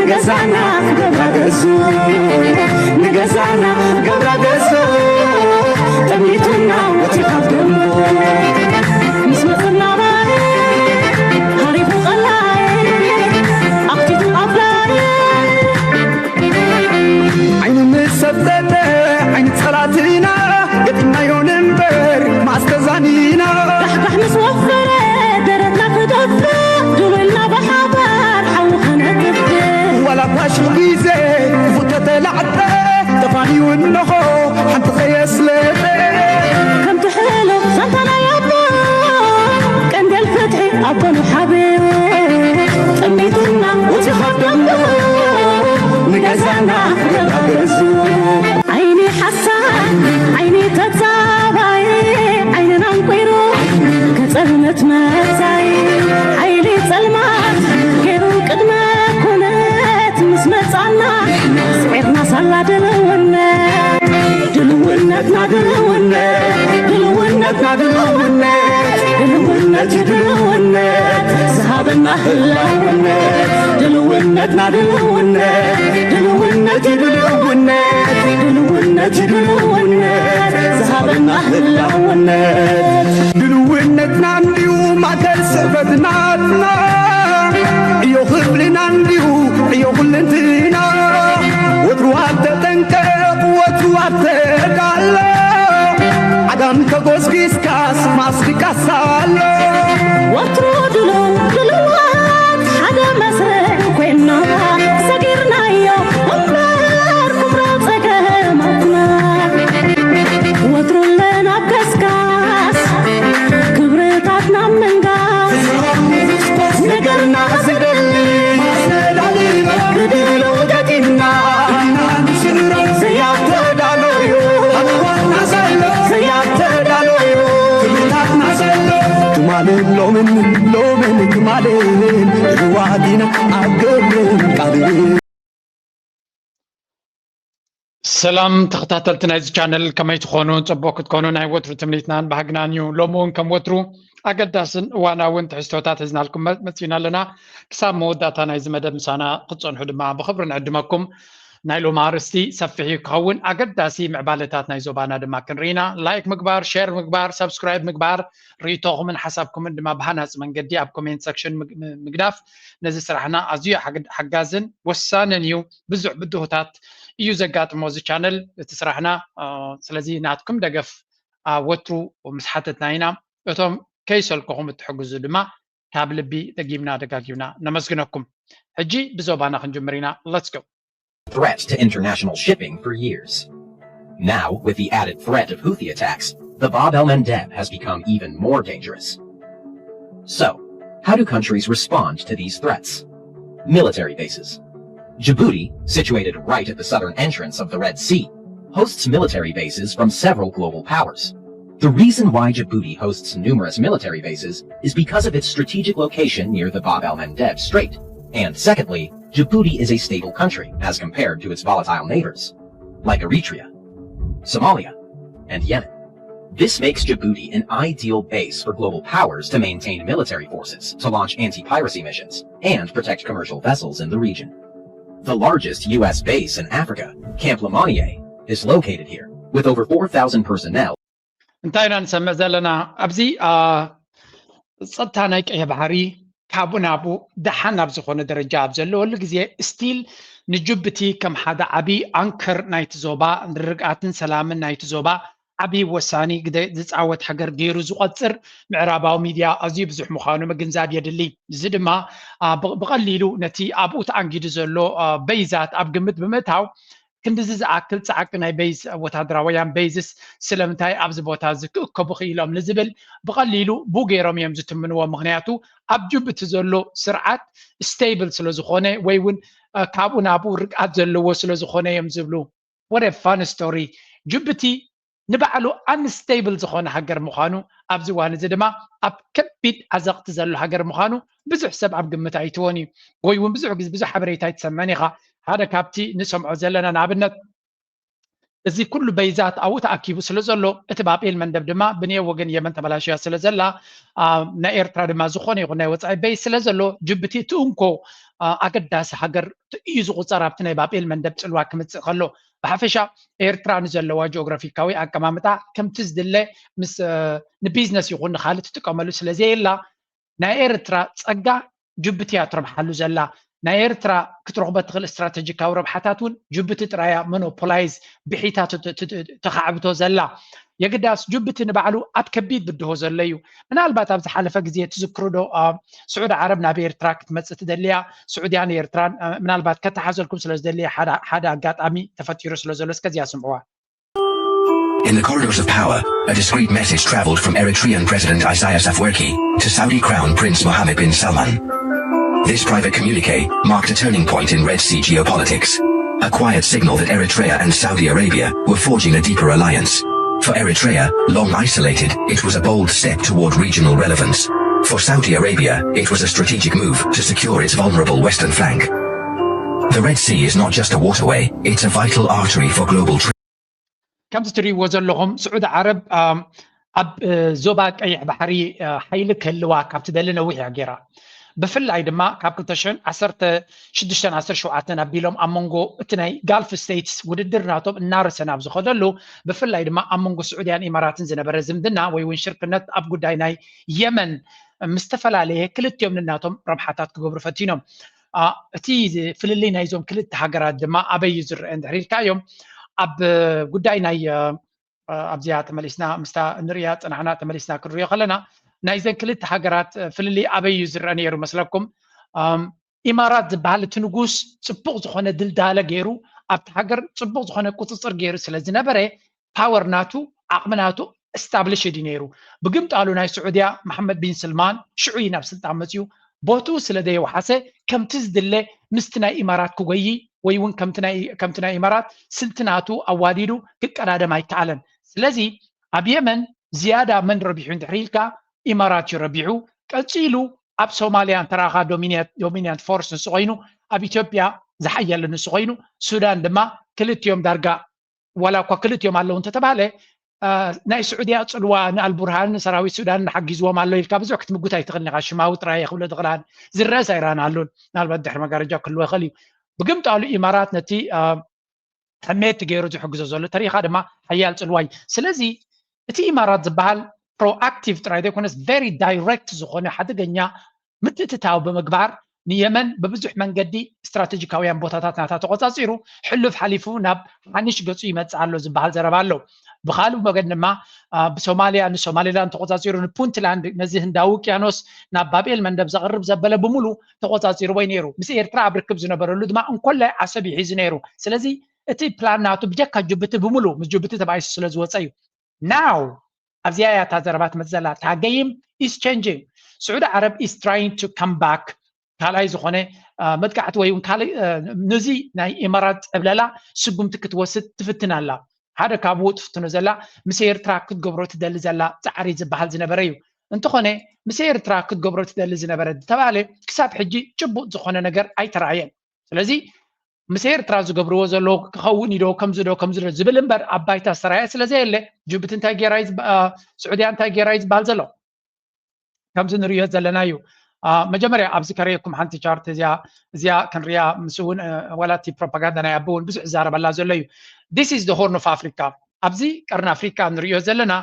ገዛና ገብራ ገዙ፣ ንገዛና ገብራ ገዙ፣ ጠሚቱና ወፂ ካብ ደንቡ። ምስ መፅና ባይ፣ ሃሪፉ ቀላይ፣ ኣኽቲቱ ኣፍላይ። ዓይኑ ምስ ሰብተተ፣ ዓይኒ ፀላትና፣ ገጢምናዮ ንንበር፣ መዓስ ተዛኒና። ዳሕዳሕ ምስ ወፈረ፣ ደረትና ክደፍእ፣ ድውልና ብሓባር ሓዊ ከነጥፍእ። ዋላ እኳ ሽሕ ግዜ ክፉእ ተተላዕጠ፣ ተፋንዩ እንሆ ሓንቲ ከየስለጠ። ከምቲ ሕሉፍ ዛንታ ናይ ኣቦ፣ ቀንዴል ፍትሒ ኣቦ ንሓብኡ። ጠሚቱና ወፂ ካብ ደንቡ፣ ንገዛና ገዛ ገዙ። ዓይኒ ሓሳድ፣ ዓይኒ ተጻባይ፣ ዓይንና ኣንቂሩ ከጸልመት መጻይ። ሓይሊ ጸልማት ገይሩ ቅድመ ኩነት ምስ መጻና፣ ስዒርና ሳላ ድልውነት። ድልውነትና ድልውነት፣ ድልውነትና ድልውነት፣ ድልውነት እዩ ድልውነት፣ ዝሃበና ህላውነት። ድልውነትና ድልውነት፣ ድልውነት እዩ ድልውነት፣ ድልውነት እዩ ድልውነት፣ ዝሃበና ህላውነት። ድልውነትና እንድዩ ማእከል ስዕበት ናትና፣ ዕዮ ክፍልና እንድዩ ዕዮ ኩልንትና። ወትሩ ኣብ ተጠንቀቕ፣ ወትሩ ኣብ ተዳሎ፣ ዓጋም ተጎስጊስካስ ማስቲካስ ኣሎ። ወትሩ ድሉው ድሉዋት ሓደ መስርዕ ኮይና፣ ሰጊርናዮ እምበር ኩብራ ጸገማትና። ወትሩ ኣለና ኣብ ከስካስ፣ ክብርታትና ምንጋስ። ነገርና ዝደሊ ብድሎ ገጢምና፣ ዘያተዳሎዩ፣ ዘያተዳሎዩ። ትማልን ሎምን፣ ሎምን ትማልን፣ ዋዲና ኣብ ግብርን ቃልን። ሰላም ተኸታተልቲ ናይዚ ቻነል፣ ከመይ ትኾኑ? ጽቡቕ ክትኮኑ ናይ ወትሩ ትምኒትናን ባህግናን እዩ። ሎሚ እውን ከም ወትሩ ኣገዳስን እዋናውን ትሕዝቶታት ሒዝናልኩም መ-፣ መጺና ኣለና። ክሳብ መወዳእታ ናይዚ መደብ ምሳና ክትጸንሑ ድማ ብኽብሪ ንዕድመኩም። ናይ ሎሚ ኣርእስቲ ሰፊሕ እዩ ክኸውን። ኣገዳሲ ምዕባለታት ናይ ዞባና ድማ ክንርኢ ኢና። ላይክ ምግባር፣ ሼር ምግባር፣ ሰብስክራይብ ምግባር፣ ርእይቶኹምን ሓሳብኩምን ድማ ብሃናጺ መንገዲ ኣብ ኮሜንት ሰክሽን ምግ-፣ ም-፣ ምግዳፍ ነዚ ስራሕና ኣዝዩ ሓግ-፣ ሓጋዝን ወሳንን እዩ። ብዙሕ ብድሆታት እዩ ዘጋጥሞ እዚ ቻነል፣ እቲ ስራሕና። አ፣ ስለዚ ናትኩም ደገፍ፣ አ፣ ወትሩ ምስ ሓተትና ኢና። እቶም ከይሰልከኹም እትሕግዙ ድማ ካብ ልቢ ደጊምና ደጋጊምና ነመስግነኩም። ሕጂ ብዞባና ክንጅምር ኢና። Let's go። Threat to international shipping for years. Now, with the added threat of Houthi attacks, the Bab el Mandeb has become even more dangerous. So, how do countries respond to these threats? Military bases. Djibouti, situated right at the southern entrance of the Red Sea, hosts military bases from several global powers. The reason why Djibouti hosts numerous military bases is because of its strategic location near the Bab el Mandeb Strait. And secondly, Djibouti is a stable country as compared to its volatile neighbors, like Eritrea, Somalia, and Yemen. This makes Djibouti an ideal base for global powers to maintain military forces, to launch anti-piracy missions, and protect commercial vessels in the region. The largest U S base in Africa, Camp Lemonnier, is located here, with over four thousand personnel. እንታይ ኢና ንሰምዕ ዘለና ኣብዚ? አ፣ ጸጥታ ናይ ቀይሕ ባሕሪ ካብኡ ናብኡ ደሓን ኣብ ዝኾነ ደረጃ ኣብ ዘለወሉ ግዜ፣ ስቲል ንጅቡቲ ከም ሓደ ዓቢ ኣንከር ናይቲ ዞባ፣ ንርግኣትን ሰላምን ናይቲ ዞባ ዓቢ ወሳኒ ግደ ዝጻወት ሃገር ገይሩ ዝቖጽር ምዕራባዊ ሚድያ ኣዝዩ ብዙሕ ምዃኑ ምግንዛብ የድሊ። እዚ ድማ፣ አ፣ ብ-፣ ብቐሊሉ ነቲ ኣብኡ ተኣንጊዱ ዘሎ፣ አ፣ በይዛት ኣብ ግምት ብምእታው፣ ክንድዚ ዝኣክል ጻዕቂ ናይ በይዝ፣ ወታደራውያን በይዝስ ስለምንታይ ኣብዚ ቦታ እዚ ክእከቡ ክኢሎም ንዝብል ብቐሊሉ ብኡ ገይሮም እዮም ዝትምንዎ። ምኽንያቱ ኣብ ጅቡቲ ዘሎ ስርዓት ስቴብል ስለ ዝኾነ፣ ወይ እውን፣ አ፣ ካብኡ ናብኡ ርግኣት ዘለዎ ስለ ዝኾነ እዮም ዝብሉ። What a fun story። ጅቡቲ ንባዕሉ ኣንስቴብል ዝኾነ ሃገር ምዃኑ፣ ኣብዚ እዋን እዚ ድማ ኣብ ከቢድ ዓዘቕቲ ዘሎ ሃገር ምዃኑ ብዙሕ ሰብ ኣብ ግምት ኣይእትዎን እዩ። ወይ እውን ብዙሕ ግዜ ብዙሕ ሓበሬታ ኣይትሰምዕን ኢኻ። ሓደ ካብቲ ንሰምዖ ዘለና ንኣብነት፣ እዚ ኩሉ በይዛት ኣብኡ ተኣኪቡ ስለ ዘሎ፣ እቲ ባብ ኤል መንደብ ድማ ብንየ ወገን የመን ተበላሽያ ስለ ዘላ፣ አ፣ ናይ ኤርትራ ድማ ዝኾነ ይኹን ናይ ወጻኢ በይዝ ስለ ዘሎ፣ ጅቡቲ እቲ እንኮ ኣገዳሲ ሃገር እዩ ዝቑፀር ኣብቲ ናይ ባብኤል መንደብ ፅልዋ ክምፅእ ከሎ። ብሓፈሻ ኤርትራ ንዘለዋ ጂኦግራፊካዊ ኣቀማምጣ ከምቲ ዝድለ ምስ ንቢዝነስ ይኹን ንካልእ ትጥቀመሉ ስለዘየላ ናይ ኤርትራ ፀጋ ጅቡቲ እያ ትረብሓሉ ዘላ። ናይ ኤርትራ ክትረኽቦ ትኽእል ስትራተጂካዊ ረብሓታት እውን ጅቡቲ ጥራያ ሞኖፖላይዝ ብሒታ ተካዕብቶ ዘላ። የግዳስ ጅቡቲ ንባዕሉ ኣብ ከቢድ ብድሆ ዘሎ እዩ። ምናልባት ኣብ ዝሓለፈ ግዜ ትዝክሩ ዶ ስዑዲ ዓረብ ናብ ኤርትራ ክትመፅእ ትደልያ? ስዑድያን ኤርትራን ምናልባት ከተሓዘልኩም ስለ ዝደልየ ሓደ ኣጋጣሚ ተፈጢሩ ስለ ዘሎ እስከዚያ ስምዕዋ። In the corridors of power, a discreet message traveled from Eritrean President Isaias Afwerki to Saudi Crown Prince Mohammed bin Salman. This private communique marked a turning point in Red Sea geopolitics, a quiet signal that Eritrea and Saudi Arabia were forging a deeper alliance. For Eritrea, long isolated, it was a bold step toward regional relevance. For Saudi Arabia, it was a strategic move to secure its vulnerable western flank. The Red Sea is not just a waterway, it's a vital artery for global trade. ከምዚ ትሪእዎ ዘለኹም ስዑዲ ዓረብ ኣብ ዞባ ቀይሕ ባሕሪ ሓይሊ ክህልዋ ካብ ትደሊ ነዊሕ እያ ገይራ። ብፍላይ ድማ ካብ ክልተ ሽሕን ዓሰርተ ሽዱሽተን ዓሰርተ ሸውዓተን ኣቢሎም ኣብ መንጎ እቲ ናይ ጋልፍ ስቴትስ ውድድር ናቶም እናረሰ ናብ ዝኸደሉ፣ ብፍላይ ድማ ኣብ መንጎ ስዑድያን ኢማራትን ዝነበረ ዝምድና ወይ እውን ሽርክነት ኣብ ጉዳይ ናይ የመን ምስ ተፈላለየ ክልቲኦም ንናቶም ረብሓታት ክገብሩ ፈቲኖም። እቲ ፍልልይ ናይዞም ክልተ ሃገራት ድማ ኣበይ እዩ ዝረአ እንድሕር ኢልካዮም ኣብ ጉዳይ ናይ ኣብዚኣ ተመሊስና ምስታ ንሪያ ፅናሕና ተመሊስና ክንሪኦ ከለና ናይዘን ክልተ ሃገራት ፍልልይ ኣበይ እዩ ዝረአ ነይሩ መስለኩም? ኢማራት ዝበሃል እቲ ንጉስ ፅቡቕ ዝኾነ ድልዳለ ገይሩ ኣብቲ ሃገር ፅቡቕ ዝኾነ ቁፅፅር ገይሩ ስለ ዝነበረ ፓወር ናቱ ዓቕሚ ናቱ እስታብሊሽድ እዩ ነይሩ። ብግምጣሉ ናይ ስዑድያ መሓመድ ቢን ስልማን ሽዑ እዩ ናብ ስልጣን መፅዩ። ቦትኡ ስለ ዘየውሓሰ ከምቲ ዝድለ ምስቲ ናይ ኢማራት ክጎዪ ወይ እውን ከምቲ ናይ ኢማራት ስልቲ ናቱ ኣዋዲዱ ክቀዳደም ኣይከኣለን። ስለዚ ኣብ የመን ዝያዳ መን ረቢሑ እንድሕር ኢልካ ኢማራት እዩ ረቢሑ። ቀፂሉ ኣብ ሶማልያ እንተረኣኻ ዶሚኒያንት ፎርስ ንሱ ኮይኑ ኣብ ኢትዮጵያ ዝሓየለ ንሱ ኮይኑ ሱዳን ድማ ክልቲኦም ዳርጋ ዋላ እኳ ክልቲኦም ኣለዉ እንተተባሃለ ናይ ስዑድያ ፅልዋ ንኣልቡርሃን ንሰራዊት ሱዳን ንሓጊዝዎም ኣሎ ኢልካ ብዙሕ ክትምጉት ኣይትኽእልን ኢኻ። ሽማዊ ጥራይ ክብሎ ዝኽእላን ዝረአ ሳይራን ኣሉን ምናልባት ድሕሪ መጋረጃ ክህልዎ ይኽእል እዩ። ብግምጣሉ ኢማራት ነቲ ሕሜት ገይሩ ዝሕግዞ ዘሎ ተሪኻ ድማ ሓያል ፅልዋ እዩ። ስለዚ እቲ ኢማራት ዝበሃል ፕሮኣክቲቭ ጥራይ ዘይኮነስ ቨሪ ዳይሬክት ዝኾነ ሓደገኛ ምትእትታው ብምግባር ንየመን ብብዙሕ መንገዲ ስትራቴጂካውያን ቦታታት ናታ ተቆፃፂሩ ሕሉፍ ሓሊፉ ናብ ሓኒሽ ገፁ ይመፅእ ኣሎ ዝበሃል ዘረባ ኣሎ። ብካልእ ወገን ድማ ብሶማሊያ ንሶማሊላንድ ተቆፃፂሩ ንፑንትላንድ ነዚ ህንዳዊ ውቅያኖስ ናብ ባብኤል መንደብ ዘቕርብ ዘበለ ብምሉ ተቆፃፂርዎ ነይሩ። ምስ ኤርትራ ኣብ ርክብ ዝነበረሉ ድማ እንኮላይ ዓሰብ ይሒዙ ነይሩ። ስለዚ እቲ ፕላን ናቱ ብጀካ ጅቡቲ ብምሉ ምስ ጅቡቲ ተባኢሱ ስለ ዝወፀ እዩ። ናው ኣብዚኣ እያ እታ ዘረባ ትመፅእ ዘላ። እታ ገይም ኢስ ቸንጂንግ። ስዑዲ ዓረብ ኢስ ትራይንግ ቱ ካም ባክ ካልኣይ ዝኾነ መጥቃዕቲ ወይ እውን ካልእ ነዚ ናይ ኢማራት ፀብለላ ስጉምቲ ክትወስድ ትፍትን ኣላ። ሓደ ካብኡ ትፍትኖ ዘላ ምስ ኤርትራ ክትገብሮ ትደሊ ዘላ ፃዕሪ ዝበሃል ዝነበረ እዩ። እንተኾነ ምስ ኤርትራ ክትገብሮ ትደሊ ዝነበረ ዝተባሃለ ክሳብ ሕጂ ጭቡጥ ዝኾነ ነገር ኣይተረኣየን። ስለዚ ምስ ኤርትራ ዝገብርዎ ዘለዉ ክኸውን ኢዶ ከምዚ ዶ ከምዚ ዶ ዝብል እምበር ኣብ ባይታ ዝተረኣየ ስለ ዘየለ ጅቡቲ እንታይ ገይራ እዩ ዝባ- ስዑድያ እንታይ ገይራ እዩ ዝበሃል ዘሎ። ከምዚ ንሪኦ ዘለና እዩ። መጀመርያ ኣብዚ ከርእየኩም ሓንቲ ቻርት እዚኣ እዚኣ ክንሪያ ምስ እውን ዋላ እቲ ፕሮፓጋንዳ ናይ ኣቢ እውን ብዙሕ ዝዛረበላ ዘሎ እዩ። This is the Horn of Africa። ኣብዚ ቀርኒ ኣፍሪካ ንሪኦ ዘለና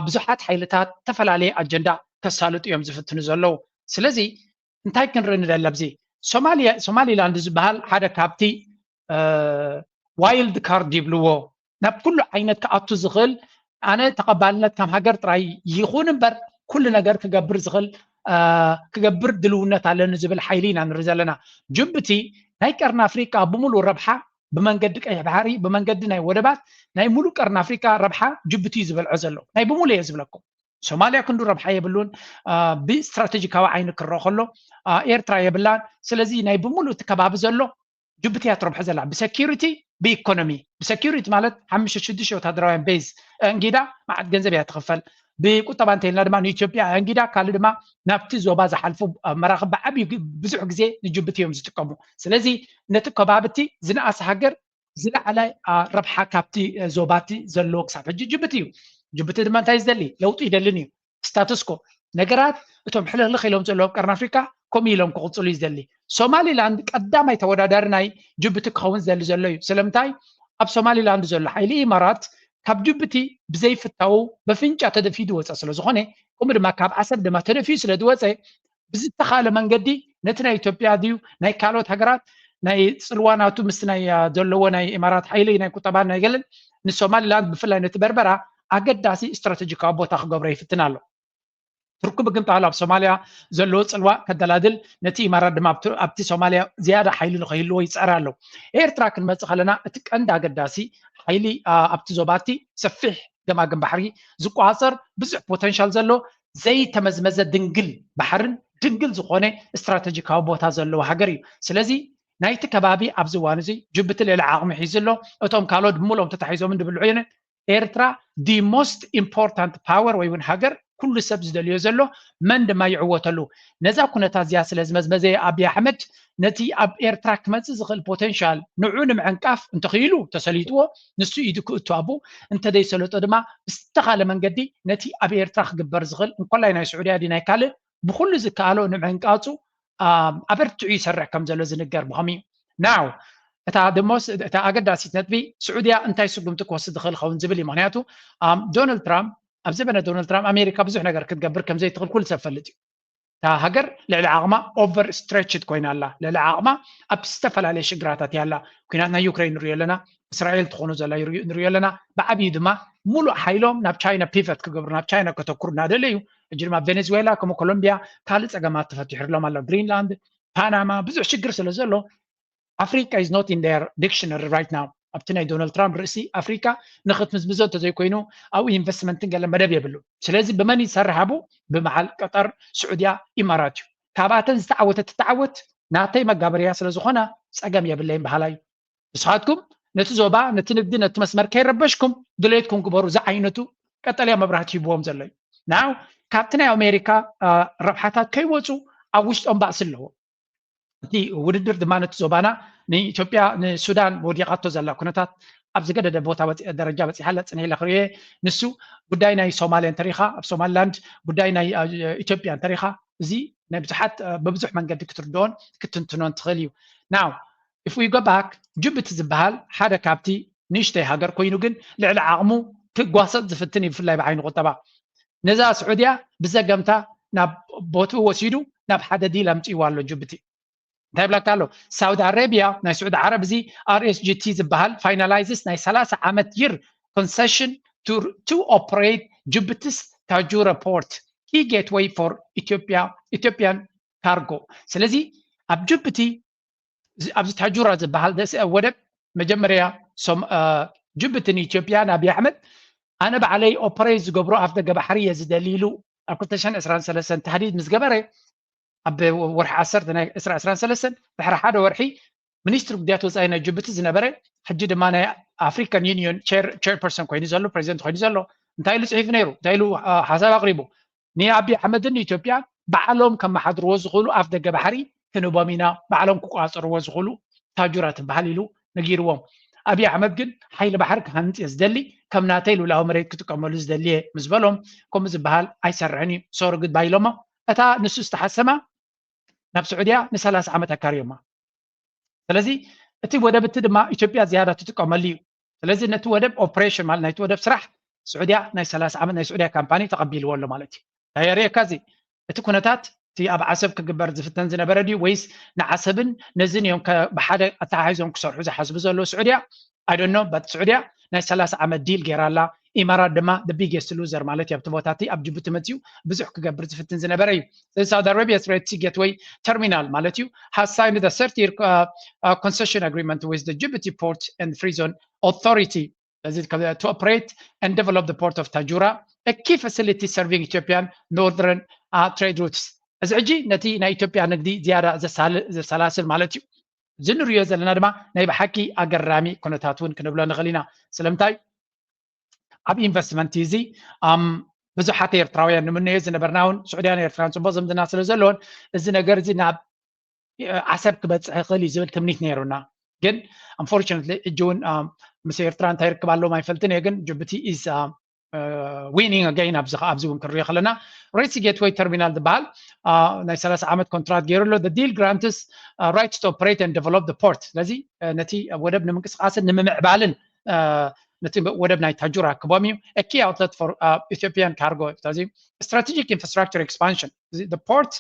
ብዙሓት ሓይልታት ዝተፈላለየ ኣጀንዳ ከሳልጡ እዮም ዝፍትኑ ዘለዉ። ስለዚ እንታይ ክንርኢ ንደሊ ኣብዚ ሶማሊላንድ ዝበሃል ሓደ ካብቲ ዋይልድ ካርድ ይብልዎ ናብ ኩሉ ዓይነት ክኣቱ ዝኽእል ኣነ ተቐባልነት ከም ሃገር ጥራይ ይኹን እምበር ኩሉ ነገር ክገብር ዝኽእል ክገብር ድልውነት ኣለኒ ዝብል ሓይሊ ኢና ንርኢ ዘለና። ጅቡቲ ናይ ቀርኒ ኣፍሪቃ ብምሉእ ረብሓ ብመንገዲ ቀይሕ ባሕሪ ብመንገዲ ናይ ወደባት ናይ ሙሉእ ቀርኒ ኣፍሪቃ ረብሓ ጅቡቲ እዩ ዝበልዖ ዘሎ ናይ ብምሉእ እየ ዝብለኩም። ሶማልያ ክንዱ ረብሓ የብሉን። ብስትራቴጂካዊ ዓይኒ ክረኦ ከሎ ኤርትራ የብላን። ስለዚ ናይ ብምሉእ እቲ ከባቢ ዘሎ ጅቡቲ እያ ትረብሖ ዘላ ብሰኪሪቲ ብኢኮኖሚ። ብሰኪሪቲ ማለት ሓሙሽተ ሽዱሽተ ወታደራውያን ቤዝ እንጊዳ መዓት ገንዘብ እያ ትኽፈል። ብቁጠባ እንተኢልና ድማ ንኢትዮጵያ እንጊዳ ካልእ ድማ ናብቲ ዞባ ዝሓልፉ መራኽብ ብዓብዩ ብዙሕ ግዜ ንጅቡቲ እዮም ዝጥቀሙ። ስለዚ ነቲ ከባብቲ ዝነኣሰ ሃገር ዝለዓለ ረብሓ ካብቲ ዞባቲ ዘለዎ ክሳብ ሕጂ ጅቡቲ እዩ። ጅቡቲ ድማ እንታይ ዝደሊ ለውጢ ይደልን እዩ። ስታተስኮ ነገራት እቶም ሕልኽልኽ ኢሎም ዘለዉ ኣብ ቀርኒ ኣፍሪካ ከምኡ ኢሎም ክቕፅሉ እዩ ዝደሊ። ሶማሊላንድ ቀዳማይ ተወዳዳሪ ናይ ጅቡቲ ክኸውን ዝደሊ ዘሎ እዩ። ስለምንታይ? ኣብ ሶማሊላንድ ዘሎ ሓይሊ ኢማራት ካብ ጅቡቲ ብዘይፍታው በፍንጫ ተደፊኡ ዝወፀ ስለ ዝኾነ፣ ከምኡ ድማ ካብ ዓሰብ ድማ ተደፊኡ ስለ ዝወፀ፣ ብዝተኻለ መንገዲ ነቲ ናይ ኢትዮጵያ ድዩ ናይ ካልኦት ሃገራት ናይ ፅልዋ ናቱ ምስ ናይ ዘለዎ ናይ ኢማራት ሓይሊ ናይ ቁጠባን ናይ ገለን ንሶማሊላንድ ብፍላይ ነቲ በርበራ ኣገዳሲ ስትራቴጂካዊ ቦታ ክገብሮ ይፍትን ኣሎ። ቱርኪ ብግምጣሉ ኣብ ሶማልያ ዘለዎ ፅልዋ ከደላድል፣ ነቲ ኢማራት ድማ ኣብቲ ሶማልያ ዝያዳ ሓይሊ ንኸይህልዎ ይፅዕር ኣሎ። ኤርትራ ክንመፅእ ከለና እቲ ቀንዲ ኣገዳሲ ሓይሊ ኣብቲ ዞባቲ ሰፊሕ ገማግም ባሕሪ ዝቋፀር ብዙሕ ፖተንሻል ዘሎ ዘይተመዝመዘ ድንግል ባሕርን ድንግል ዝኾነ ስትራቴጂካዊ ቦታ ዘለዎ ሃገር እዩ። ስለዚ ናይቲ ከባቢ ኣብዚ እዋን እዚ ጅቡቲ ልዕሊ ዓቕሚ ሒዙ ኣሎ። እቶም ካልኦት ብምሉኦም ተታሒዞምን ድብልዑ እዮም። ኤርትራ the most important power ወይ እውን ሃገር ኩሉ ሰብ ዝደልዮ ዘሎ መን ድማ ይዕወተሉ። ነዛ ኩነታት እዚኣ ስለ ዝመዝመዘ ኣብይ ኣሕመድ ነቲ ኣብ ኤርትራ ክመፅእ ዝኽእል ፖቴንሻል ንዑ ንምዕንቃፍ እንተኽኢሉ ተሰሊጥዎ ንሱ ኢዱ ክእቱ ኣብኡ፣ እንተደይሰለጦ ድማ ብዝተኻለ መንገዲ ነቲ ኣብ ኤርትራ ክግበር ዝኽእል እንኮላይ ናይ ስዑድያ ድዩ ናይ ካልእ ብኩሉ ዝከኣሎ ንምዕንቃፁ ኣበርቲዑ ይሰርሕ ከም ዘሎ ዝንገር ምዃኑ እዩ። ናው እታ ደሞስ እታ ኣገዳሲት ነጥቢ ስዑድያ እንታይ ስጉምቲ ክወስድ ዝኽእል ኸውን ዝብል እዩ። ምክንያቱ ዶናልድ ትራምፕ ኣብ ዘበነ ዶናልድ ትራምፕ ኣሜሪካ ብዙሕ ነገር ክትገብር ከም ዘይትኽእል ኩሉ ሰብ ፈልጥ እዩ። እታ ሃገር ልዕሊ ዓቕማ ኦቨር ስትሬችድ ኮይና ኣላ። ልዕሊ ዓቕማ ኣብ ዝተፈላለየ ሽግራታት እያ ኣላ። ኩናት ናይ ዩክሬን ንሪኦ ኣለና፣ እስራኤል ትኾኑ ዘላ ንሪኦ ኣለና። ብዓብዩ ድማ ሙሉእ ሓይሎም ናብ ቻይና ፒቨት ክገብሩ ናብ ቻይና ከተኩሩ እናደለዩ ሕጂ ድማ ቬኔዙዌላ ከምኡ ኮሎምቢያ ካልእ ፀገማት ተፈቲሕሎም ኣሎ። ግሪንላንድ፣ ፓናማ ብዙሕ ሽግር ስለ ዘሎ ኣፍሪካ is not in their dictionary right now። ኣብቲ ናይ ዶናልድ ትራምፕ ርእሲ ኣፍሪካ ንክትምዝምዞ እንተዘይኮይኑ ኣብኡ ኢንቨስትመንትን ገለ መደብ የብሉ። ስለዚ ብመን ይሰርሕ ኣብኡ? ብመዓል ቀጠር፣ ስዑድያ፣ ኢማራት እዩ። ካብኣተን ዝተዓወተት ትተዓወት ናተይ መጋበርያ ስለ ዝኾና ፀገም የብለይን በሃላይ እዩ። ንስኻትኩም ነቲ ዞባ ነቲ ንግዲ ነቲ መስመር ከይረበሽኩም ድሌትኩም ግበሩ ዝዓይነቱ ቀጠልያ መብራህቲ ሂብዎም ዘሎ እዩ። ናው ካብቲ ናይ ኣሜሪካ ረብሓታት ከይወፁ ኣብ ውሽጦም ባእሲ ኣለዎ። እቲ ውድድር ድማ ነቲ ዞባና ንኢትዮጵያ ንሱዳን ወዲቓቶ ዘላ ኩነታት ኣብ ዝገደደ ቦታ ደረጃ በፂሓ ኣላ። ፅንሕ ኢለ ክርእየ ንሱ ጉዳይ ናይ ሶማልያ እንተሪኻ ኣብ ሶማሊላንድ ጉዳይ ናይ ኢትዮጵያ እንተሪኻ እዚ ናይ ብዙሓት ብብዙሕ መንገዲ ክትርድኦን ክትንትኖን ትኽእል እዩ። ናው if we go back ጅቡቲ ዝበሃል ሓደ ካብቲ ንእሽተይ ሃገር ኮይኑ ግን ልዕሊ ዓቕሙ ክጓሰጥ ዝፍትን እዩ ብፍላይ ብዓይኒ ቁጠባ። ነዛ ስዑድያ ብዘገምታ ናብ ቦትኡ ወሲዱ ናብ ሓደ ዲል ኣምፅእዋ ኣሎ ጅቡቲ። እንታይ ይብላካ ኣሎ? ሳውዲ ኣረቢያ ናይ ስዑዲ ዓረብ እዚ RSGT ዝበሃል finalizes ናይ ሰላሳ ዓመት year concession to operate Djibouti's Tadjoura port, key gateway for Ethiopia, Ethiopian cargo። ስለዚ ኣብ ጅቡቲ ኣብዚ ታጁራ ዝበሃል ወደብ መጀመርያ ጅቡቲ ንኢትዮጵያ ንኣብይ ኣሕመድ ኣነ ባዕለይ ኦፕሬት ዝገብሮ ኣፍ ደገ ባሕሪ እየ ዝደሊ ኢሉ ኣብ ክልተ ሽሕን ዕስራን ሰለስተን ታህዲድ ምስ ገበረ ኣብ ወርሒ ዓሰርተ ናይ ዕስራ ዕስራን ሰለስተን ድሕሪ ሓደ ወርሒ ሚኒስትሪ ጉዳያት ወፃኢ ናይ ጅቡቲ ዝነበረ ሕጂ ድማ ናይ ኣፍሪካን ዩኒዮን ቸርፐርሰን ኮይኑ ዘሎ ፕሬዚደንት ኮይኑ ዘሎ እንታይ ኢሉ ፅሒፉ ነይሩ እንታይ ኢሉ ሓሳብ ኣቅሪቡ ንኣብይ ኣሕመድን ንኢትዮጵያ ባዕሎም ከመሓድርዎ ዝኽእሉ ኣፍ ደገ ባሕሪ ክንቦም ኢና ባዕሎም ክቋፀርዎ ዝኽእሉ ታጁራ ትበሃል ኢሉ ነጊርዎም ኣብይ ኣሕመድ ግን ሓይሊ ባሕሪ ክሃንፅ እየ ዝደሊ ከም ናተይ ልውላዊ መሬት ክጥቀመሉ ዝደሊ እየ ምስ በሎም ከምኡ ዝበሃል ኣይሰርሕን እዩ ሶሪ ግድባይ ኢሎሞ እታ ንሱ ዝተሓሰማ ናብ ስዑድያ ንሰላሳ ዓመት ኣካርዮማ ስለዚ እቲ ወደብ እቲ ድማ ኢትዮጵያ ዝያዳ ትጥቀመሉ እዩ ስለዚ ነቲ ወደብ ኦፕሬሽን ማለት ናይቲ ወደብ ስራሕ ስዑድያ ናይ ሰላሳ ዓመት ናይ ስዑድያ ካምፓኒ ተቐቢልዎ ኣሎ ማለት እዩ እንታይ የርእየካ እዚ እቲ ኩነታት እቲ ኣብ ዓሰብ ክግበር ዝፍተን ዝነበረ ድዩ ወይስ ንዓሰብን ነዝን እዮም ብሓደ ኣተሓሒዞም ክሰርሑ ዝሓስቡ ዘለዉ ስዑድያ ኣይደኖ በት ስዑድያ ናይ ሰላሳ ዓመት ዲል ገይራ ኣላ ኢማራት ድማ the biggest loser ማለት እዩ ኣብቲ ቦታ እቲ ኣብ ጅቡቲ መፅኡ ብዙሕ ክገብር ዝፍትን ዝነበረ እዩ ስለዚ ሳውዲ ኣረቢያ ሬድ ሲ ጌትወይ ተርሚናል ማለት እዩ has signed a thirty year concession agreement with the Djibouti Port and Free Zone Authority to operate and develop the port of Tajura, a key facility serving Ethiopian northern uh, trade routes. እዚ ሕጂ ነቲ ናይ ኢትዮጵያ ንግዲ ዝያዳ ዘሰላስል ማለት እዩ እዚ ንሪዮ ዘለና ድማ ናይ ብሓቂ ኣገራሚ ኩነታት እውን ክንብሎ ንኽእል ኢና ስለምንታይ ኣብ ኢንቨስትመንት እዚ ብዙሓት ኤርትራውያን ንምንዮ ዝነበርና እውን ስዑድያን ኤርትራን ፅቡቅ ዝምድና ስለ ዘለዎን እዚ ነገር እዚ ናብ ዓሰብ ክበፅሕ ይኽእል እዩ ዝብል ትምኒት ነይሩና ግን unfortunately ሕጂ እውን ምስ ኤርትራ እንታይ ርክብ ኣለዎም ኣይፈልጥን እየ ግን ጅቡቲ is winning again ኣብዚ ኣብዚ እውን ክንሪኦ ከለና Red Sea Gateway Terminal ዝበሃል ናይ ሰላሳ ዓመት ኮንትራት ገይሩ ኣሎ። The deal grants rights to operate and develop the port። ስለዚ ነቲ ወደብ ንምንቅስቃስን ንምምዕባልን ነቲ ወደብ ናይ ታጁራ ክቦም እዩ። A key outlet for Ethiopian cargo። ስለዚ strategic infrastructure expansion። The port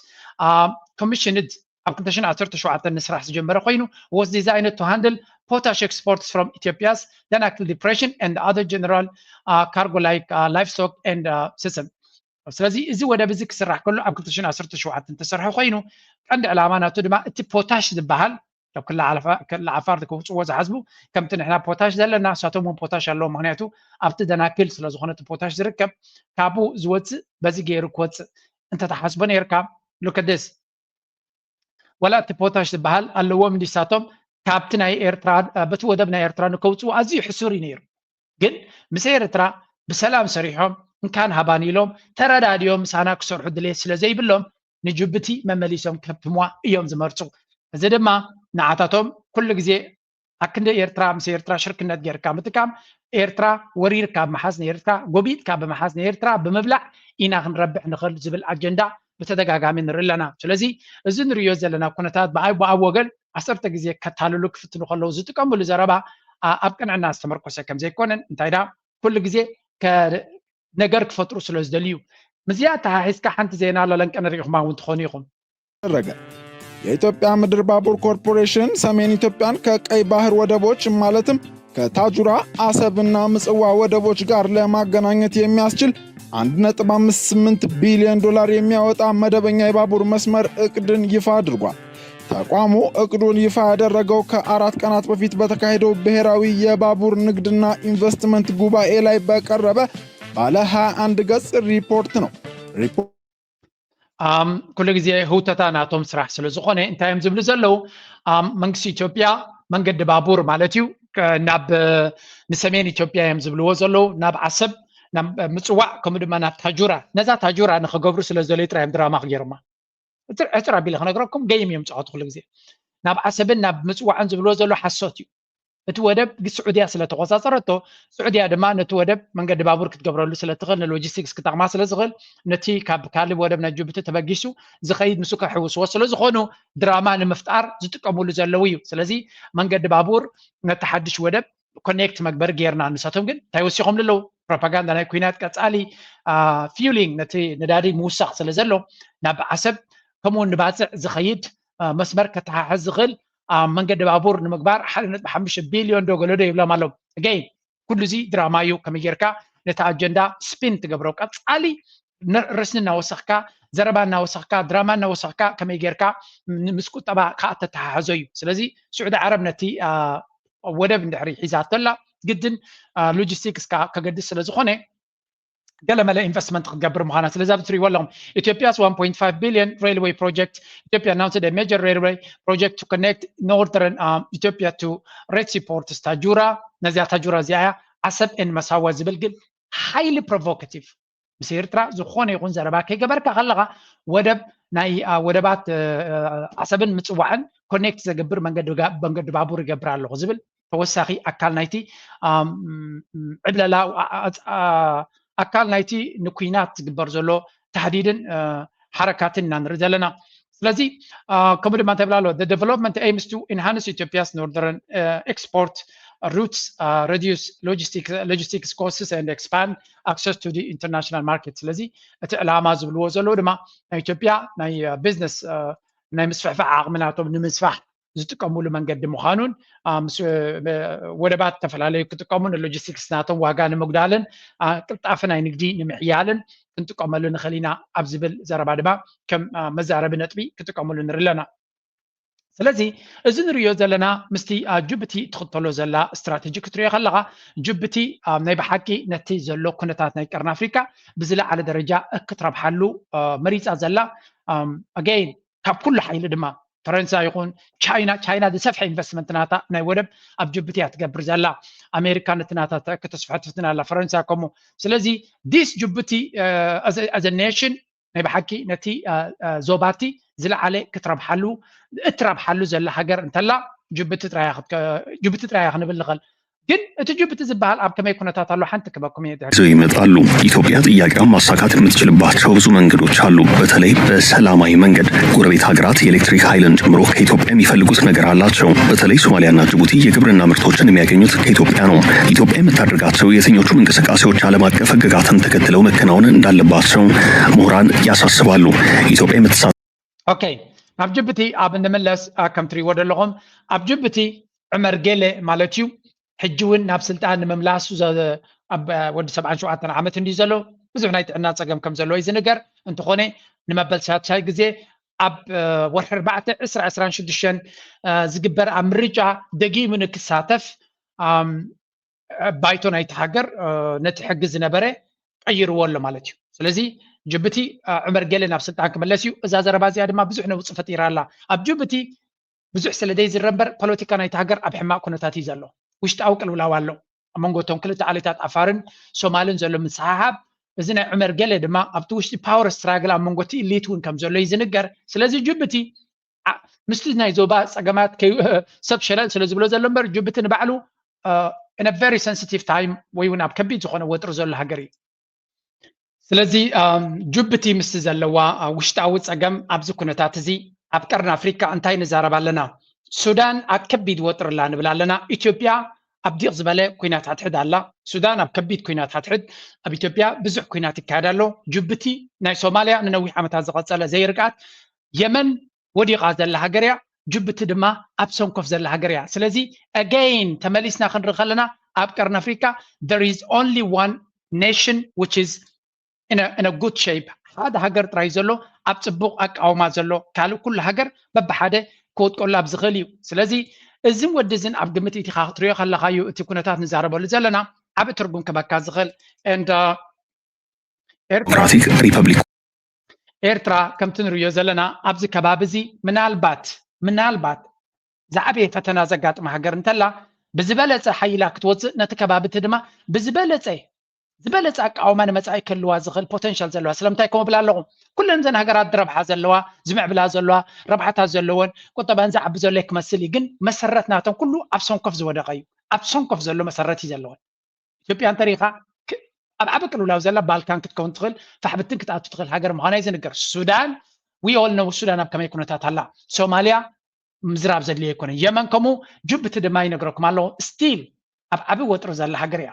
commissioned ኣብ ክልተ ሽሕን ዓሰርተ ሸውዓተን ንስራሕ ዝጀመረ ኮይኑ was designed to handle potash exports from Ethiopia's Danakil Depression and other general cargo like livestock and system። ስለዚ እዚ ወደብ እዚ ክስራሕ ከሎ ኣብ ክልተ ሽሕን ዓሰርተ ሸውዓተን ተሰርሐ ኮይኑ ቀንዲ ዕላማ ናቱ ድማ እቲ ፖታሽ ዝበሃል ካብ ክላ ዓፋር ክውፅዎ ዝሓስቡ ከምቲ ንሕና ፖታሽ ዘለና እሳቶም እውን ፖታሽ ኣለዎም። ምክንያቱ ኣብቲ ደናክል ስለዝኮነ እቲ ፖታሽ ዝርከብ ካብኡ ዝወፅእ በዚ ገይሩ ክወፅእ እንተተሓስቦ ነርካ look at this ወላ እቲ ፖታሽ ዝበሃል ኣለዎም እንዲሳቶም ካብቲ ናይ ኤርትራ በቲ ወደብ ናይ ኤርትራ ንከውፅኡ ኣዝዩ ሕሱር እዩ ነይሩ። ግን ምስ ኤርትራ ብሰላም ሰሪሖም እንካን ሃባን ኢሎም ተረዳዲኦም ምሳና ክሰርሑ ድሌት ስለ ዘይብሎም ንጅቡቲ መመሊሶም ከብትምዋ እዮም ዝመርፁ። እዚ ድማ ንዓታቶም ኩሉ ግዜ ኣክንዲ ኤርትራ ምስ ኤርትራ ሽርክነት ጌርካ ምጥቃም ኤርትራ ወሪርካ ብምሓዝ ንኤርትራ ጎቢጥካ ብምሓዝ ንኤርትራ ብምብላዕ ኢና ክንረብሕ ንኽእል ዝብል ኣጀንዳ ብተደጋጋሚ ንርኢ ኣለና። ስለዚ እዚ ንርእዮ ዘለና ኩነታት ብኣብ ወገን ዓሰርተ ግዜ ከታልሉ ክፍትኑ ከለዉ ዝጥቀምሉ ዘረባ ኣብ ቅንዕና ዝተመርኮሰ ከም ዘይኮነን እንታይ ዳ ኩሉ ግዜ ነገር ክፈጥሩ ስለ ዝደልዩ። ምስዚኣ ተሓሒዝካ ሓንቲ ዜና ኣለለንቀ ንሪኢኹማ እውን ትኾኑ ኢኹም። ተደረገ። የኢትዮጵያ ምድር ባቡር ኮርፖሬሽን ሰሜን ኢትዮጵያን ከቀይ ባህር ወደቦች ማለትም ከታጁራ አሰብና ምጽዋ ወደቦች ጋር ለማገናኘት የሚያስችል አንድ ነጥብ አምስት ስምንት ቢሊዮን ዶላር የሚያወጣ መደበኛ የባቡር መስመር እቅድን ይፋ አድርጓል። ተቋሙ እቅዱን ይፋ ያደረገው ከአራት ቀናት በፊት በተካሄደው ብሔራዊ የባቡር ንግድና ኢንቨስትመንት ጉባኤ ላይ በቀረበ ባለ ሃያ አንድ ገጽ ሪፖርት ነው። ሪፖርት ኣም፣ ኩሉ ግዜ ህውተታ ናቶም ስራሕ ስለ ዝኾነ እንታይ እዮም ዝብሉ ዘለዉ? ኣም፣ መንግስቲ ኢትዮጵያ መንገዲ ባቡር ማለት እዩ ከ-፣ ናብ ንሰሜን ኢትዮጵያ እዮም ዝብልዎ ዘለዉ ናብ ዓሰብ ናብ ምፅዋዕ ከምኡ ድማ ናብ ታጁራ ነዛ ታጁራ ንክገብሩ ስለ ዝደለዩ ጥራይ እዮም ድራማ ክገይሮማ። ዕፅር ዕፅር ኣቢለ ክነግረኩም ገይም እዮም ዝፃወቱ ኩሉ ግዜ ናብ ዓሰብን ናብ ምፅዋዕን ዝብልዎ ዘሎ ሓሶት እዩ። እቲ ወደብ ስዑድያ ስለ ተቆፃፀረቶ ስዑድያ ድማ ነቲ ወደብ መንገዲ ባቡር ክትገብረሉ ስለ ትኽእል ንሎጂስቲክስ ክጠቕማ ስለ ዝኽእል ነቲ ካብ ካልብ ወደብ ናይ ጅቡቲ ተበጊሱ ዝኸይድ ንሱ ከሕውስዎ ስለ ዝኾኑ ድራማ ንምፍጣር ዝጥቀሙሉ ዘለዉ እዩ። ስለዚ መንገዲ ባቡር ነቲ ሓድሽ ወደብ ኮኔክት መግበሪ ጌርና ንሳቶም ግን እንታይ ወሲኾም ኣለዉ? ፕሮፓጋንዳ ናይ ኩናት ቀፃሊ ፊውሊንግ ነቲ ነዳዲ ምውሳኽ ስለ ዘሎ ናብ ዓሰብ ከምኡ ንባፅዕ ዝኸይድ መስመር ከተሓሕዝ ዝኽእል መንገዲ ባቡር ንምግባር ሓደ ነጥቢ ሓሙሽተ ቢልዮን ዶ ገለዶ ይብሎም ኣለዉ። ኣገይን ኩሉ እዚ ድራማ እዩ። ከመይ ጌርካ ነቲ ኣጀንዳ ስፒን ትገብሮ ቀፃሊ ርእሲ እናወሰኽካ ዘረባ እናወሰኽካ ድራማ እናወሰኽካ ከመይ ጌርካ ምስ ቁጠባ ከዓ ተተሓሕዞ እዩ። ስለዚ ስዑዲ ዓረብ ነቲ ወደብ እንድሕሪ ሒዛቶ ኣላ ግድን ሎጂስቲክስ ከገድስ ስለ ዝኾነ ገለመለ ኢንቨስትመንት ክትገብር ምዃና ስለዚ ኣብ ትሪእዎ ኣለኹም ኢትዮጵያስ one point five billion railway project ኢትዮጵያ announced a major railway project to connect northern ኢትዮጵያ to Red Sea port ታጁራ ነዚኣ ታጁራ እዚኣ እያ ዓሰብ and መሳዋ ዝብል ግን highly provocative ምስ ኤርትራ ዝኾነ ይኹን ዘረባ ከይገበርካ ከለኻ ወደብ ናይ ወደባት ዓሰብን ምፅዋዕን ኮኔክት ዘገብር መንገዲ ባቡር ይገብር ኣለኹ ዝብል ተወሳኺ ኣካል ናይቲ ዕብለላ ኣካል ናይቲ ንኩናት ዝግበር ዘሎ ታህዲድን ሓረካትን ኢና ንርኢ ዘለና። ስለዚ ከምኡ ድማ እንታይ ብላ ኣሎ development aims to enhance Ethiopia's northern export routes, reduce logistics costs and expand access to the international market። ስለዚ እቲ ዕላማ ዝብልዎ ዘለዉ ድማ ናይ ኢትዮጵያ ናይ ቢዝነስ ናይ ምስፍሕፋሕ ዓቕሚ ናቶም ንምስፋሕ ዝጥቀሙሉ መንገዲ ምዃኑን ወደባት ዝተፈላለዩ ክጥቀሙ ንሎጂስቲክስ ናቶም ዋጋ ንምጉዳልን ቅልጣፈ ናይ ንግዲ ንምሕያልን ክንጥቀመሉ ንኽእል ኢና ኣብ ዝብል ዘረባ ድማ ከም መዛረቢ ነጥቢ ክጥቀመሉ ንርኢ ኣለና። ስለዚ እዚ ንሪኦ ዘለና ምስቲ ጅቡቲ ትኽተሎ ዘላ ስትራተጂ ክትሪኦ ከለኻ ጅቡቲ ናይ ብሓቂ ነቲ ዘሎ ኩነታት ናይ ቀርኒ ኣፍሪካ ብዝለዓለ ደረጃ ክትረብሓሉ መሪፃ ዘላ ኣገይን ካብ ኩሉ ሓይሊ ድማ ፈረንሳ ይኹን ቻይና ቻይና ዝሰፍሐ ኢንቨስትመንት ናታ ናይ ወደብ ኣብ ጅቡቲ እያ ትገብር ዘላ። ኣሜሪካ ነቲ ናታ ከተስፍሐ ትፍትን ኣላ ፈረንሳ ከምኡ። ስለዚ this ጅቡቲ as a nation ናይ ብሓቂ ነቲ ዞባቲ ዝለዓለ ክትረብሓሉ እትረብሓሉ ዘላ ሃገር እንተላ ጅቡቲ ጥራያ ክንብል ንኽእል። ግን እቲ ጅቡቲ ዝበሃል ኣብ ከመይ ኩነታት ኣሎ ሓንቲ ክበኩም እየ ድሕሪ ይዘው ይመጣሉ። ኢትዮጵያ ጥያቄዋን ማሳካት የምትችልባቸው ብዙ መንገዶች አሉ። በተለይ በሰላማዊ መንገድ ጎረቤት ሀገራት የኤሌክትሪክ ኃይልን ጨምሮ ከኢትዮጵያ የሚፈልጉት ነገር አላቸው። በተለይ ሶማሊያና ጅቡቲ የግብርና ምርቶችን የሚያገኙት ከኢትዮጵያ ነው። ኢትዮጵያ የምታደርጋቸው የትኞቹም እንቅስቃሴዎች ዓለም አቀፍ ሕግጋትን ተከትለው መከናወን እንዳለባቸው ምሁራን ያሳስባሉ። ኢትዮጵያ የምትሳ ኦኬ፣ ናብ ጅቡቲ ኣብ እንምለስ፣ አ፣ ከም ትሪእዎ ዘለኹም ኣብ ጅቡቲ ዑመር ጌለ ማለት እዩ ሕጂ እውን ናብ ስልጣን ንምምላሱ ዘ- ኣብ ወዲ ሰብዓን ሸውዓተን ዓመት እንድዩ ዘሎ። ብዙሕ ናይ ጥዕና ፀገም ከም ዘለዎ እዩ ዝንገር። እንተኾነ ንመበል ሳልሳይ ግዜ ኣብ ወርሒ ኣርባዕተ ዕስራ ዕስራን ሽዱሽተን ዝግበር ኣብ ምርጫ ደጊሙ ንክሳተፍ ባይቶ ናይቲ ሃገር ነቲ ሕጊ ዝነበረ ቀይርዎ ኣሎ ማለት እዩ። ስለዚ ጅቡቲ ዑመር ጌለ ናብ ስልጣን ክምለስ እዩ። እዛ ዘረባ እዚኣ ድማ ብዙሕ ነውፂ ፈጢራ ኣላ። ኣብ ጅቡቲ ብዙሕ ስለ ዘይዝረ እምበር ፖለቲካ ናይቲ ሃገር ኣብ ሕማቕ ኩነታት እዩ ዘሎ። ውሽጣዊ ቅልውላው ኣሎ ኣብ መንጎ እቶም ክልተ ዓሌታት ዓፋርን ሶማልን ዘሎ ምስሕሓብ። እዚ ናይ ዑመር ጌለ ድማ ኣብቲ ውሽጢ ፓወር ስትራግል ኣብ መንጎ እቲ ኢሊት እውን ከም ዘሎ እዩ ዝንገር። ስለዚ ጅቡቲ ምስቲ ናይ ዞባ ፀገማት ሰብ ሸለል ስለ ዝብሎ ዘሎ እምበር ጅቡቲ ንባዕሉ in a very sensitive time ወይ እውን ኣብ ከቢድ ዝኾነ ወጥሪ ዘሎ ሃገር እዩ። ስለዚ ጅቡቲ ምስቲ ዘለዋ ውሽጣዊ ፀገም ኣብዚ ኩነታት እዚ ኣብ ቀርኒ ኣፍሪካ እንታይ ንዛረብ ኣለና? ሱዳን ኣብ ከቢድ ወጥሪ ኣላ ንብል ኣለና። ኢትዮጵያ ኣብ ዲቕ ዝበለ ኩናት ሓድሕድ ኣላ። ሱዳን ኣብ ከቢድ ኩናት ሓድሕድ፣ ኣብ ኢትዮጵያ ብዙሕ ኩናት ይካየድ ኣሎ። ጅቡቲ ናይ ሶማልያ ንነዊሕ ዓመታት ዝቐፀለ ዘይርግኣት፣ የመን ወዲቓ ዘላ ሃገር እያ። ጅቡቲ ድማ ኣብ ሰንኮፍ ዘላ ሃገር እያ። ስለዚ again ተመሊስና ክንርኢ ከለና ኣብ ቀርኒ ኣፍሪካ there is only one nation which is in a good shape፣ ሓደ ሃገር ጥራይ ዘሎ ኣብ ፅቡቕ ኣቃውማ ዘሎ፣ ካልእ ኩሉ ሃገር በብሓደ ክወጥቀሉ ኣብ ዝኽእል እዩ። ስለዚ እዝን ወዲ እዝን ኣብ ግምት ኢቲኻ ክትሪኦ ከለኻ እዩ እቲ ኩነታት ንዛረበሉ ዘለና ዓቢ ትርጉም ክበካ ዝኽእል። And ኤርትራ ዲሞክራቲክ ሪፐብሊክ ኤርትራ ከምቲ ንርእዮ ዘለና ኣብዚ ከባቢ እዚ ምናልባት ምናልባት ዝዓበየ ፈተና ዘጋጥማ ሃገር እንተላ ብዝበለፀ ሓይላ ክትወፅእ ነቲ ከባቢ እቲ ድማ ብዝበለፀ ዝበለፀ ኣቃውማ ንመፃኢ ክህልዋ ዝኽእል ፖቴንሻል ዘለዋ። ስለምንታይ ከምኡ ብላ ኣለኹ? ኩለን እዘን ሃገራት ረብሓ ዘለዋ ዝምዕብላ ዘለዋ ረብሓታት ዘለወን ቁጠባን ዝዓቢ ዘሎ ክመስል እዩ፣ ግን መሰረት ናተን ኩሉ ኣብ ሰንኮፍ ዝወደቀ እዩ። ኣብ ሰንኮፍ ዘሎ መሰረት እዩ ዘለወን። ኢትዮጵያ እንተሪኢኻ ኣብ ዓቢ ቅልውላው ዘላ ባልካን ክትከውን ትኽእል፣ ፋሕብትን ክትኣቱ ትኽእል ሃገር ምዃና እዩ ዝንገር። ሱዳን we all know ሱዳን ኣብ ከመይ ኩነታት ኣላ። ሶማልያ ምዝራብ ዘድልዮ ኣይኮነን። የመን ከምኡ። ጅቡቲ ድማ ይነግረኩም ኣለኹ ስቲል ኣብ ዓቢ ወጥሪ ዘላ ሃገር እያ።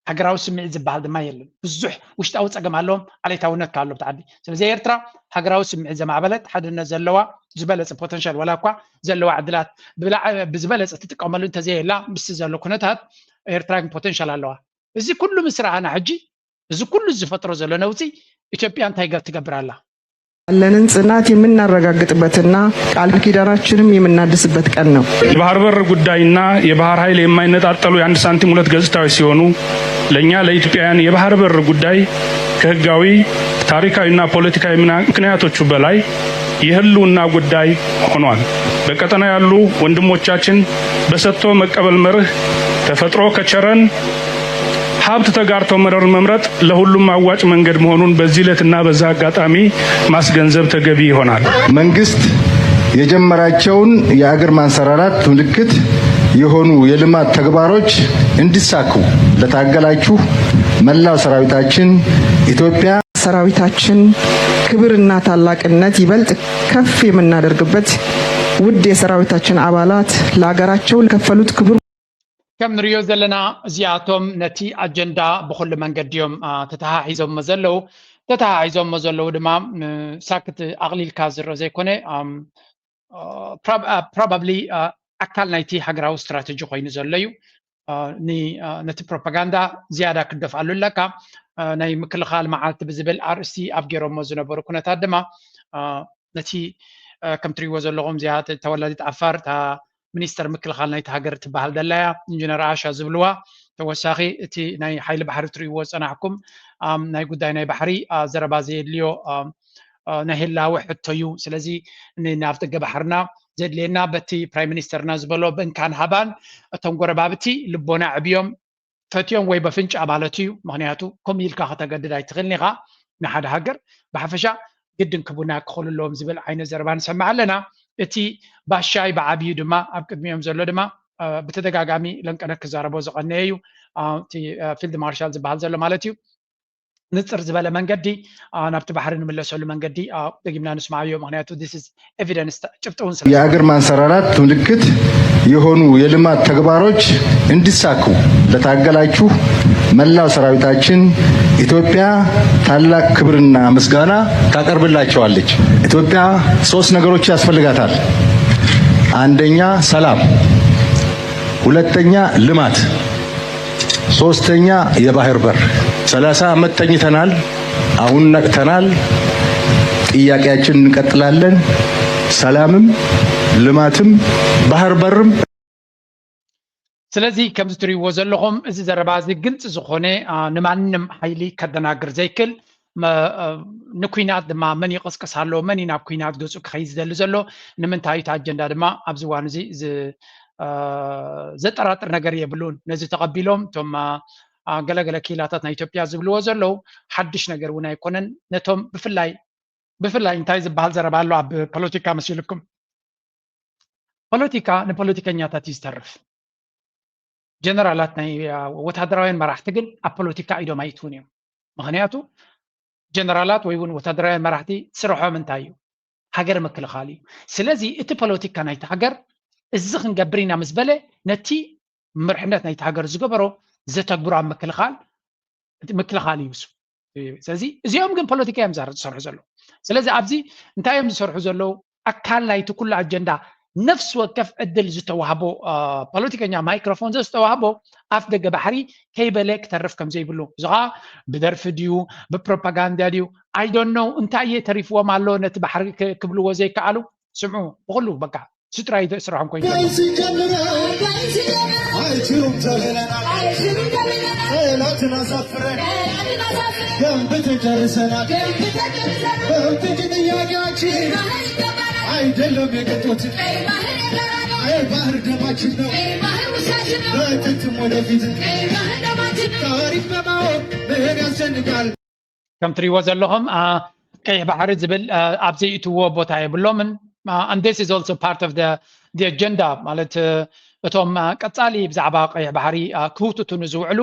ሃገራዊ ስምዒት ዝበሃል ድማ የለን። ብዙሕ ውሽጣዊ ፀገም ኣለዎም፣ ዓሌታውነት ከ ኣሎ ኣብቲ ዓዲ። ስለዚ ኤርትራ ሃገራዊ ስምዒት ዘማዕበለት፣ ሓድነት ዘለዋ፣ ዝበለፀ ፖተንሻል ዋላ እኳ ዘለዋ ዕድላት ብዝበለፀ ትጥቀመሉ እንተዘየላ ምስቲ ዘሎ ኩነታት ኤርትራ ግን ፖተንሻል ኣለዋ። እዚ ኩሉ ምስ ረኣና ሕጂ እዚ ኩሉ ዝፈጥሮ ዘሎ ነውፂ ኢትዮጵያ እንታይ ገር ትገብር ኣላ? ያለንን ጽናት የምናረጋግጥበትና ቃል ኪዳናችንም የምናድስበት ቀን ነው። የባህር በር ጉዳይና የባህር ኃይል የማይነጣጠሉ የአንድ ሳንቲም ሁለት ገጽታዎች ሲሆኑ ለእኛ ለኢትዮጵያውያን የባህር በር ጉዳይ ከህጋዊ ታሪካዊና ፖለቲካዊ ምክንያቶቹ በላይ የህልውና ጉዳይ ሆኗል። በቀጠና ያሉ ወንድሞቻችን በሰጥቶ መቀበል መርህ ተፈጥሮ ከቸረን ሀብት ተጋርቶ መረር መምረጥ ለሁሉም አዋጭ መንገድ መሆኑን በዚህ ዕለትና በዛ አጋጣሚ ማስገንዘብ ተገቢ ይሆናል። መንግስት የጀመራቸውን የአገር ማንሰራራት ምልክት የሆኑ የልማት ተግባሮች እንዲሳኩ ለታገላችሁ መላው ሰራዊታችን ኢትዮጵያ ሰራዊታችን ክብርና ታላቅነት ይበልጥ ከፍ የምናደርግበት ውድ የሰራዊታችን አባላት ለሀገራቸው ለከፈሉት ክቡር ከም ንሪኦ ዘለና እዚኣቶም ነቲ ኣጀንዳ ብኩሉ መንገዲ እዮም ተተሓሒዞሞ ዘለዉ። ተተሓሒዞሞ ዘለዉ ድማ ሳክት ኣቕሊልካ ዝረአ ዘይኮነ ፕሮባብሊ ኣካል ናይቲ ሃገራዊ ስትራተጂ ኮይኑ ዘሎ እዩ። ነቲ ፕሮፓጋንዳ ዝያዳ ክደፍኣሉ ኣለካ። ናይ ምክልኻል መዓልቲ ብዝብል ኣርእስቲ ኣብ ገይሮሞ ዝነበሩ ኩነታት ድማ ነቲ ከም ትሪእዎ ዘለኹም እዚኣ ተወላዲት ዓፋር እታ ሚኒስተር ምክልኻል ናይቲ ሃገር ትበሃል ደላያ ኢንጂነር ኣሻ ዝብልዋ ተወሳኺ እቲ ናይ ሓይሊ ባሕሪ ትሪእዎ ዝፀናሕኩም ናይ ጉዳይ ናይ ባሕሪ ዘረባ ዘየድልዮ ናይ ህላወ ሕቶ እዩ። ስለዚ ናብቲ ገባሕርና ዘድልየና በቲ ፕራይም ሚኒስተርና ዝበሎ ብእንካን ሃባን እቶም ጎረባብቲ ልቦና ዕብዮም ፈትዮም ወይ በፍንጫ ማለት እዩ። ምክንያቱ ከምኡ ኢልካ ከተገድድ ኣይትኽእልን ኢኻ ንሓደ ሃገር ብሓፈሻ ግድን ክቡና ክኽእሉ ኣለዎም ዝብል ዓይነት ዘረባ ንሰምዕ ኣለና። እቲ ባሻይ ብዓብዩ ድማ ኣብ ቅድሚኦም ዘሎ ድማ ብተደጋጋሚ ለንቀነ ክዛረቦ ዝቐነየ እዩ። እቲ ፊልድ ማርሻል ዝበሃል ዘሎ ማለት እዩ። ንፅር ዝበለ መንገዲ ናብቲ ባሕሪ ንምለሰሉ መንገዲ ደጊምና ንስማዓዮ። ምክንያቱ this is evidence፣ ጭብጢ እውን ስለ የሀገር ማንሰራራት ምልክት የሆኑ የልማት ተግባሮች እንዲሳኩ ለታገላችሁ መላው ሰራዊታችን ኢትዮጵያ ታላቅ ክብርና ምስጋና ታቀርብላቸዋለች። ኢትዮጵያ ሶስት ነገሮች ያስፈልጋታል። አንደኛ ሰላም፣ ሁለተኛ ልማት፣ ሶስተኛ የባህር በር። ሰላሳ ዓመት ተኝተናል። አሁን ነቅተናል። ጥያቄያችን እንቀጥላለን። ሰላምም ልማትም ባህር በርም። ስለዚ ከምዚ ትሪእዎ ዘለኹም እዚ ዘረባ እዚ ግልፂ ዝኾነ ንማንም ሓይሊ ከደናግር ዘይክል ንኩናት ድማ መን ይቕስቅስ ኣሎ፣ መን እዩ ናብ ኩናት ገፁ ክኸይድ ዝደሊ ዘሎ፣ ንምንታይ እቲ ኣጀንዳ ድማ ኣብዚ እዋን እዚ ዘጠራጥር ነገር የብሉን። ነዚ ተቐቢሎም እቶም ገለገለ ክኢላታት ናይ ኢትዮጵያ ዝብልዎ ዘለዉ ሓድሽ ነገር እውን ኣይኮነን። ነቶም ብፍላይ ብፍላይ እንታይ ዝበሃል ዘረባ ኣሎ ኣብ ፖለቲካ መሲልኩም? ፖለቲካ ንፖለቲከኛታት እዩ ዝተርፍ። ጀነራላት ናይ ወታደራውያን መራሕቲ ግን ኣብ ፖለቲካ ኢዶም ኣይትውን እዮም። ምክንያቱ ጀነራላት ወይ እውን ወታደራውያን መራሕቲ ስርሖም እንታይ እዩ? ሃገር ምክልኻል እዩ። ስለዚ እቲ ፖለቲካ ናይቲ ሃገር እዚ ክንገብር ኢና ምስ በለ ነቲ መርሕነት ናይቲ ሃገር ዝገበሮ ዘተግብሮ ኣብ ምክልኻል ምክልኻል እዩ። ስለዚ እዚኦም ግን ፖለቲካ እዮም ዝሰርሑ ዘለዉ። ስለዚ ኣብዚ እንታይ እዮም ዝሰርሑ ዘለዉ? ኣካል ናይቲ ኩሉ ኣጀንዳ ነፍሲ ወከፍ ዕድል ዝተዋህቦ ፖለቲከኛ ማይክሮፎን ዝተዋህቦ ኣፍ ደገ ባሕሪ ከይበለ ክተርፍ ከም ዘይብሉ፣ እዚ ከዓ ብደርፊ ድዩ ብፕሮፓጋንዳ ድዩ I don't know እንታይ እየ ተሪፍዎም ኣሎ ነቲ ባሕሪ ክብልዎ ዘይከኣሉ። ስምዑ ብኩሉ በቃ ስድራ እዩ ስራሖም ኮይኑ ገንብትን ጨርሰናል። በእንትጅ ጥያቄያችን አይደለም የቀጡት የባህር ደማችን ነው። በጥንትም ወደፊት ታሪክ በማወቅ ምን ያስጨንቃል? ከም ትሪእዎ ዘለኹም ቀይሕ ባሕሪ ዝብል ኣብ ዘይእትዎ ቦታ የብሎምን። And this is also part of the agenda ማለት እቶም ቀፃሊ ብዛዕባ ቀይሕ ባሕሪ ክህውትቱ ንዝውዕሉ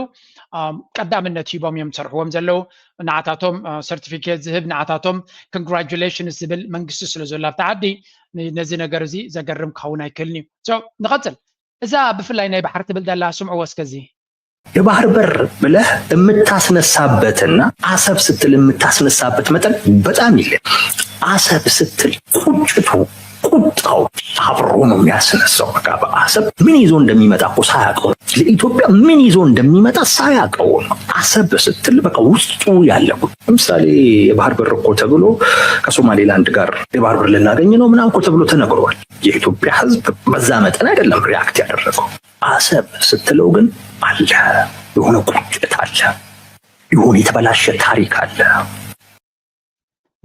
ቀዳምነት ሂቦም እዮም ዝሰርሕዎም ዘለዉ። ንዓታቶም ሰርቲፊኬት ዝህብ ንዓታቶም congratulations ዝብል መንግስቲ ስለ ዘሎ ኣብቲ ዓዲ ነዚ ነገር እዚ ዘገርም ክኸውን ኣይክእልን እዩ። ንቐፅል። እዛ ብፍላይ ናይ ባሕሪ ትብል ዘላ ስምዕዎ እስከዚ። የባህር በር ብለህ የምታስነሳበትና አሰብ ስትል የምታስነሳበት መጠን በጣም ይለያል። አሰብ ስትል ቁጭቱ ቁጣው አብሮ ነው የሚያስነሳው። በቃ በአሰብ ምን ይዞ እንደሚመጣ እኮ ሳያውቀው ለኢትዮጵያ ምን ይዞ እንደሚመጣ ሳያውቀው ነው። አሰብ ስትል በቃ ውስጡ ያለ ለምሳሌ የባህር በር እኮ ተብሎ ከሶማሌላንድ ጋር የባህር በር ልናገኝ ነው ምናምን እኮ ተብሎ ተነግሯል። የኢትዮጵያ ሕዝብ በዛ መጠን አይደለም react ያደረገው። አሰብ ስትለው ግን አለ የሆነ ቁጭት አለ፣ የሆነ የተበላሸ ታሪክ አለ።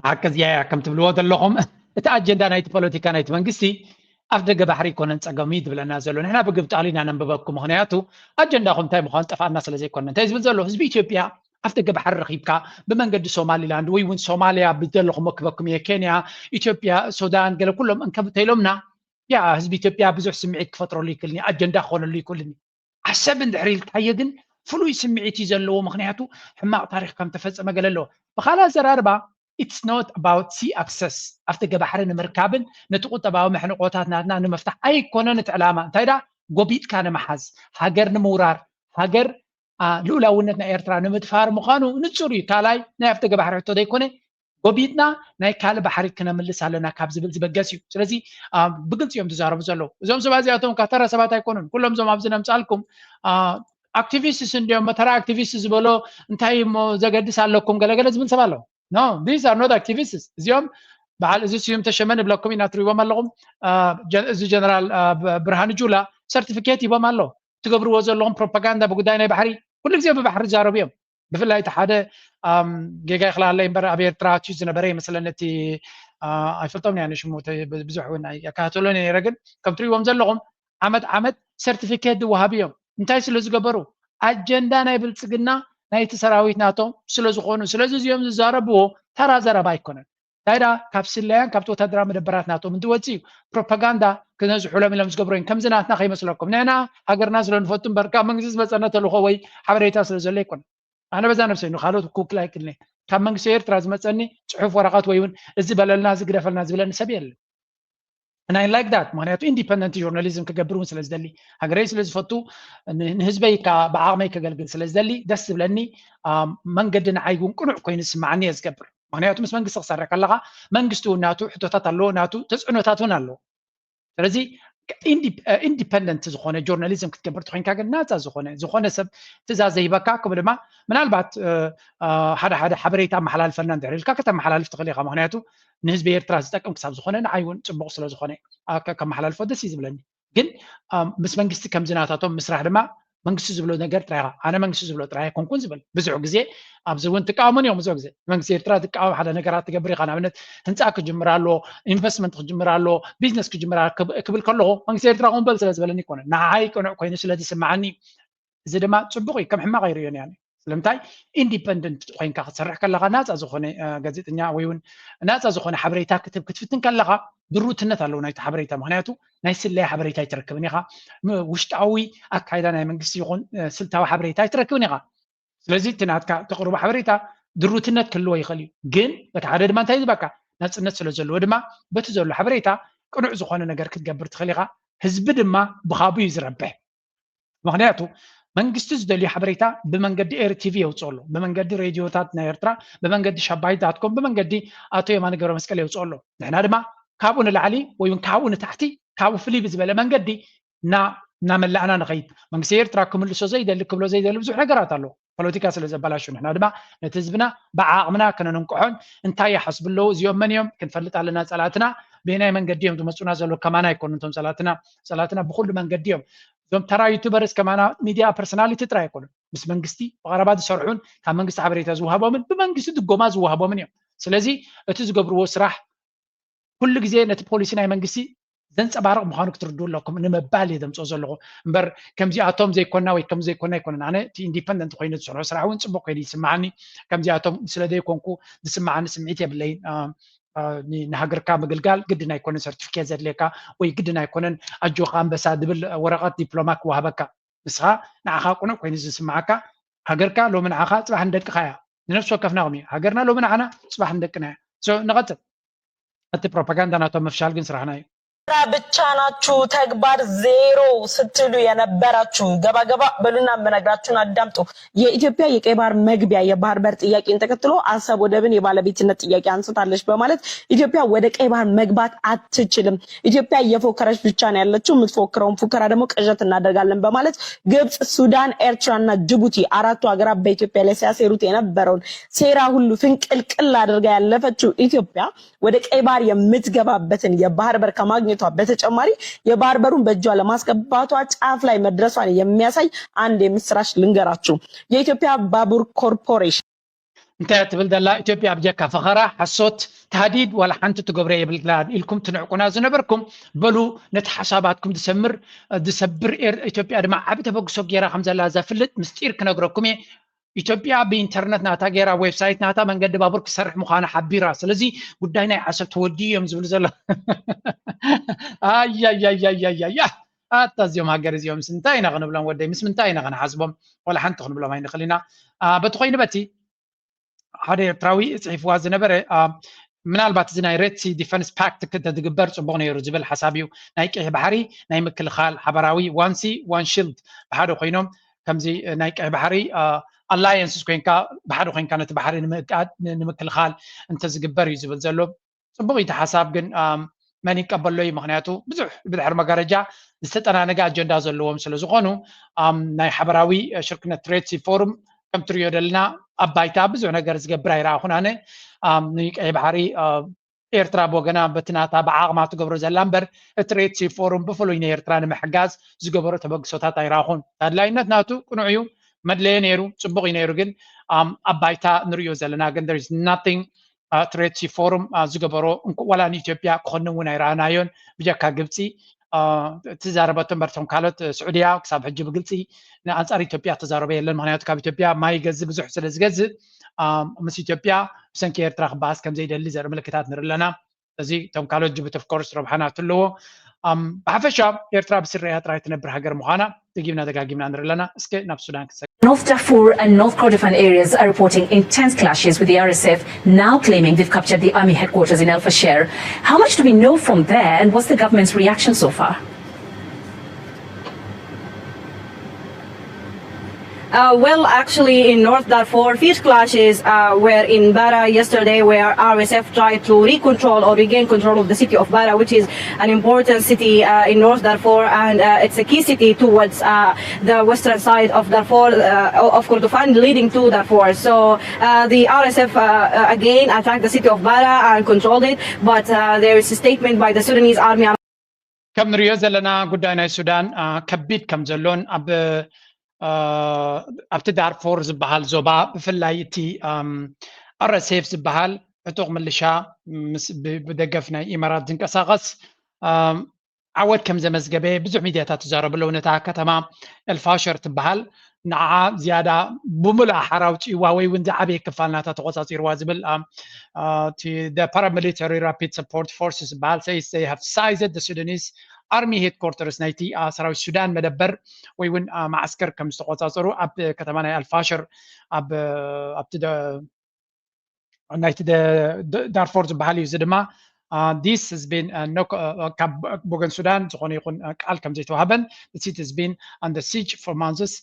ሓቂ እዚኣ እያ ከም ትብልዎ ዘለኹም እቲ ኣጀንዳ ናይቲ ፖለቲካ ናይቲ መንግስቲ ኣፍ ደገ ባሕሪ ይኮነን ፀገሙ እዩ ዝብለና ዘሎ። ንሕና ብግብጣሉ ኢና ነንብበኩም፣ ምክንያቱ ኣጀንዳኹም እንታይ ምዃኑ ጠፍኣና ስለ ዘይኮነ። እንታይ ዝብል ዘሎ ህዝቢ ኢትዮጵያ ኣፍ ደገ ባሕሪ ረኺብካ ብመንገዲ ሶማሊላንድ ወይ እውን ሶማሊያ ብዘለኹም ወክበኩም እየ፣ ኬንያ፣ ኢትዮጵያ፣ ሱዳን ገለ ኩሎም እንከብ እንተኢሎምና ያ ህዝቢ ኢትዮጵያ ብዙሕ ስምዒት ክፈጥረሉ ይክእልን እዩ፣ ኣጀንዳ ክኾነሉ ይክእልን እዩ። ዓሰብ እንድሕር ኢልካዮ ግን ፍሉይ ስምዒት እዩ ዘለዎ። ምክንያቱ ሕማቕ ታሪክ ከም ተፈጸመ ገለ ኣለዎ። ብካልእ ኣዘራርባ it's not about sea access ኣብቲ ገባሕሪ ንምርካብን ነቲ ቁጠባዊ መሕንቆታት ናትና ንምፍታሕ ኣይኮነን እቲ ዕላማ። እንታይ ዳ ጎቢጥካ ንምሓዝ፣ ሃገር ንምውራር፣ ሃገር ልኡላውነት ናይ ኤርትራ ንምድፋር ምዃኑ ንጹር እዩ። ካልኣይ ናይ ኣብቲ ገባሕሪ ሕቶ ዘይኮነ ጎቢጥና ናይ ካልእ ባሕሪ ክነምልስ ኣለና ካብ ዝብል ዝበገስ እዩ። ስለዚ ብግልፂ እዮም ዝዛረቡ ዘለዉ። እዞም ሰባት እዚኣቶም ከ ተራ ሰባት ኣይኮኑን። ኩሎም እዞም ኣብዚ ነምፃልኩም ኣክቲቪስትስ እንዲዮም። ተራ ኣክቲቪስት ዝበሎ እንታይ እሞ ዘገድስ ኣለኩም ገለገለ ዝብል ሰብ ኣሎ። No, these are not activists። እዚኦም በዓል እዚ ስዩም ተሸመ ንብለኩም ኢና ትሪእዎም ኣለኹም። እዚ ጀነራል ብርሃኑ ጁላ ሰርቲፊኬት ሂቦም ኣሎ። ትገብርዎ ዘለኹም ፕሮፓጋንዳ ብጉዳይ ናይ ባሕሪ ኩሉ ግዜ ብባሕሪ ዝዛረቡ እዮም። ብፍላይ እቲ ሓደ ጌጋ ይኽልኣለይ እምበር ኣብ ኤርትራ ኣትዩ ዝነበረ ይመስለኒ እቲ ኣይፈልጦም እያ ንሽሙ ብዙሕ እውን ኣከታተሎን ነይረ ግን ከም ትሪእዎም ዘለኹም ዓመት ዓመት ሰርቲፊኬት ዝወሃቡ እዮም። እንታይ ስለ ዝገበሩ ኣጀንዳ ናይ ብልፅግና ናይቲ ሰራዊት ናቶም ስለ ዝኾኑ ስለዚ እዚኦም ዝዛረብዎ ተራ ዘረባ ኣይኮነን። እንታይ ደኣ ካብ ስለያን ካብቲ ወታደራዊ መደበራት ናቶም እንትወፅእ እዩ ፕሮፓጋንዳ ክነዝሑሎም ኢሎም ዝገብሩ እዮም። ከምዚ ናትና ከይመስለኩም፣ ንሕና ሃገርና ስለ ንፈቱ እምበር ካብ መንግስቲ ዝመፀና ተልእኾ ወይ ሓበሬታ ስለ ዘሎ ኣይኮነን። ኣነ በዛ ነብሰይ ንካልኦት ክውክል ኣይክእልን እየ። ካብ መንግስቲ ኤርትራ ዝመፀኒ ፅሑፍ ወረቐት ወይ እውን እዚ በለልና እዚ ግደፈልና ዝብለኒ ሰብ የለን። And I like that። ምክንያቱ ኢንዲፐንደንት ጆርናሊዝም ክገብር እውን ስለ ዝደሊ፣ ሃገረይ ስለ ዝፈቱ፣ ን- ንህዝበይ ከዓ ብዓቕመይ ከገልግል ስለ ዝደሊ ደስ ዝብለኒ። ኣም፣ መንገዲ ንዓይ እውን ቅኑዕ ኮይኑ ዝስማዓኒ እየ ዝገብር። ምክንያቱ ምስ መንግስቲ ክሰርሕ ከለካ መንግስቲ እውን ናቱ ሕቶታት ኣለዎ፣ ናቱ ተፅዕኖታት እውን ኣለዎ። ስለዚ ኢንዲፐንደንት ዝኾነ ጆርናሊዝም ክትገብር ተኮይንካ ግን ናፃ ዝኾነ ዝኾነ ሰብ ትእዛዝ ዘይበካ ከምኡ ድማ ምናልባት ሓደ ሓደ ሓበሬታ ኣመሓላልፈልና እንድሕር ኢልካ ከተመሓላልፍ ትኽእል ኢኻ። ምክንያቱ ንህዝቢ ኤርትራ ዝጠቅም ክሳብ ዝኾነ ንዓይ እውን ፅቡቕ ስለ ዝኾነ ከመሓላልፎ ደስ እዩ ዝብለኒ። ግን ምስ መንግስቲ ከምዚ ናታቶም ምስራሕ ድማ መንግስቲ ዝብሎ ነገር ጥራይ ኢኻ። ኣነ መንግስቲ ዝብሎ ጥራይ ኣይኮንኩን ዝብል ብዙሕ ግዜ ኣብዚ እውን ትቃወሙን እዮም። ብዙሕ ግዜ መንግስቲ ኤርትራ ትቃወም ሓደ ነገራት ትገብር ኢኻ። ንኣብነት ህንፃ ክጅምር ኣለዎ፣ ኢንቨስትመንት ክጅምር ኣለዎ፣ ቢዝነስ ክጅምር ክብል ከለኹ መንግስቲ ኤርትራ ቁም በል ስለ ዝበለኒ ይኮነ ንዓይ ቅኑዕ ኮይኑ ስለ ዝስማዓኒ እዚ ድማ ፅቡቕ እዩ። ከም ሕማቕ ኣይርእዮን እያ። ስለምንታይ ኢንዲፐንደንት ኮይንካ ክትሰርሕ ከለካ ናፃ ዝኾነ ጋዜጠኛ ወይ እውን ናፃ ዝኾነ ሓበሬታ ክትብ ክትፍትን ከለካ ድሩትነት ኣለዎ ናይቲ ሓበሬታ። ምክንያቱ ናይ ስለያ ሓበሬታ ኣይትረክብን ኢኻ። ውሽጣዊ ኣካይዳ ናይ መንግስቲ ይኹን ስልታዊ ሓበሬታ ኣይትረክብን ኢኻ። ስለዚ እቲ ናትካ ተቕርቦ ሓበሬታ ድሩትነት ክህልዎ ይኽእል እዩ። ግን በቲ ሓደ ድማ እንታይ ዝበካ ናፅነት ስለ ዘለዎ ድማ በቲ ዘሎ ሓበሬታ ቅኑዕ ዝኾነ ነገር ክትገብር ትኽእል ኢኻ። ህዝቢ ድማ ብኻቡ እዩ ዝረብሕ። ምክንያቱ መንግስቲ ዝደልዩ ሓበሬታ ብመንገዲ ኤር ቲቪ የውፅኦ ኣሎ፣ ብመንገዲ ሬድዮታት ናይ ኤርትራ፣ ብመንገዲ ሻባይ ዳትኮም፣ ብመንገዲ ኣቶ የማነ ገብረ መስቀል የውፅኦ ኣሎ። ንሕና ድማ ካብኡ ንላዕሊ ወይ እውን ካብኡ ንታሕቲ ካብኡ ፍልይ ብዝበለ መንገዲ እናመላእና ንኸይድ። መንግስቲ ኤርትራ ክምልሶ ዘይደሊ ክብሎ ዘይደሊ ብዙሕ ነገራት ኣሎ። ፖለቲካ ስለ ዘበላሹ ንሕና ድማ ነቲ ህዝብና ብዓቕምና ከነንቅሖን እንታይ ይሓስቡ ኣለዉ እዚኦም መን እዮም ክንፈልጥ ኣለና። ፀላእትና ብናይ መንገዲ እዮም ዝመፁና ዘለዉ ከማና ኣይኮኑ እቶም ፀላእትና። ፀላእትና ብኩሉ መንገዲ እዮም። እዞም ተራ ዩቱበርስ ከማና ሚድያ ፐርሶናሊቲ ጥራይ ኣይኮኑን። ምስ መንግስቲ ብቐረባ ዝሰርሑን ካብ መንግስቲ ሓበሬታ ዝወሃቦምን ብመንግስቲ ድጎማ ዝወሃቦምን እዮም። ስለዚ እቲ ዝገብርዎ ስራሕ ኩሉ ግዜ ነቲ ፖሊሲ ናይ መንግስቲ ዘንፀባርቕ ምዃኑ ክትርድኡ ኣለኩም ንምባል እየ ዘምፅኦ ዘለኹ እምበር ከምዚኣቶም ዘይኮና ወይ ከም ዘይኮና ኣይኮነን። ኣነ እቲ ኢንዲፐንደንት ኮይኑ ዝሰርሖ ስራሕ እውን ፅቡቅ ኮይኑ ይስማዓኒ። ከምዚኣቶም ስለ ዘይኮንኩ ዝስማዓኒ ስምዒት የብለይን። ንሃገርካ ምግልጋል ግድን ኣይኮነን ሰርቲፊኬት ዘድልየካ ወይ ግድን ኣይኮነን ኣጆካ ኣንበሳ ዝብል ወረቀት ዲፕሎማ ክወሃበካ። ንስኻ ንዓኻ ቅኑዕ ኮይኑ ዝስማዓካ ሃገርካ ሎሚ ንዓኻ ፅባሕ ንደቅኻ እያ። ንነፍሲ ወከፍና ከምኡ እዩ። ሃገርና ሎሚ ንዓና ፅባሕ ንደቅና እያ። ንቐፅል። እቲ ፕሮፓጋንዳ ናቶም ምፍሻል ግን ስራሕና እዩ። ብቻ ናችሁ ተግባር ዜሮ ስትሉ የነበራችሁ ገባ ገባ በሉና የምነግራችሁን አዳምጡ። የኢትዮጵያ የቀይ ባህር መግቢያ የባህር በር ጥያቄን ተከትሎ አሰብ ወደብን የባለቤትነት ጥያቄ አንስታለች በማለት ኢትዮጵያ ወደ ቀይ ባህር መግባት አትችልም። ኢትዮጵያ እየፎከረች ብቻ ነው ያለችው። የምትፎክረውን ፉከራ ደግሞ ቅዠት እናደርጋለን በማለት ግብጽ፣ ሱዳን፣ ኤርትራና ጅቡቲ አራቱ ሀገራት በኢትዮጵያ ላይ ሲያሴሩት የነበረውን ሴራ ሁሉ ፍንቅልቅል አድርጋ ያለፈችው ኢትዮጵያ ወደ ቀይ ባህር የምትገባበትን የባህር በር ከማግኘቷ በተጨማሪ የባህር በሩን በእጇ ለማስገባቷ ጫፍ ላይ መድረሷን የሚያሳይ አንድ የምስራች ልንገራችሁ። የኢትዮጵያ ባቡር ኮርፖሬሽን እንታይ ትብል ዘላ ኢትዮጵያ ብጀካ ፈኸራ፣ ሓሶት፣ ታህዲድ ዋላ ሓንቲ ትገብሮ የብልናን ኢልኩም ትንዕቁና ዝነበርኩም በሉ ነቲ ሓሳባትኩም ዝሰምር ዝሰብር ኢትዮጵያ ድማ ዓቢ ተበግሶ ገይራ ከም ዘላ ዘፍልጥ ምስጢር ክነግረኩም እየ። ኢትዮጵያ ብኢንተርነት ናታ ገይራ ዌብሳይት ናታ መንገዲ ባቡር ክሰርሕ ምዃኑ ሓቢራ። ስለዚ ጉዳይ ናይ ዓሰብ ተወዲኡ እዮም ዝብሉ ዘሎ። ኣያያያያያ ኣታ እዚኦም ሃገር እዚኦም ምስ እንታይ ኢና ክንብሎም ወደይ ምስ ምንታይ ኢና ክንሓስቦም? ዋላ ሓንቲ ክንብሎም ኣይንኽእል ኢና። በቲ ኮይኑ በቲ ሓደ ኤርትራዊ ጽሒፍዋ ዝነበረ ምናልባት እዚ ናይ ሬድሲ ዲፈንስ ፓክት ክተትግበር ጽቡቕ ነይሩ ዝብል ሓሳብ እዩ። ናይ ቀይሕ ባሕሪ ናይ ምክልኻል ሓበራዊ ዋንሲ ዋን ሽልድ ብሓደ ኮይኖም ከምዚ ናይ ቀይሕ ባሕሪ ኣላየንስስ ኮይንካ ብሓደ ኮይንካ ነቲ ባሕሪ ንምእቃድ ንምክልኻል እንተዝግበር እዩ ዝብል ዘሎ። ጽቡቕ እዩ እቲ ሓሳብ ግን መን ይቀበሎ እዩ? ምክንያቱ ብዙሕ ብድሕሪ መጋረጃ ዝተጠናነገ ኣጀንዳ ዘለዎም ስለ ዝኾኑ ናይ ሓበራዊ ሽርክነት ትሬድሲ ፎሩም ከም ትሪኦ ዘለና ኣብ ባይታ ብዙሕ ነገር ዝገብር ኣይረኣኹን ኣነ። ንቀይ ባሕሪ ኤርትራ ብወገና በቲ ናታ ብዓቕማ ትገብሮ ዘላ እምበር እቲ ሬድሲ ፎሩም ብፍሉይ ንኤርትራ ንምሕጋዝ ዝገበሮ ተበግሶታት ኣይረኣኹን። ኣድላይነት ናቱ ቅኑዕ እዩ፣ መድለየ ነይሩ፣ ጽቡቕ እዩ ነይሩ። ግን ኣብ ባይታ ንርእዮ ዘለና ግን there is nothing ትሬድሲ ፎሩም ዝገበሮ ዋላ ንኢትዮጵያ ክኾንን እውን ኣይረኣናዮን ብጀካ ግብፂ ትዛረበቶ እምበር እቶም ካልኦት ስዑድያ ክሳብ ሕጂ ብግልፂ ንኣንፃር ኢትዮጵያ ተዛረበ የለን። ምክንያቱ ካብ ኢትዮጵያ ማይ ይገዝእ ብዙሕ ስለ ዝገዝእ ምስ ኢትዮጵያ ብሰንኪ ኤርትራ ክበኣስ ከም ዘይደሊ ዘርኢ ምልክታት ንርኢ ኣለና። እዚ እቶም ካልኦት ጅቡቲ of course ረብሓ ናቱ ኣለዎ። ብሓፈሻ ኤርትራ ብስረያ ጥራይ ትነብር ሃገር ምዃና ደጊምና ደጋጊምና ንርኢ ኣለና። እስከ ናብ ሱዳን ክንሰግር። North Darfur and North Kordofan areas are reporting intense clashes, with the R S F now claiming they've captured the army headquarters in El Fasher. How much do we know from there, and what's the government's reaction so far? Uh, well, actually, in North Darfur, fierce clashes uh, were in Bara yesterday, where R S F tried to recontrol or regain control of the city of Bara, which is an important city uh, in North Darfur, and uh, it's a key city towards uh, the western side of Darfur, uh, of Kordofan, leading to Darfur. So uh, the R S F uh, uh, again attacked the city of Bara and controlled it, but uh, there is a statement by the Sudanese army. ከም ንሪኦ ዘለና ጉዳይ ናይ ሱዳን ከቢድ ከም ዘሎን ኣብ ኣብቲ ዳርፎር ዝበሃል ዞባ ብፍላይ እቲ ኣረሴፍ ዝበሃል ዕጡቕ ምልሻ ብደገፍ ናይ ኢማራት ዝንቀሳቐስ ዓወት ከም ዘመዝገበ ብዙሕ ሚድያታት ይዛረቡ ኣለዉ። ነታ ከተማ ኤልፋሸር ትበሃል ንዓ ዝያዳ ብምሉእ ሓራ ኣውፅእዋ ወይ እውን ዝዓበየ ክፋል ናታ ተቆፃፂርዋ ዝብል እቲ paramilitary rapid support forces ዝበሃል says they have seized the Sudanese army headquarters ናይቲ ሰራዊት ሱዳን መደበር ወይ እውን ማዓስከር ከም ዝተቆፃፀሩ ኣብ ከተማ ናይ ኣልፋሽር ኣብቲ ናይቲ ዳርፎር ዝበሃል እዩ። እዚ ድማ this has been ካብ ወገን ሱዳን ዝኾነ ይኹን ቃል ከም ዘይተዋህበን the city has been under siege for months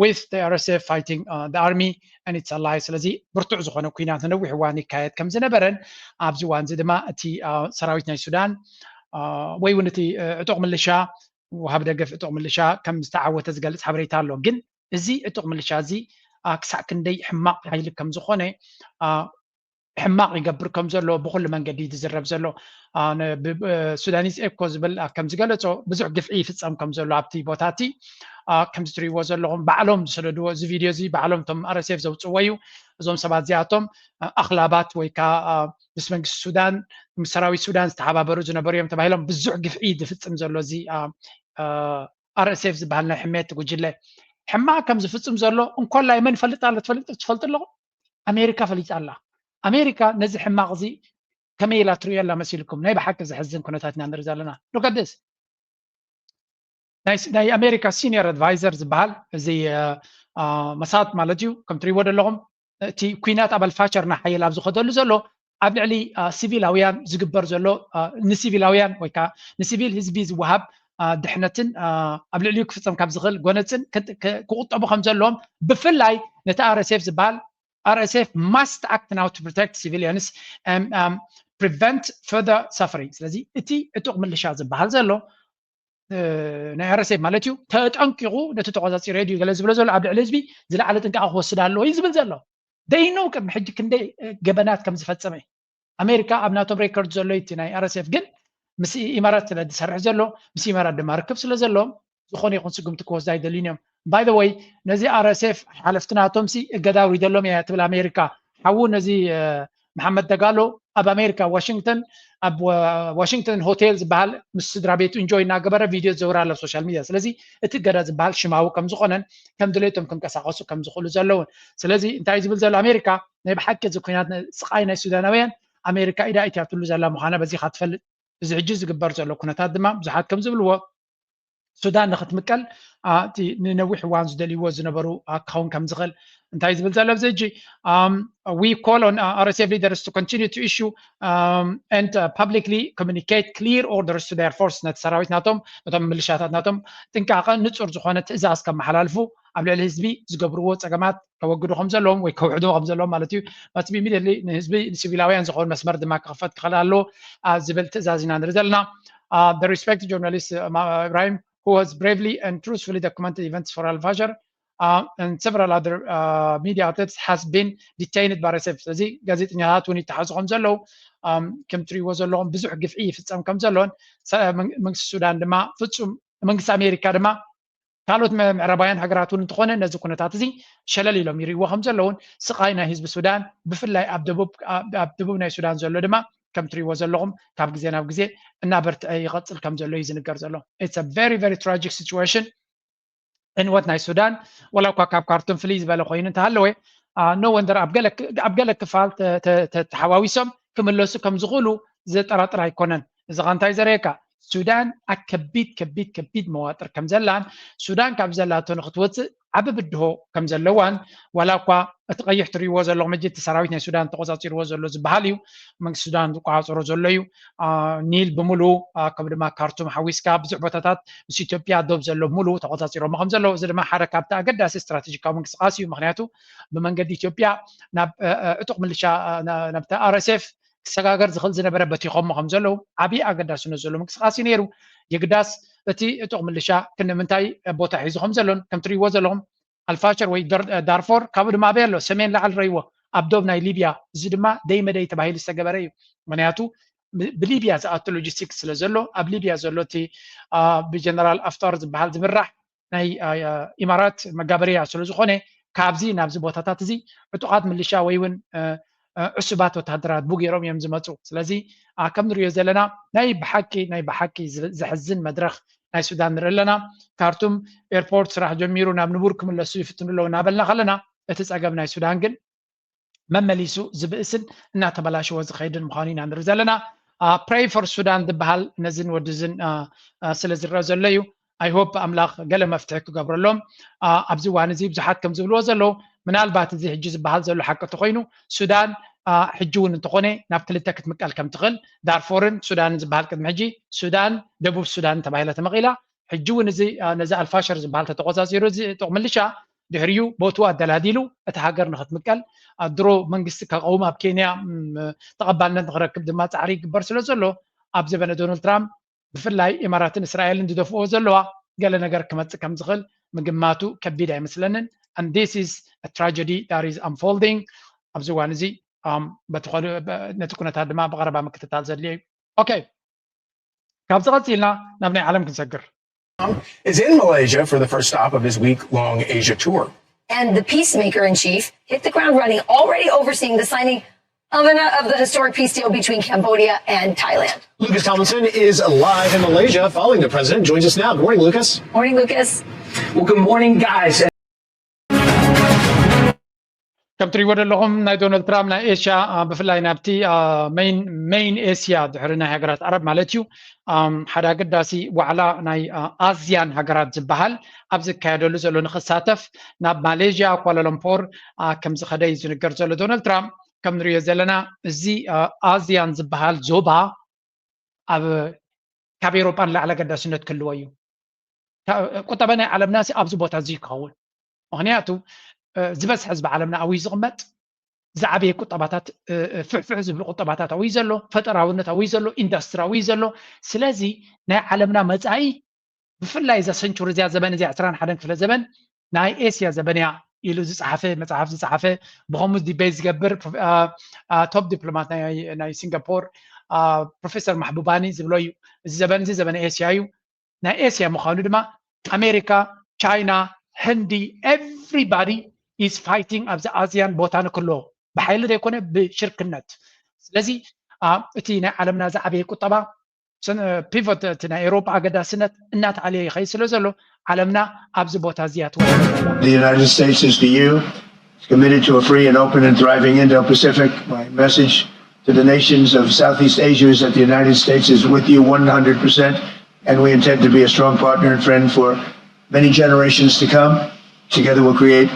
with the R S F fighting the army and its allies። ስለዚ ብርቱዕ ዝኾነ ኩናት ንነዊሕ እዋን ይካየድ ከም ዝነበረን ኣብዚ እዋን እዚ ድማ እቲ ሰራዊት ናይ ሱዳን ወይ እውን እቲ ዕጡቕ ምልሻ ወሃቢ ደገፍ ዕጡቕ ምልሻ ከም ዝተዓወተ ዝገልጽ ሓበሬታ ኣሎ። ግን እዚ ዕጡቕ ምልሻ እዚ ክሳዕ ክንደይ ሕማቕ ሓይሊ ከም ዝኾነ ሕማቕ ይገብር ከም ዘሎ ብኩሉ መንገዲ ዝዝረብ ዘሎ ሱዳኒዝ ኤኮ ዝብል ከም ዝገለጾ ብዙሕ ግፍዒ ይፍጸም ከም ዘሎ ኣብቲ ቦታ እቲ ከምዚ ትሪእዎ ዘለኹም ባዕሎም ዝሰደድዎ እዚ ቪድዮ እዚ ባዕሎም እቶም R S F ዘውፅዎ እዩ። እዞም ሰባት እዚኣቶም ኣኽላባት ወይ ከዓ ምስ መንግስቲ ሱዳን ምስ ሰራዊት ሱዳን ዝተሓባበሩ ዝነበሩ እዮም ተባሂሎም ብዙሕ ግፍዒ ዝፍፅም ዘሎ እዚ R S F ዝበሃል ናይ ሕሜት ጉጅለ ሕማቕ ከም ዝፍፅም ዘሎ እንኮላይ መን ይፈልጥ ኣሎ ትፈልጡ ኣለኹም? ኣሜሪካ ፈሊጣ ኣላ። ኣሜሪካ ነዚ ሕማቕ እዚ ከመይ ኢላ ትሪኦ ኣላ መሲልኩም? ናይ ብሓቂ ዘሕዝን ኩነታት ኢና ንርኢ ዘለና። Look at this ናይ ኣሜሪካ senior advisor ዝበሃል እዚ መሳት ማለት እዩ ከም ትሪእዎ ዘለኹም እቲ ኩናት ኣብ ኣልፋሸር እናሓየለ ኣብ ዝኸደሉ ዘሎ ኣብ ልዕሊ ሲቪላውያን ዝግበር ዘሎ ንሲቪላውያን ወይ ከዓ ንሲቪል ህዝቢ ዝወሃብ ድሕነትን ኣብ ልዕሊኡ ክፍፀም ካብ ዝኽእል ጎነፅን ክቁጠቡ ከም ዘለዎም ብፍላይ ነቲ R S F ዝበሃል R S F must act now to protect civilians and prevent further suffering። ስለዚ እቲ ዕጡቕ ምልሻ ዝበሃል ዘሎ ናይ R S F ማለት እዩ ተጠንቂቑ ነቲ ተቆፃፂረዮ ድዩ ገለ ዝብሎ ዘሎ ኣብ ልዕሊ ህዝቢ ዝለዓለ ጥንቃቐ ክወስድ ኣለዎ እዩ ዝብል ዘሎ። They know ቅድሚ ሕጂ ክንደይ ገበናት ከም ዝፈፀመ ኣሜሪካ ኣብ ናቶም ሬኮርድ ዘሎ እቲ ናይ R S F ግን ምስ ኢማራት ስለ ዝሰርሕ ዘሎ ምስ ኢማራት ድማ ርክብ ስለ ዘለዎም ዝኾነ ይኹን ስጉምቲ ክወስድ ኣይደልዩን እዮም። By the way ነዚ R S F ሓለፍቲ ናቶም ሲ እገዳ ኣውሪደሎም እያ ትብል ኣሜሪካ። ሓዉ ነዚ መሓመድ ደጋሎ ኣብ ኣሜሪካ ዋሽንግተን ኣብ ዋሽንግተን ሆቴል ዝበሃል ምስ ስድራ ቤቱ ኢንጆይ እናገበረ ቪድዮ ዝዘውር ኣሎ ኣብ ሶሻል ሚድያ። ስለዚ እቲ እገዳ ዝበሃል ሽማዊ ከም ዝኾነን ከም ድሌቶም ክንቀሳቀሱ ከም ዝኽእሉ ዘለውን። ስለዚ እንታይ ዝብል ዘሎ ኣሜሪካ ናይ ብሓቂ እዚ ኩናት ስቃይ ናይ ሱዳናውያን ኣሜሪካ ኢዳ እትያትሉ ዘላ ምዃና በዚኻ ትፈልጥ። እዚ ሕጂ ዝግበር ዘሎ ኩነታት ድማ ብዙሓት ከም ዝብልዎ ሱዳን ንክትምቀል እቲ ንነዊሕ እዋን ዝደልይዎ ዝነበሩ ክኸውን ከም ዝኽእል እንታይ ዝብል ዘሎ ኣብዚ ሕጂ we call on R S F leaders to continue to issue and publicly communicate clear orders to their force ነቲ ሰራዊት ናቶም ነቶም ምልሻታት ናቶም ጥንቃቐ ንፁር ዝኾነ ትእዛዝ ከመሓላልፉ ኣብ ልዕሊ ህዝቢ ዝገብርዎ ፀገማት ከወግዱ ከም ዘለዎም ወይ ከውሕዱ ከም ዘለዎም ማለት እዩ። Must be immediately ንህዝቢ ንሲቪላውያን ዝኸውን መስመር ድማ ክኽፈት ክኽእል ኣለዎ ዝብል ትእዛዝ ኢና ንርኢ ዘለና። The respect journalist Ibrahim who has bravely and truthfully documented events for Al Fajr and several other media outlets has been detained by R S F። ስለዚ ጋዜጠኛታት እውን ይተሓዙ ከም ዘለዉ ከም ትሪእዎ ዘለኹም ብዙሕ ግፍዒ ይፍፀም ከም ዘሎን መንግስቲ ሱዳን ድማ ፍፁም መንግስቲ ኣሜሪካ ድማ ካልኦት ምዕራባውያን ሃገራት እውን እንተኾነ ነዚ ኩነታት እዚ ሸለል ኢሎም ይርእይዎ ከም ዘለውን ስቓይ ናይ ህዝቢ ሱዳን ብፍላይ ኣብ ደቡብ ናይ ሱዳን ዘሎ ድማ ከም ትሪእዎ ዘለኹም ካብ ግዜ ናብ ግዜ እናበርትዐ ይቐፅል ከም ዘሎ እዩ ዝንገር ዘሎ። It's a very very tragic situation። ዕንወት ናይ ሱዳን ወላ እኳ ካብ ካርቱም ፍልይ ዝበለ ኮይኑ እንተሃለወ no wonder ኣብ ገለ ክፋል ተሓዋዊሶም ክምለሱ ከም ዝኽእሉ ዘጠራጥር ኣይኮነን። እዚ ኸ እንታይ ዘርእየካ? ሱዳን ኣብ ከቢድ ከቢድ ከቢድ መዋጥር ከም ዘላን ሱዳን ካብ ዘላቶ ንክትወፅእ ዓቢ ብድሆ ከም ዘለዋን ዋላ እኳ እቲ ቀይሕ ትርእይዎ ዘለኹም ሕጂ እቲ ሰራዊት ናይ ሱዳን ተቆፃፂርዎ ዘሎ ዝበሃል እዩ። መንግስቲ ሱዳን ዝቆፃፀሮ ዘሎ እዩ። ኒል ብምሉ ከምኡ ድማ ካርቱም ሓዊስካ ብዙሕ ቦታታት ምስ ኢትዮጵያ ዶብ ዘሎ ብምሉ ተቆፃፂሮሞ ከም ዘለዉ እዚ ድማ ሓደ ካብቲ ኣገዳሲ ስትራቴጂካዊ ምንቅስቃስ እዩ። ምክንያቱ ብመንገዲ ኢትዮጵያ ናብ ዕጡቅ ምልሻ ናብቲ ኣር ኤስ ኤፍ ክሰጋገር ዝኽእል ዝነበረ በቲኾሞ ከም ዘለዉ ዓብዪ ኣገዳስነት ዘሎ ምንቅስቃስ እዩ ነይሩ። የግዳስ እቲ ዕጡቕ ምልሻ ክንምንታይ ቦታ ሒዙ ከም ዘሎን ከም ትርእይዎ ዘለኹም ኣልፋሸር ወይ ዳርፎር ካብኡ ድማ ኣበይ ኣሎ ሰሜን ላዕሊ ረይዎ ኣብ ዶብ ናይ ሊብያ እዚ ድማ ደይ መደይ ተባሂሉ ዝተገበረ እዩ። ምክንያቱ ብሊብያ ዝኣቱ ሎጂስቲክስ ስለ ዘሎ ኣብ ሊብያ ዘሎ እቲ ብጀነራል ኣፍጣር ዝበሃል ዝምራሕ ናይ ኢማራት መጋበርያ ስለ ዝኾነ ካብዚ ናብዚ ቦታታት እዚ ዕጡቓት ምልሻ ወይ እውን ዕሱባት ወታደራት ቡ ገይሮም እዮም ዝመፁ። ስለዚ ከም ንሪኦ ዘለና ናይ ብሓቂ ናይ ብሓቂ ዘሕዝን መድረኽ ናይ ሱዳን ንርኢ ኣለና። ካርቱም ኤርፖርት ስራሕ ጀሚሩ ናብ ንቡር ክምለሱ ይፍትኑ ኣለዉ እናበልና ከለና እቲ ፀገም ናይ ሱዳን ግን መመሊሱ ዝብእስን እናተበላሸወ ዝኸይድን ምዃኑ ኢና ንርኢ ዘለና። Pray for Sudan ዝበሃል ነዝን ወድዝን ስለ ዝረአ ዘሎ እዩ። I hope ኣምላኽ ገለ መፍትሒ ክገብረሎም። ኣብዚ እዋን እዚ ብዙሓት ከም ዝብልዎ ዘለዉ ምናልባት እዚ ሕጂ ዝበሃል ዘሎ ሓቂ እንተኮይኑ ሱዳን ሕጂ እውን እንተኾነ ናብ ክልተ ክትምቀል ከም ትኽእል ዳርፎርን ሱዳንን ዝበሃል ቅድሚ ሕጂ ሱዳን ደቡብ ሱዳን ተባሂላ ተመቒላ ሕጂ እውን እዚ ነዚ ኣልፋሸር ዝበሃል ተተቆፃፂሩ እዚ ጥቕ ምልሻ ድሕሪኡ ቦትኡ ኣደላዲሉ እቲ ሃገር ንክትምቀል ድሮ መንግስቲ ከቀውም ኣብ ኬንያ ተቐባልነት ንክረክብ ድማ ፃዕሪ ይግበር ስለ ዘሎ ኣብ ዘበነ ዶናልድ ትራምፕ ብፍላይ ኢማራትን እስራኤልን ዝደፍኦ ዘለዋ ገለ ነገር ክመፅእ ከም ዝኽእል ምግማቱ ከቢድ ኣይመስለንን። And this is a tragedy that is unfolding ኣብዚ እዋን እዚ በቲ ነቲ ኩነታት ድማ ብቐረባ ምክትታል ዘድልዮ እዩ። ኦኬ ካብዚ ቀፂልና ናብ ናይ ዓለም ክንሰግር። Is in Malaysia for the first stop of his week long Asia tour. And the peacemaker in chief hit the ground running, already overseeing the signing of, an, of the historic peace deal between Cambodia and Thailand. Lucas Tomlinson is live in Malaysia following the president. Joins us now. Good morning, Lucas. Morning, Lucas. Well, good morning, guys. ከም ትሪእዎ ዘለኹም ናይ ዶናልድ ትራምፕ ናይ ኤሽያ ብፍላይ ናብቲ ሜይን ኤስያ ድሕሪ ናይ ሃገራት ዓረብ ማለት እዩ ሓደ ኣገዳሲ ዋዕላ ናይ ኣዝያን ሃገራት ዝበሃል ኣብ ዝካየደሉ ዘሎ ንክሳተፍ ናብ ማሌዥያ ኳላለምፖር ከም ዝኸደ እዩ ዝንገር ዘሎ ዶናልድ ትራምፕ ከም ንሪኦ ዘለና እዚ ኣዝያን ዝበሃል ዞባ ኣብ ካብ ኤሮጳ ንላዕሊ ኣገዳስነት ክህልዎ እዩ ቁጠባ ናይ ዓለምና ኣብዚ ቦታ እዚ ክኸውን ምክንያቱ ዝበዝሐ ህዝቢ ዓለምና ኣብዩ ዝቕመጥ ዝዓበየ ቁጠባታት ፍሕፍሕ ዝብሉ ቁጠባታት ኣብዩ ዘሎ ፈጠራውነት ኣብዩ ዘሎ ኢንዳስትሪ ኣብዩ ዘሎ ስለዚ ናይ ዓለምና መፃኢ ብፍላይ እዛ ሰንቹሪ እዚኣ ዘበን እዚኣ ዕስራን ሓደን ክፍለ ዘበን ናይ ኤስያ ዘበን እያ ኢሉ ዝፀሓፈ መፅሓፍ ዝፀሓፈ ብከምኡ ዲቤት ዝገብር ቶፕ ዲፕሎማት ናይ ሲንጋፖር ፕሮፌሰር ማሕቡባኒ ዝብሎ እዩ እዚ ዘበን እዚ ዘበን ኤስያ እዩ ናይ ኤስያ ምዃኑ ድማ ኣሜሪካ ቻይና ህንዲ everybody is fighting ኣብዚ ኣዝያን ቦታ ንክሎ ብሓይሊ ዘይኮነ ብሽርክነት ስለዚ እቲ ናይ ዓለምና ዝዓበየ ቁጠባ ፒቮት እቲ ናይ ኤሮፓ ኣገዳስነት እናተዓለየ ይኸይድ ስለ ዘሎ ዓለምና ኣብዚ ቦታ እዚኣ ትወ The United States is the U committed to a free and open and thriving Indo-Pacific. My message to the nations of Southeast Asia is that the United States is with you one hundred percent, and we intend to be a strong partner and friend for many generations to come. Together, we'll create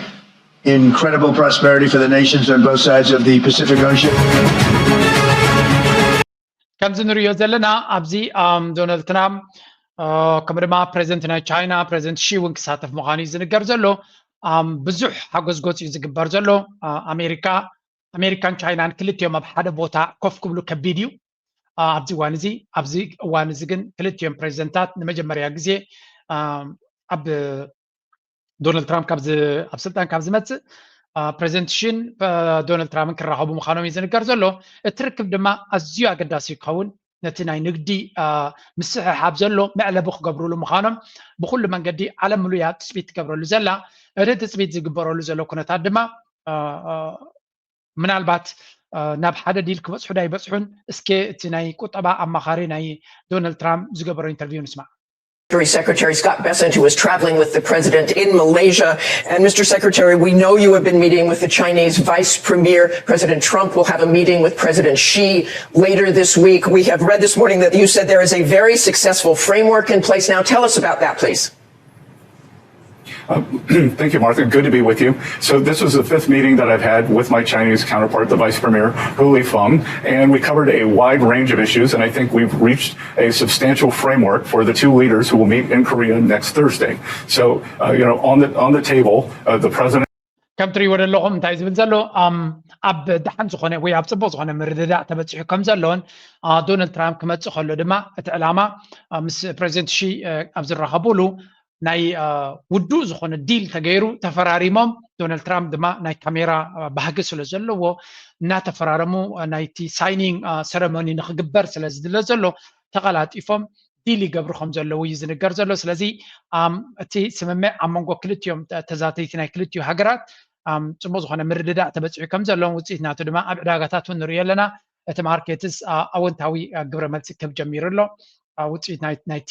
incredible prosperity for the nations on both sides of the Pacific Ocean. ከምዚ ንሪኦ ዘለና ኣብዚ ዶናልድ ትራምፕ ከምኡ ድማ ፕሬዚደንት ናይ ቻይና ፕሬዚደንት ሺ እውን ክሳተፍ ምዃኑ እዩ ዝንገር ዘሎ ብዙሕ ሓጎስ ጎፅ እዩ ዝግበር ዘሎ ኣሜሪካ ኣሜሪካን ቻይናን ክልቲኦም ኣብ ሓደ ቦታ ኮፍ ክብሉ ከቢድ እዩ ኣብዚ እዋን እዚ ኣብዚ እዋን እዚ ግን ክልቲኦም ፕሬዚደንታት ንመጀመርያ ግዜ ኣብ ዶናልድ ትራምፕ ካብ ኣብ ስልጣን ካብ ዝመፅእ ፕሬዚደንት ሽን ዶናልድ ትራምፕን ክራኸቡ ምዃኖም እዩ ዝንገር ዘሎ እቲ ርክብ ድማ ኣዝዩ ኣገዳሲ ክኸውን ነቲ ናይ ንግዲ ምስሕሓብ ዘሎ መዕለቢ ክገብሩሉ ምዃኖም ብኩሉ መንገዲ ዓለም ምሉያ ትፅቢት ትገብረሉ ዘላ እቲ ትፅቢት ዝግበረሉ ዘሎ ኩነታት ድማ ምናልባት ናብ ሓደ ዲል ክበፅሑ ዶ ኣይበፅሑን እስከ እቲ ናይ ቁጠባ ኣማኻሪ ናይ ዶናልድ ትራምፕ ዝገበሮ ኢንተርቪው ንስማዕ Treasury Secretary Scott Bessent, who is traveling with the president in Malaysia. And Mister Secretary, we know you have been meeting with the Chinese Vice Premier. President Trump will have a meeting with President Xi later this week. We have read this morning that you said there is a very successful framework in place. Now, tell us about that, please. Uh, Thank you, Martha. Good to be with you. So this was the fifth meeting that I've had with my Chinese counterpart, the Vice Premier, Hu Lifeng, and we covered a wide range of issues, and I think we've reached a substantial framework for the two leaders who will meet in Korea next Thursday. So, uh, you know, on the on the table, uh, the president. ከም ትሪእዎ ዘለኹም እንታይ ዝብል ዘሎ ኣብ ደሓን ዝኾነ ወይ ኣብ ፅቡቅ ዝኾነ ምርድዳእ ተበፂሑ ከም ዘሎን ዶናልድ ትራምፕ ክመፅእ ከሎ ድማ እቲ ዕላማ ምስ ፕሬዚደንት ሺ ኣብ ዝራኸቡሉ ናይ ውዱእ ዝኾነ ዲል ተገይሩ ተፈራሪሞም ዶናልድ ትራምፕ ድማ ናይ ካሜራ ባህጊ ስለ ዘለዎ እናተፈራረሙ ናይቲ ሳይኒንግ ሰረሞኒ ንክግበር ስለ ዝድለ ዘሎ ተቐላጢፎም ዲል ይገብሩ ከም ዘለዉ እዩ ዝንገር ዘሎ። ስለዚ እቲ ስምምዕ ኣብ መንጎ ክልቲኦም ተዛተይቲ ናይ ክልቲኡ ሃገራት ፅቡቅ ዝኾነ ምርድዳእ ተበፂሑ ከም ዘሎን ውፅኢት ናቱ ድማ ኣብ ዕዳጋታት እውን ንሪኦ ኣለና። እቲ ማርኬትስ ኣወንታዊ ግብረ መልሲ ክህብ ጀሚሩ ኣሎ። ውፅኢት ናይቲ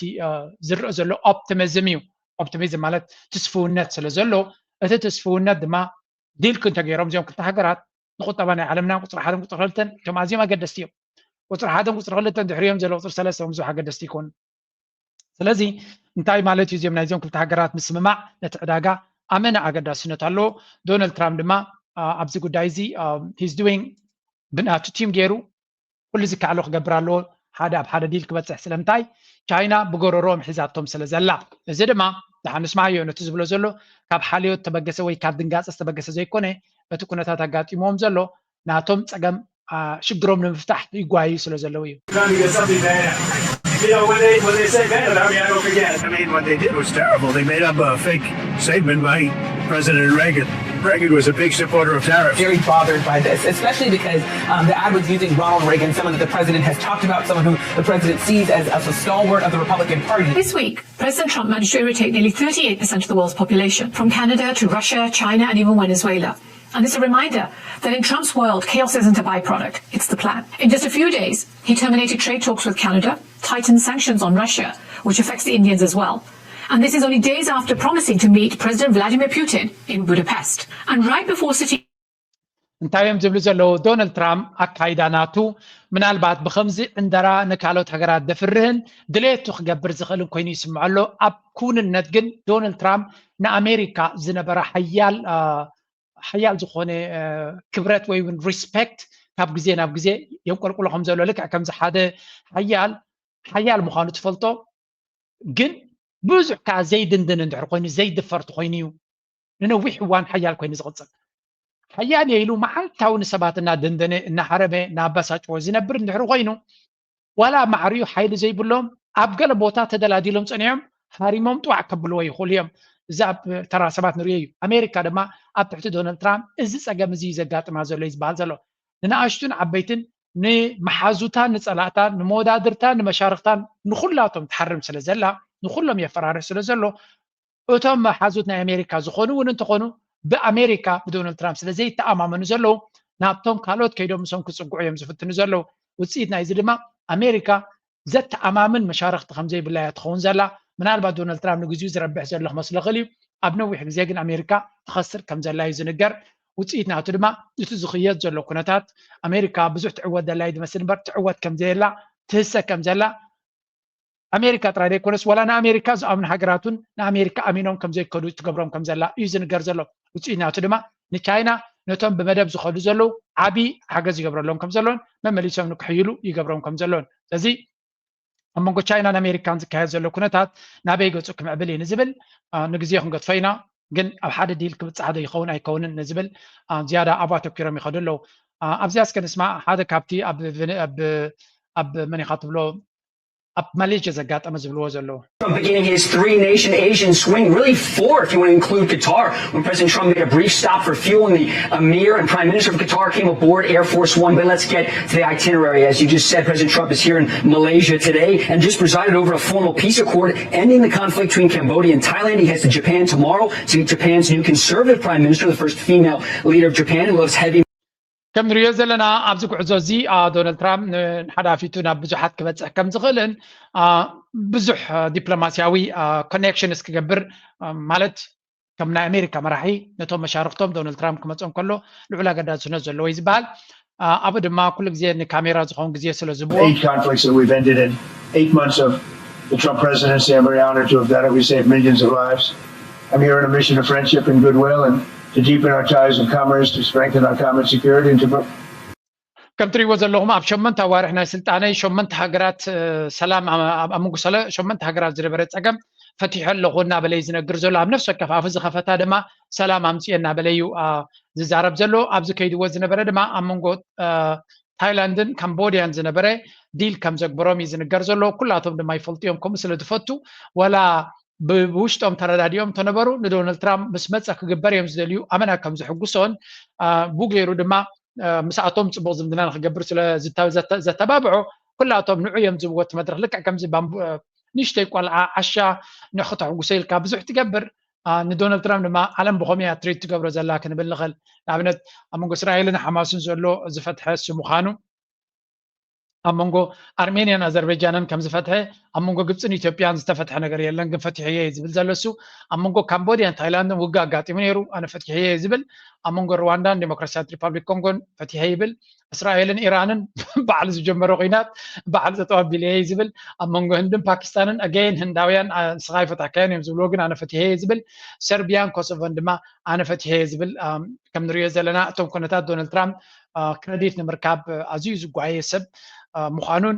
ዝረአ ዘሎ ኦፕቲሚዝም እዩ። ኦፕቲሚዝም ማለት ትስፍውነት ስለ ዘሎ እቲ ትስፍውነት ድማ ዲል ክንተገይሮም እዚኦም ክልተ ሃገራት ንቁጠባ ናይ ዓለምና ቁፅሪ ሓደን ቁፅሪ ክልተን እቶም ኣዝዮም ኣገደስቲ እዮም። ቁፅሪ ሓደን ቁፅሪ ክልተን ድሕሪኦም ዘሎ ቁፅሪ ሰለስተ ብዙሕ ኣገደስቲ ይኮኑ። ስለዚ እንታይ ማለት እዩ እዚኦም ናይዚኦም ክልተ ሃገራት ምስምማዕ ነቲ ዕዳጋ ኣመና ኣገዳስነት ኣለዎ። ዶናልድ ትራምፕ ድማ ኣብዚ ጉዳይ እዚ ሂዝ ዱዊንግ ብናቱ ቲም ገይሩ ኩሉ ዝከኣሎ ክገብር ኣለዎ። ሓደ ኣብ ሓደ ዲል ክበፅሕ ስለምንታይ ቻይና ብጎረሮኦም ሒዛቶም ስለ ዘላ። እዚ ድማ ደሓን ንስማዓዮ ነቲ ዝብሎ ዘሎ ካብ ሓልዮት ተበገሰ ወይ ካብ ድንጋፀ ዝተበገሰ ዘይኮነ እቲ ኩነታት ኣጋጢሞዎም ዘሎ ናቶም ፀገም ሽግሮም ንምፍታሕ ይጓዩ ስለ ዘለዉ እዩ። You know, when they when they say Venom, I mean, I don't forget. I mean, what they did was terrible. They made up a fake statement by President Reagan. Reagan was a big supporter of tariffs. Very bothered by this, especially because um, the ad was using Ronald Reagan, someone that the president has talked about, someone who the president sees as, as a stalwart of the Republican Party. This week, President Trump managed to irritate nearly thirty-eight percent of the world's population, from Canada to Russia, China, and even Venezuela. And it's a reminder that in Trump's world, chaos isn't a byproduct, it's the plan. In just a few days, he terminated trade talks with Canada, tightened sanctions on Russia, which affects the Indians as well. And this is only days after promising to meet President Vladimir Putin in Budapest. And right before sitting እንታይ እዮም ዝብሉ ዘለዉ? ዶናልድ ትራምፕ ኣካይዳ ናቱ ምናልባት ብከምዚ ዕንደራ ንካልኦት ሃገራት ደፍርህን ድሌቱ ክገብር ዝኽእልን ኮይኑ ይስምዖ ኣሎ። ኣብ ክውንነት ግን ዶናልድ ትራምፕ ንኣሜሪካ ዝነበራ ሓያል ሓያል ዝኾነ ክብረት ወይ እውን ሪስፔክት ካብ ግዜ ናብ ግዜ የንቆልቁሎ ከም ዘሎ ልክዕ ከምዚ ሓደ ሓያል ሓያል ምዃኑ ትፈልጦ ግን ብዙሕ ከዓ ዘይድንድን እንድሕር ኮይኑ ዘይድፈር ተኮይኑ እዩ ንነዊሕ እዋን ሓያል ኮይኑ ዝቕፅል። ሓያል እየ ኢሉ መዓልታዊ ንሰባት እናደንደነ እናሃረመ እናባሳጭዎ ዝነብር እንድሕር ኮይኑ ዋላ ኣብ ማዕሪኡ ሓይሊ ዘይብሎም ኣብ ገለ ቦታ ተደላዲሎም ፀኒሖም ሃሪሞም ጥዋዕ ከብልዎ ይኽእሉ እዮም። እዚ ኣብ ተራ ሰባት ንሪኦ እዩ። ኣሜሪካ ድማ ኣብ ትሕቲ ዶናልድ ትራምፕ እዚ ፀገም እዚ እዩ ዘጋጥማ ዘሎ እዩ ዝበሃል ዘሎ። ንንኣሽቱን ዓበይትን ንመሓዙታን ንፀላእታን ንመወዳድርታን ንመሻርክታን ንኩላቶም ትሓርም ስለ ዘላ ንኩሎም የፈራርህ ስለ ዘሎ እቶም መሓዙት ናይ ኣሜሪካ ዝኾኑ እውን እንተኾኑ ብኣሜሪካ ብዶናልድ ትራምፕ ስለ ዘይተኣማመኑ ዘለዉ ናብቶም ካልኦት ከይዶም ምሶም ክፅግዑ እዮም ዝፍትኑ ዘለዉ። ውፅኢት ናይዚ ድማ ኣሜሪካ ዘተኣማምን መሻርክቲ ከም ዘይብላ እያ ትኸውን ዘላ። ምናልባት ዶናልድ ትራምፕ ንግዚኡ ዝረብሕ ዘሎ ክመስሎ ክእል እዩ። ኣብ ነዊሕ ግዜ ግን ኣሜሪካ ትኸስር ከም ዘላ እዩ ዝንገር። ውፅኢት ናቱ ድማ እቲ ዝኽየድ ዘሎ ኩነታት ኣሜሪካ ብዙሕ ትዕወት ዘላ እዩ ዝመስል እምበር ትዕወት ከም ዘየላ ትህሰ ከም ዘላ ኣሜሪካ ጥራይ ዘይኮነስ ዋላ ንኣሜሪካ ዝኣምኑ ሃገራት እውን ንኣሜሪካ ኣሚኖም ከም ዘይከዱ ትገብሮም ከም ዘላ እዩ ዝንገር ዘሎ። ውፅኢት ናቱ ድማ ንቻይና ነቶም ብመደብ ዝኸዱ ዘለዉ ዓብዪ ሓገዝ ይገብረሎም ከም ዘሎን መመሊሶም ንክሕይሉ ይገብሮም ከም ዘሎን ስለዚ ኣብ መንጎ ቻይናን ኣሜሪካን ዝካየድ ዘሎ ኩነታት ናበይ ገፁ ክምዕብል እዩ ንዝብል ንግዜ ክንገጥፎ ኢና። ግን ኣብ ሓደ ዲል ክብፃሕ ዶ ይኸውን ኣይከውንን ንዝብል ዝያዳ ኣብኡ ኣተኪሮም ይኸዱ ኣለዉ። ኣብዚኣ እስከ ንስማዕ ሓደ ካብቲ ኣብ መን ኢኻ ትብሎ ኣብ ማሌዥያ ዘጋጠመ ዝብልዎ ዘለዉ። From beginning his three nation Asian swing, really four if you want to include Qatar, when President Trump made a brief stop for fuel and the Emir and Prime Minister of Qatar came aboard Air Force One. But let's get to the itinerary. As you just said, President Trump is here in Malaysia today and just presided over a formal peace accord ending the conflict between Cambodia and Thailand. He heads to Japan tomorrow to meet Japan's new conservative Prime Minister, the first female leader of Japan who loves heavy ከም ንሪኦ ዘለና ኣብዚ ጉዕዞ እዚ ዶናልድ ትራምፕ ንሓዳፊቱ ናብ ብዙሓት ክበፅሕ ከም ዝኽእልን ብዙሕ ዲፕሎማሲያዊ ኮኔክሽንስ ክገብር ማለት ከም ናይ ኣሜሪካ መራሒ ነቶም መሻርክቶም ዶናልድ ትራምፕ ክመፅኦም ከሎ ልዑል ኣገዳስነት ዘለዎ እዩ ዝበሃል። ኣብኡ ድማ ኩሉ ግዜ ንካሜራ ዝኸውን ግዜ ስለ ዝብዎ eight conflicts that we've ended in eight months of the Trump presidency. I'm very honored to have done it. We saved millions of lives. I'm here on a mission of friendship and goodwill and to deepen our ties of commerce, to strengthen our common security, and to ከም ትሪእዎ ዘለኹም ኣብ ሸመንተ ኣዋርሕ ናይ ስልጣነይ ሸመንተ ሃገራት ሰላም ኣብ መንጎ ሸመንተ ሃገራት ዝነበረ ፀገም ፈቲሐ ኣለኹ እናበለ እዩ ዝነግር ዘሎ። ኣብ ነፍሲ ወከፍ ኣፉ ዝኸፈታ ድማ ሰላም ኣምፅኤ እናበለ እዩ ዝዛረብ ዘሎ። ኣብዚ ከይድዎ ዝነበረ ድማ ኣብ መንጎ ታይላንድን ካምቦድያን ዝነበረ ዲል ከም ዘግበሮም እዩ ዝንገር ዘሎ። ኩላቶም ድማ ይፈልጡ እዮም። ከምኡ ስለ ዝፈቱ ወላ ብውሽጦም ተረዳዲኦም እንተነበሩ ንዶናልድ ትራምፕ ምስ መፀ ክግበር እዮም ዝደልዩ። ኣመና ከም ዝሕጉሶን ብኡ ገይሩ ድማ ምስኣቶም ፅቡቕ ዝምድና ንክገብር ስለ ዘተባብዖ ኩላቶም ንዑ እዮም ዝብዎ እቲ መድረኽ። ልክዕ ከምዚ ንእሽተይ ቆልዓ ዓሻ ንዕኹ ተሕጉሰ ኢልካ ብዙሕ ትገብር። ንዶናልድ ትራምፕ ድማ ዓለም ብኸመይ እያ ትሪት ትገብሮ ዘላ ክንብል ንኽእል። ንኣብነት ኣብ መንጎ እስራኤልን ሓማስን ዘሎ ዝፈትሐ እሱ ምዃኑ ኣብ መንጎ ኣርሜንያን ኣዘርበጃንን ከም ዝፈትሐ ኣብ መንጎ ግብፅን ኢትዮጵያን ዝተፈትሐ ነገር የለን ግን ፈቲሐየ እዩ ዝብል ዘሎ እሱ። ኣብ መንጎ ካምቦድያን ታይላንድን ውግእ ኣጋጢሙ ነይሩ ኣነ ፈቲሐየ እዩ ዝብል። ኣብ መንጎ ሩዋንዳን ዴሞክራሲያዊት ሪፓብሊክ ኮንጎን ፈቲሐ ይብል። እስራኤልን ኢራንን ባዕሉ ዝጀመሮ ኩናት ባዕሉ ጠጠው ኣቢለየ እዩ ዝብል። ኣብ መንጎ ህንድን ፓኪስታንን ኣገይን ህንዳውያን ንስኻ ይፈታካዮን እዮም ዝብልዎ ግን ኣነ ፈቲሐየ እዩ ዝብል። ሰርቢያን ኮሶቮን ድማ ኣነ ፈቲሐየ ዝብል። ከም ንሪኦ ዘለና እቶም ኩነታት ዶናልድ ትራምፕ ክረዲት ንምርካብ ኣዝዩ ዝጓየ ሰብ ምዃኑን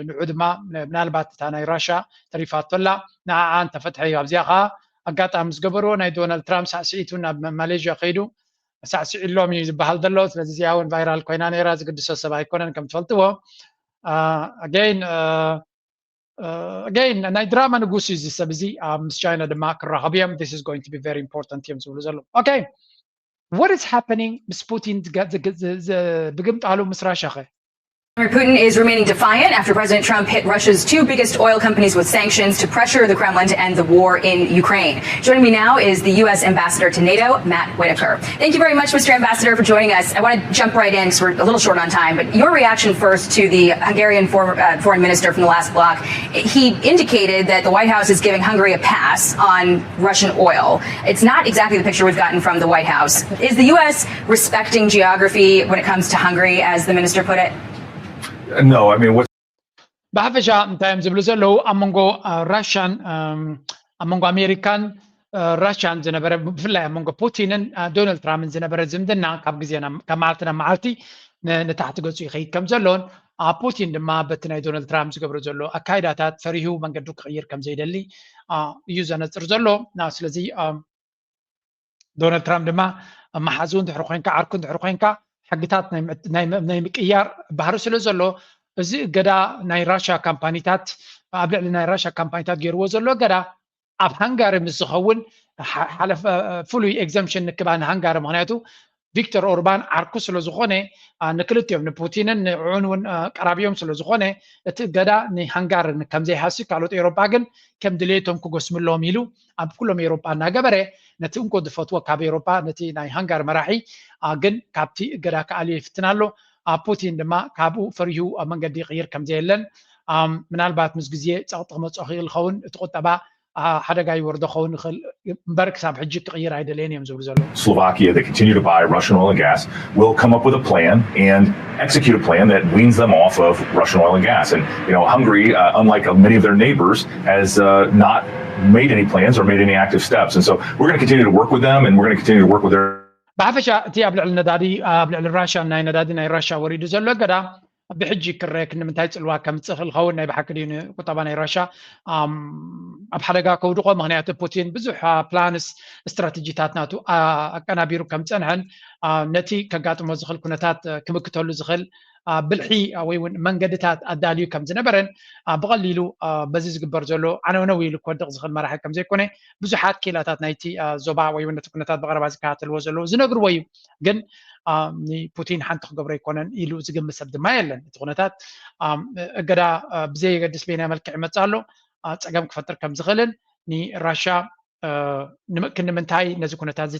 ንዑ ድማ ምናልባት እታ ናይ ራሻ ተሪፋቶላ ንዓኣ እንተፈትሐ እዩ። ኣብዚኣ ከዓ ኣጋጣሚ ዝገበርዎ ናይ ዶናልድ ትራምፕ ሳዕስዒቱ ናብ ማሌዥያ ከይዱ ሳዕስዒሎም እዩ ዝበሃል ዘሎ። ስለዚ እዚኣ እውን ቫይራል ኮይና ነይራ። ዝግድሶ ሰብ ኣይኮነን ከም ትፈልጥዎ። ኣገይን ኣገይን ናይ ድራማ ንጉስ እዩ እዚ ሰብ እዚ። ምስ ቻይና ድማ ክራኸቡ እዮም። This is going to be very important እዮም ዝብሉ ዘለዉ። Okay, what is happening ምስ ፑቲን ብግምጣሉ ምስ ራሻ ኸ? Putin is remaining defiant after President Trump hit Russia's two biggest oil companies with sanctions to pressure the Kremlin to end the war in Ukraine. Joining me now is the U S ambassador to NATO, Matt Whitaker. Thank you very much, Mister Ambassador, for joining us. I want to jump right in because we're a little short on time, but your reaction first to the Hungarian former uh, foreign minister from the last bloc. He indicated that the White House is giving Hungary a pass on Russian oil. It's not exactly the picture we've gotten from the White House. Is the U S respecting geography when it comes to Hungary, as the minister put it? No, I mean, what ብሓፈሻ እንታይ እዮም ዝብሉ ዘለዉ ኣብ መንጎ ራሽያን ኣብ መንጎ ኣሜሪካን ራሽያን ዝነበረ ብፍላይ ኣብ መንጎ ፑቲንን ዶናልድ ትራምፕን ዝነበረ ዝምድና ካብ ግዜ ካብ መዓልቲ ናብ መዓልቲ ንታሕቲ ገፁ ይኸይድ ከም ዘሎን ፑቲን ድማ በቲ ናይ ዶናልድ ትራምፕ ዝገብሮ ዘሎ ኣካይዳታት ፈሪሁ መንገዱ ክቕይር ከም ዘይደሊ እዩ ዘነፅር ዘሎ። ስለዚ ዶናልድ ትራምፕ ድማ መሓዙ እንድሕር ኮይንካ ዓርኩ እንድሕር ኮይንካ ሕግታት ናይ ምቅያር ባህሪ ስለ ዘሎ እዚ እገዳ ናይ ራሽያ ካምፓኒታት ኣብ ልዕሊ ናይ ራሽያ ካምፓኒታት ገይርዎ ዘሎ እገዳ ኣብ ሃንጋሪ ምስ ዝኸውን ሓለፍ ፍሉይ ኤግዘምሽን ንክባ ንሃንጋሪ ምክንያቱ ቪክተር ኦርባን ዓርኩ ስለ ዝኾነ ንክልቲኦም ንፑቲንን ንዕዑን እውን ቀራቢዮም ስለ ዝኾነ እቲ እገዳ ንሃንጋሪ ከም ዘይሃሲ ካልኦት ኤሮጳ ግን ከም ድሌቶም ክጎስምሎም ኢሉ ኣብ ኩሎም ኤሮጳ እናገበረ ነቲ እንኮ ዝፈትዎ ካብ ኤሮጳ ነቲ ናይ ሃንጋሪ መራሒ ግን ካብቲ እገዳ ክኣልዮ ይፍትን ኣሎ። ፑቲን ድማ ካብኡ ፈሪሁ መንገዲ ይቕይር ከም ዘየለን ምናልባት ምስ ግዜ ጸቕጢ ክመጾ ክእል ኸውን እቲ ቁጠባ ሓደጋ ይወርዶ ክኸውን ይኽእል እምበር ክሳብ ሕጂ ክቕይር ኣይደለየን እዮም ዝብሉ ዘለዉ። Slovakia that continue to buy Russian oil and gas will come up with a plan and execute a plan that weans them off of Russian oil and gas. And you know, Hungary, uh, unlike many of their neighbors, has uh, not made any plans or made any active steps. And so we're going to continue to work with them, and we're going to continue to work with their ብሓፈሻ እቲ ኣብ ልዕሊ ነዳዲ ኣብ ልዕሊ ራሽያ ናይ ነዳዲ ናይ ራሽያ ወሪዱ ዘሎ እገዳ ብሕጂ ክረክ ንምንታይ ፅልዋ ከምፅእ ክልኸውን ናይ ብሓቂ ድዩ ንቁጠባ ናይ ራሽያ ኣብ ሓደጋ ከውድቆ? ምክንያቱ ፑቲን ብዙሕ ፕላንስ ስትራተጂታት ናቱ ኣቀናቢሩ ከም ፀንሐን ነቲ ከጋጥሞ ዝኽእል ኩነታት ክምክተሉ ዝኽእል ብልሒ ወይ እውን መንገድታት ኣዳልዩ ከም ዝነበረን ብቐሊሉ በዚ ዝግበር ዘሎ ዓነውነው ኢሉ ክወድቕ ዝኽእል መራሒ ከም ዘይኮነ ብዙሓት ኪላታት ናይቲ ዞባ ወይ እውን ነቲ ኩነታት ብቐረባ ዝከታተልዎ ዘለዉ ዝነግርዎ እዩ። ግን ንፑቲን ሓንቲ ክገብሮ ኣይኮነን ኢሉ ዝግምት ሰብ ድማ የለን። እቲ ኩነታት እገዳ ብዘየገድስ በየናይ መልክዕ ይመፅእ ኣሎ ፀገም ክፈጥር ከም ዝኽእልን ንራሽያ ክንዲ ምንታይ ነዚ ኩነታት እዚ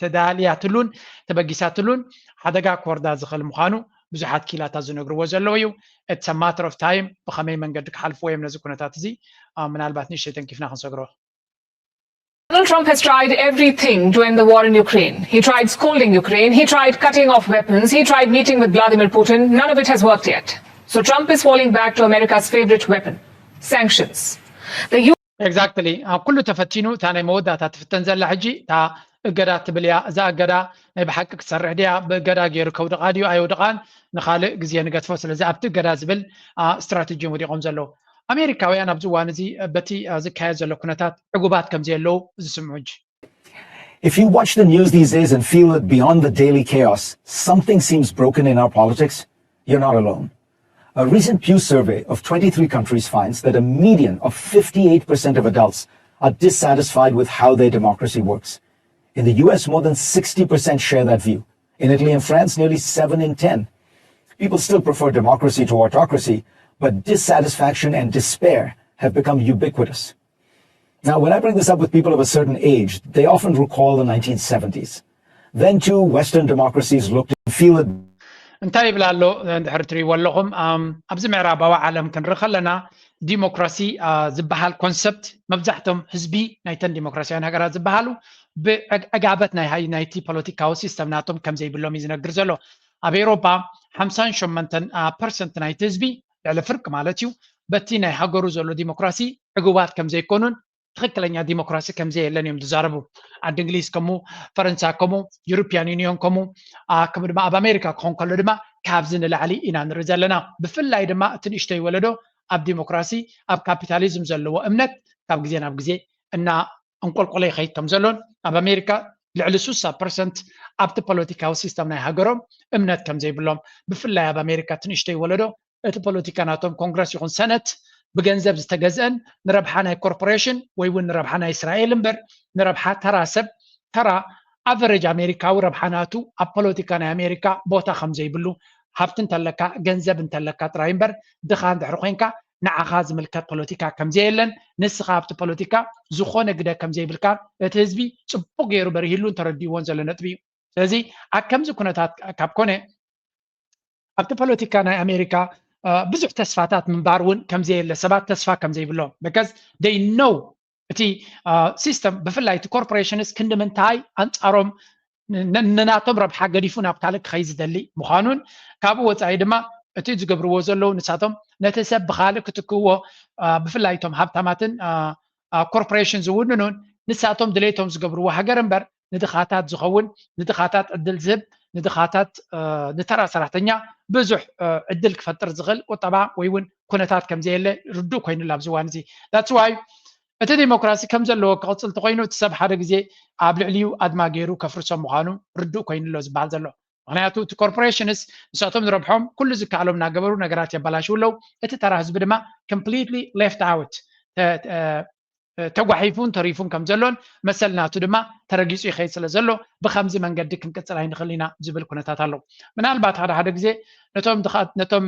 ተዳልያትሉን ተበጊሳትሉን ሓደጋ ክወርዳ ዝኽእል ምዃኑ ብዙሓት ኪላታት ዝነግርዎ ዘለዉ እዩ። It's a matter of time ብኸመይ መንገዲ ክሓልፍዎ እዮም ነዚ ኩነታት እዚ። ምናልባት ንእሽተይ ተንኪፍና ክንሰግሮ። Donald Trump has tried everything to end the war in Ukraine. He tried scolding Ukraine. He tried cutting off weapons. He tried meeting with Vladimir Putin. None of it has worked yet. So Trump is falling back to America's favorite weapon, sanctions. The U- Exactly. ኣብ ኩሉ ተፈቲኑ እታ ናይ መወዳእታ ትፍተን ዘላ ሕጂ እታ እገዳ ትብል እያ። እዛ እገዳ ናይ ብሓቂ ክትሰርሕ ድያ? ብእገዳ ገይሩ ከውድቓ ድዩ ኣየውድቓን ንኻልእ ግዜ ንገድፎ። ስለዚ ኣብቲ እገዳ ዝብል ስትራቴጂ ወዲቖም ዘለዉ ኣሜሪካውያን ኣብዚ እዋን እዚ በቲ ዝካየድ ዘሎ ኩነታት ዕጉባት ከም ዘየለዉ ዝስምዑ ሕጂ። If you watch the news these days and feel that beyond the daily chaos, something seems broken in our politics, you're not alone. A recent Pew survey of twenty-three countries finds that a median of fifty-eight percent of adults are dissatisfied with how their democracy works. In the U S, more than sixty percent share that view. In Italy and France, nearly seven in ten. People still prefer democracy to autocracy, but dissatisfaction and despair have become ubiquitous. Now, when I bring this up with people of a certain age, they often recall the nineteen seventies. Then, too, Western democracies looked and feel that እንታይ ይብል ኣሎ እንድሕር ትሪእዎ ኣለኹም ኣብዚ ምዕራባዊ ዓለም ክንርኢ ከለና ዲሞክራሲ ዝበሃል ኮንሰፕት መብዛሕቶም ህዝቢ ናይተን ዲሞክራሲያን ሃገራት ዝበሃሉ ብዕጋበት ናይቲ ፖለቲካዊ ሲስተም ናቶም ከም ዘይብሎም እዩ ዝነግር ዘሎ። ኣብ ኤውሮፓ ሓምሳን ሸሞንተን ፐርሰንት ናይቲ ህዝቢ ልዕሊ ፍርቂ ማለት እዩ በቲ ናይ ሃገሩ ዘሎ ዲሞክራሲ ዕጉባት ከም ዘይኮኑን ትኽክለኛ ዲሞክራሲ ከም ዘየለን እዮም ዝዛረቡ። ዓዲ እንግሊዝ ከምኡ፣ ፈረንሳ ከምኡ፣ ዩሮፒያን ዩኒዮን ከምኡ፣ ከምኡ ድማ ኣብ ኣሜሪካ ክኾን ከሎ ድማ ካብዚ ንላዕሊ ኢና ንርኢ ዘለና። ብፍላይ ድማ እቲ ንእሽተይ ወለዶ ኣብ ዲሞክራሲ ኣብ ካፒታሊዝም ዘለዎ እምነት ካብ ግዜ ናብ ግዜ እና እንቆልቆለ ይኸይድ ከም ዘሎን ኣብ ኣሜሪካ ልዕሊ ሱሳ ፐርሰንት ኣብቲ ፖለቲካዊ ሲስተም ናይ ሃገሮም እምነት ከም ዘይብሎም ብፍላይ ኣብ ኣሜሪካ እቲ ንእሽተይ ወለዶ እቲ ፖለቲካ ናቶም ኮንግረስ ይኹን ሰነት ብገንዘብ ዝተገዝአን ንረብሓ ናይ ኮርፖሬሽን ወይ እውን ንረብሓ ናይ እስራኤል እምበር ንረብሓ ተራ ሰብ ተራ ኣቨሬጅ ኣሜሪካዊ ረብሓ ናቱ ኣብ ፖለቲካ ናይ ኣሜሪካ ቦታ ከም ዘይብሉ ሃብቲ እንተለካ ገንዘብ እንተለካ ጥራይ እምበር ድኻ እንድሕር ኮይንካ ንዓኻ ዝምልከት ፖለቲካ ከም ዘየለን ንስኻ ኣብቲ ፖለቲካ ዝኾነ ግደ ከም ዘይብልካ እቲ ህዝቢ ፅቡቅ ገይሩ በሪሂሉን ተረዲእዎን ዘሎ ነጥቢ እዩ። ስለዚ ኣብ ከምዚ ኩነታት ካብ ኮነ ኣብቲ ፖለቲካ ናይ ኣሜሪካ ብዙሕ ተስፋታት ምንባር እውን ከም ዘየለ ሰባት ተስፋ ከም ዘይብሎም because they know እቲ ሲስተም ብፍላይ እቲ ኮርፖሬሽንስ ክንዲ ምንታይ ኣንፃሮም ንናቶም ረብሓ ገዲፉ ናብ ካልእ ክኸይ ዝደሊ ምዃኑን ካብኡ ወፃኢ ድማ እቲ ዝገብርዎ ዘለዉ ንሳቶም ነቲ ሰብ ብካልእ ክትክእዎ ብፍላይ እቶም ሃብታማትን ኮርፖሬሽን ዝውንኑን ንሳቶም ድሌቶም ዝገብርዎ ሃገር እምበር ንድኻታት ዝኸውን ንድኻታት ዕድል ዝህብ ንድኻታት ንተራ ሰራሕተኛ ብዙሕ ዕድል ክፈጥር ዝኽእል ቁጠባ ወይ እውን ኩነታት ከም ዘየለ ርዱእ ኮይኑ ኣብዚ እዋን እዚ that's why እቲ ዲሞክራሲ ከም ዘለዎ ክቕፅል ተኮይኑ እቲ ሰብ ሓደ ግዜ ኣብ ልዕሊኡ ኣድማ ገይሩ ከፍርሶ ምዃኑ ርዱእ ኮይኑ ኣሎ ዝበሃል ዘሎ ምክንያቱ እቲ ኮርፖሬሽንስ ንሳቶም ዝረብሖም ኩሉ ዝከኣሎም እናገበሩ ነገራት የበላሽው ኣለዉ እቲ ተራ ህዝቢ ድማ completely left out ተጓሒፉን ተሪፉን ከም ዘሎን መሰል ናቱ ድማ ተረጊፁ ይኸይድ ስለ ዘሎ ብከምዚ መንገዲ ክንቅፅል ኣይንኽእል ኢና ዝብል ኩነታት ኣሎ ምናልባት ሓደ ሓደ ግዜ ነቶም ነቶም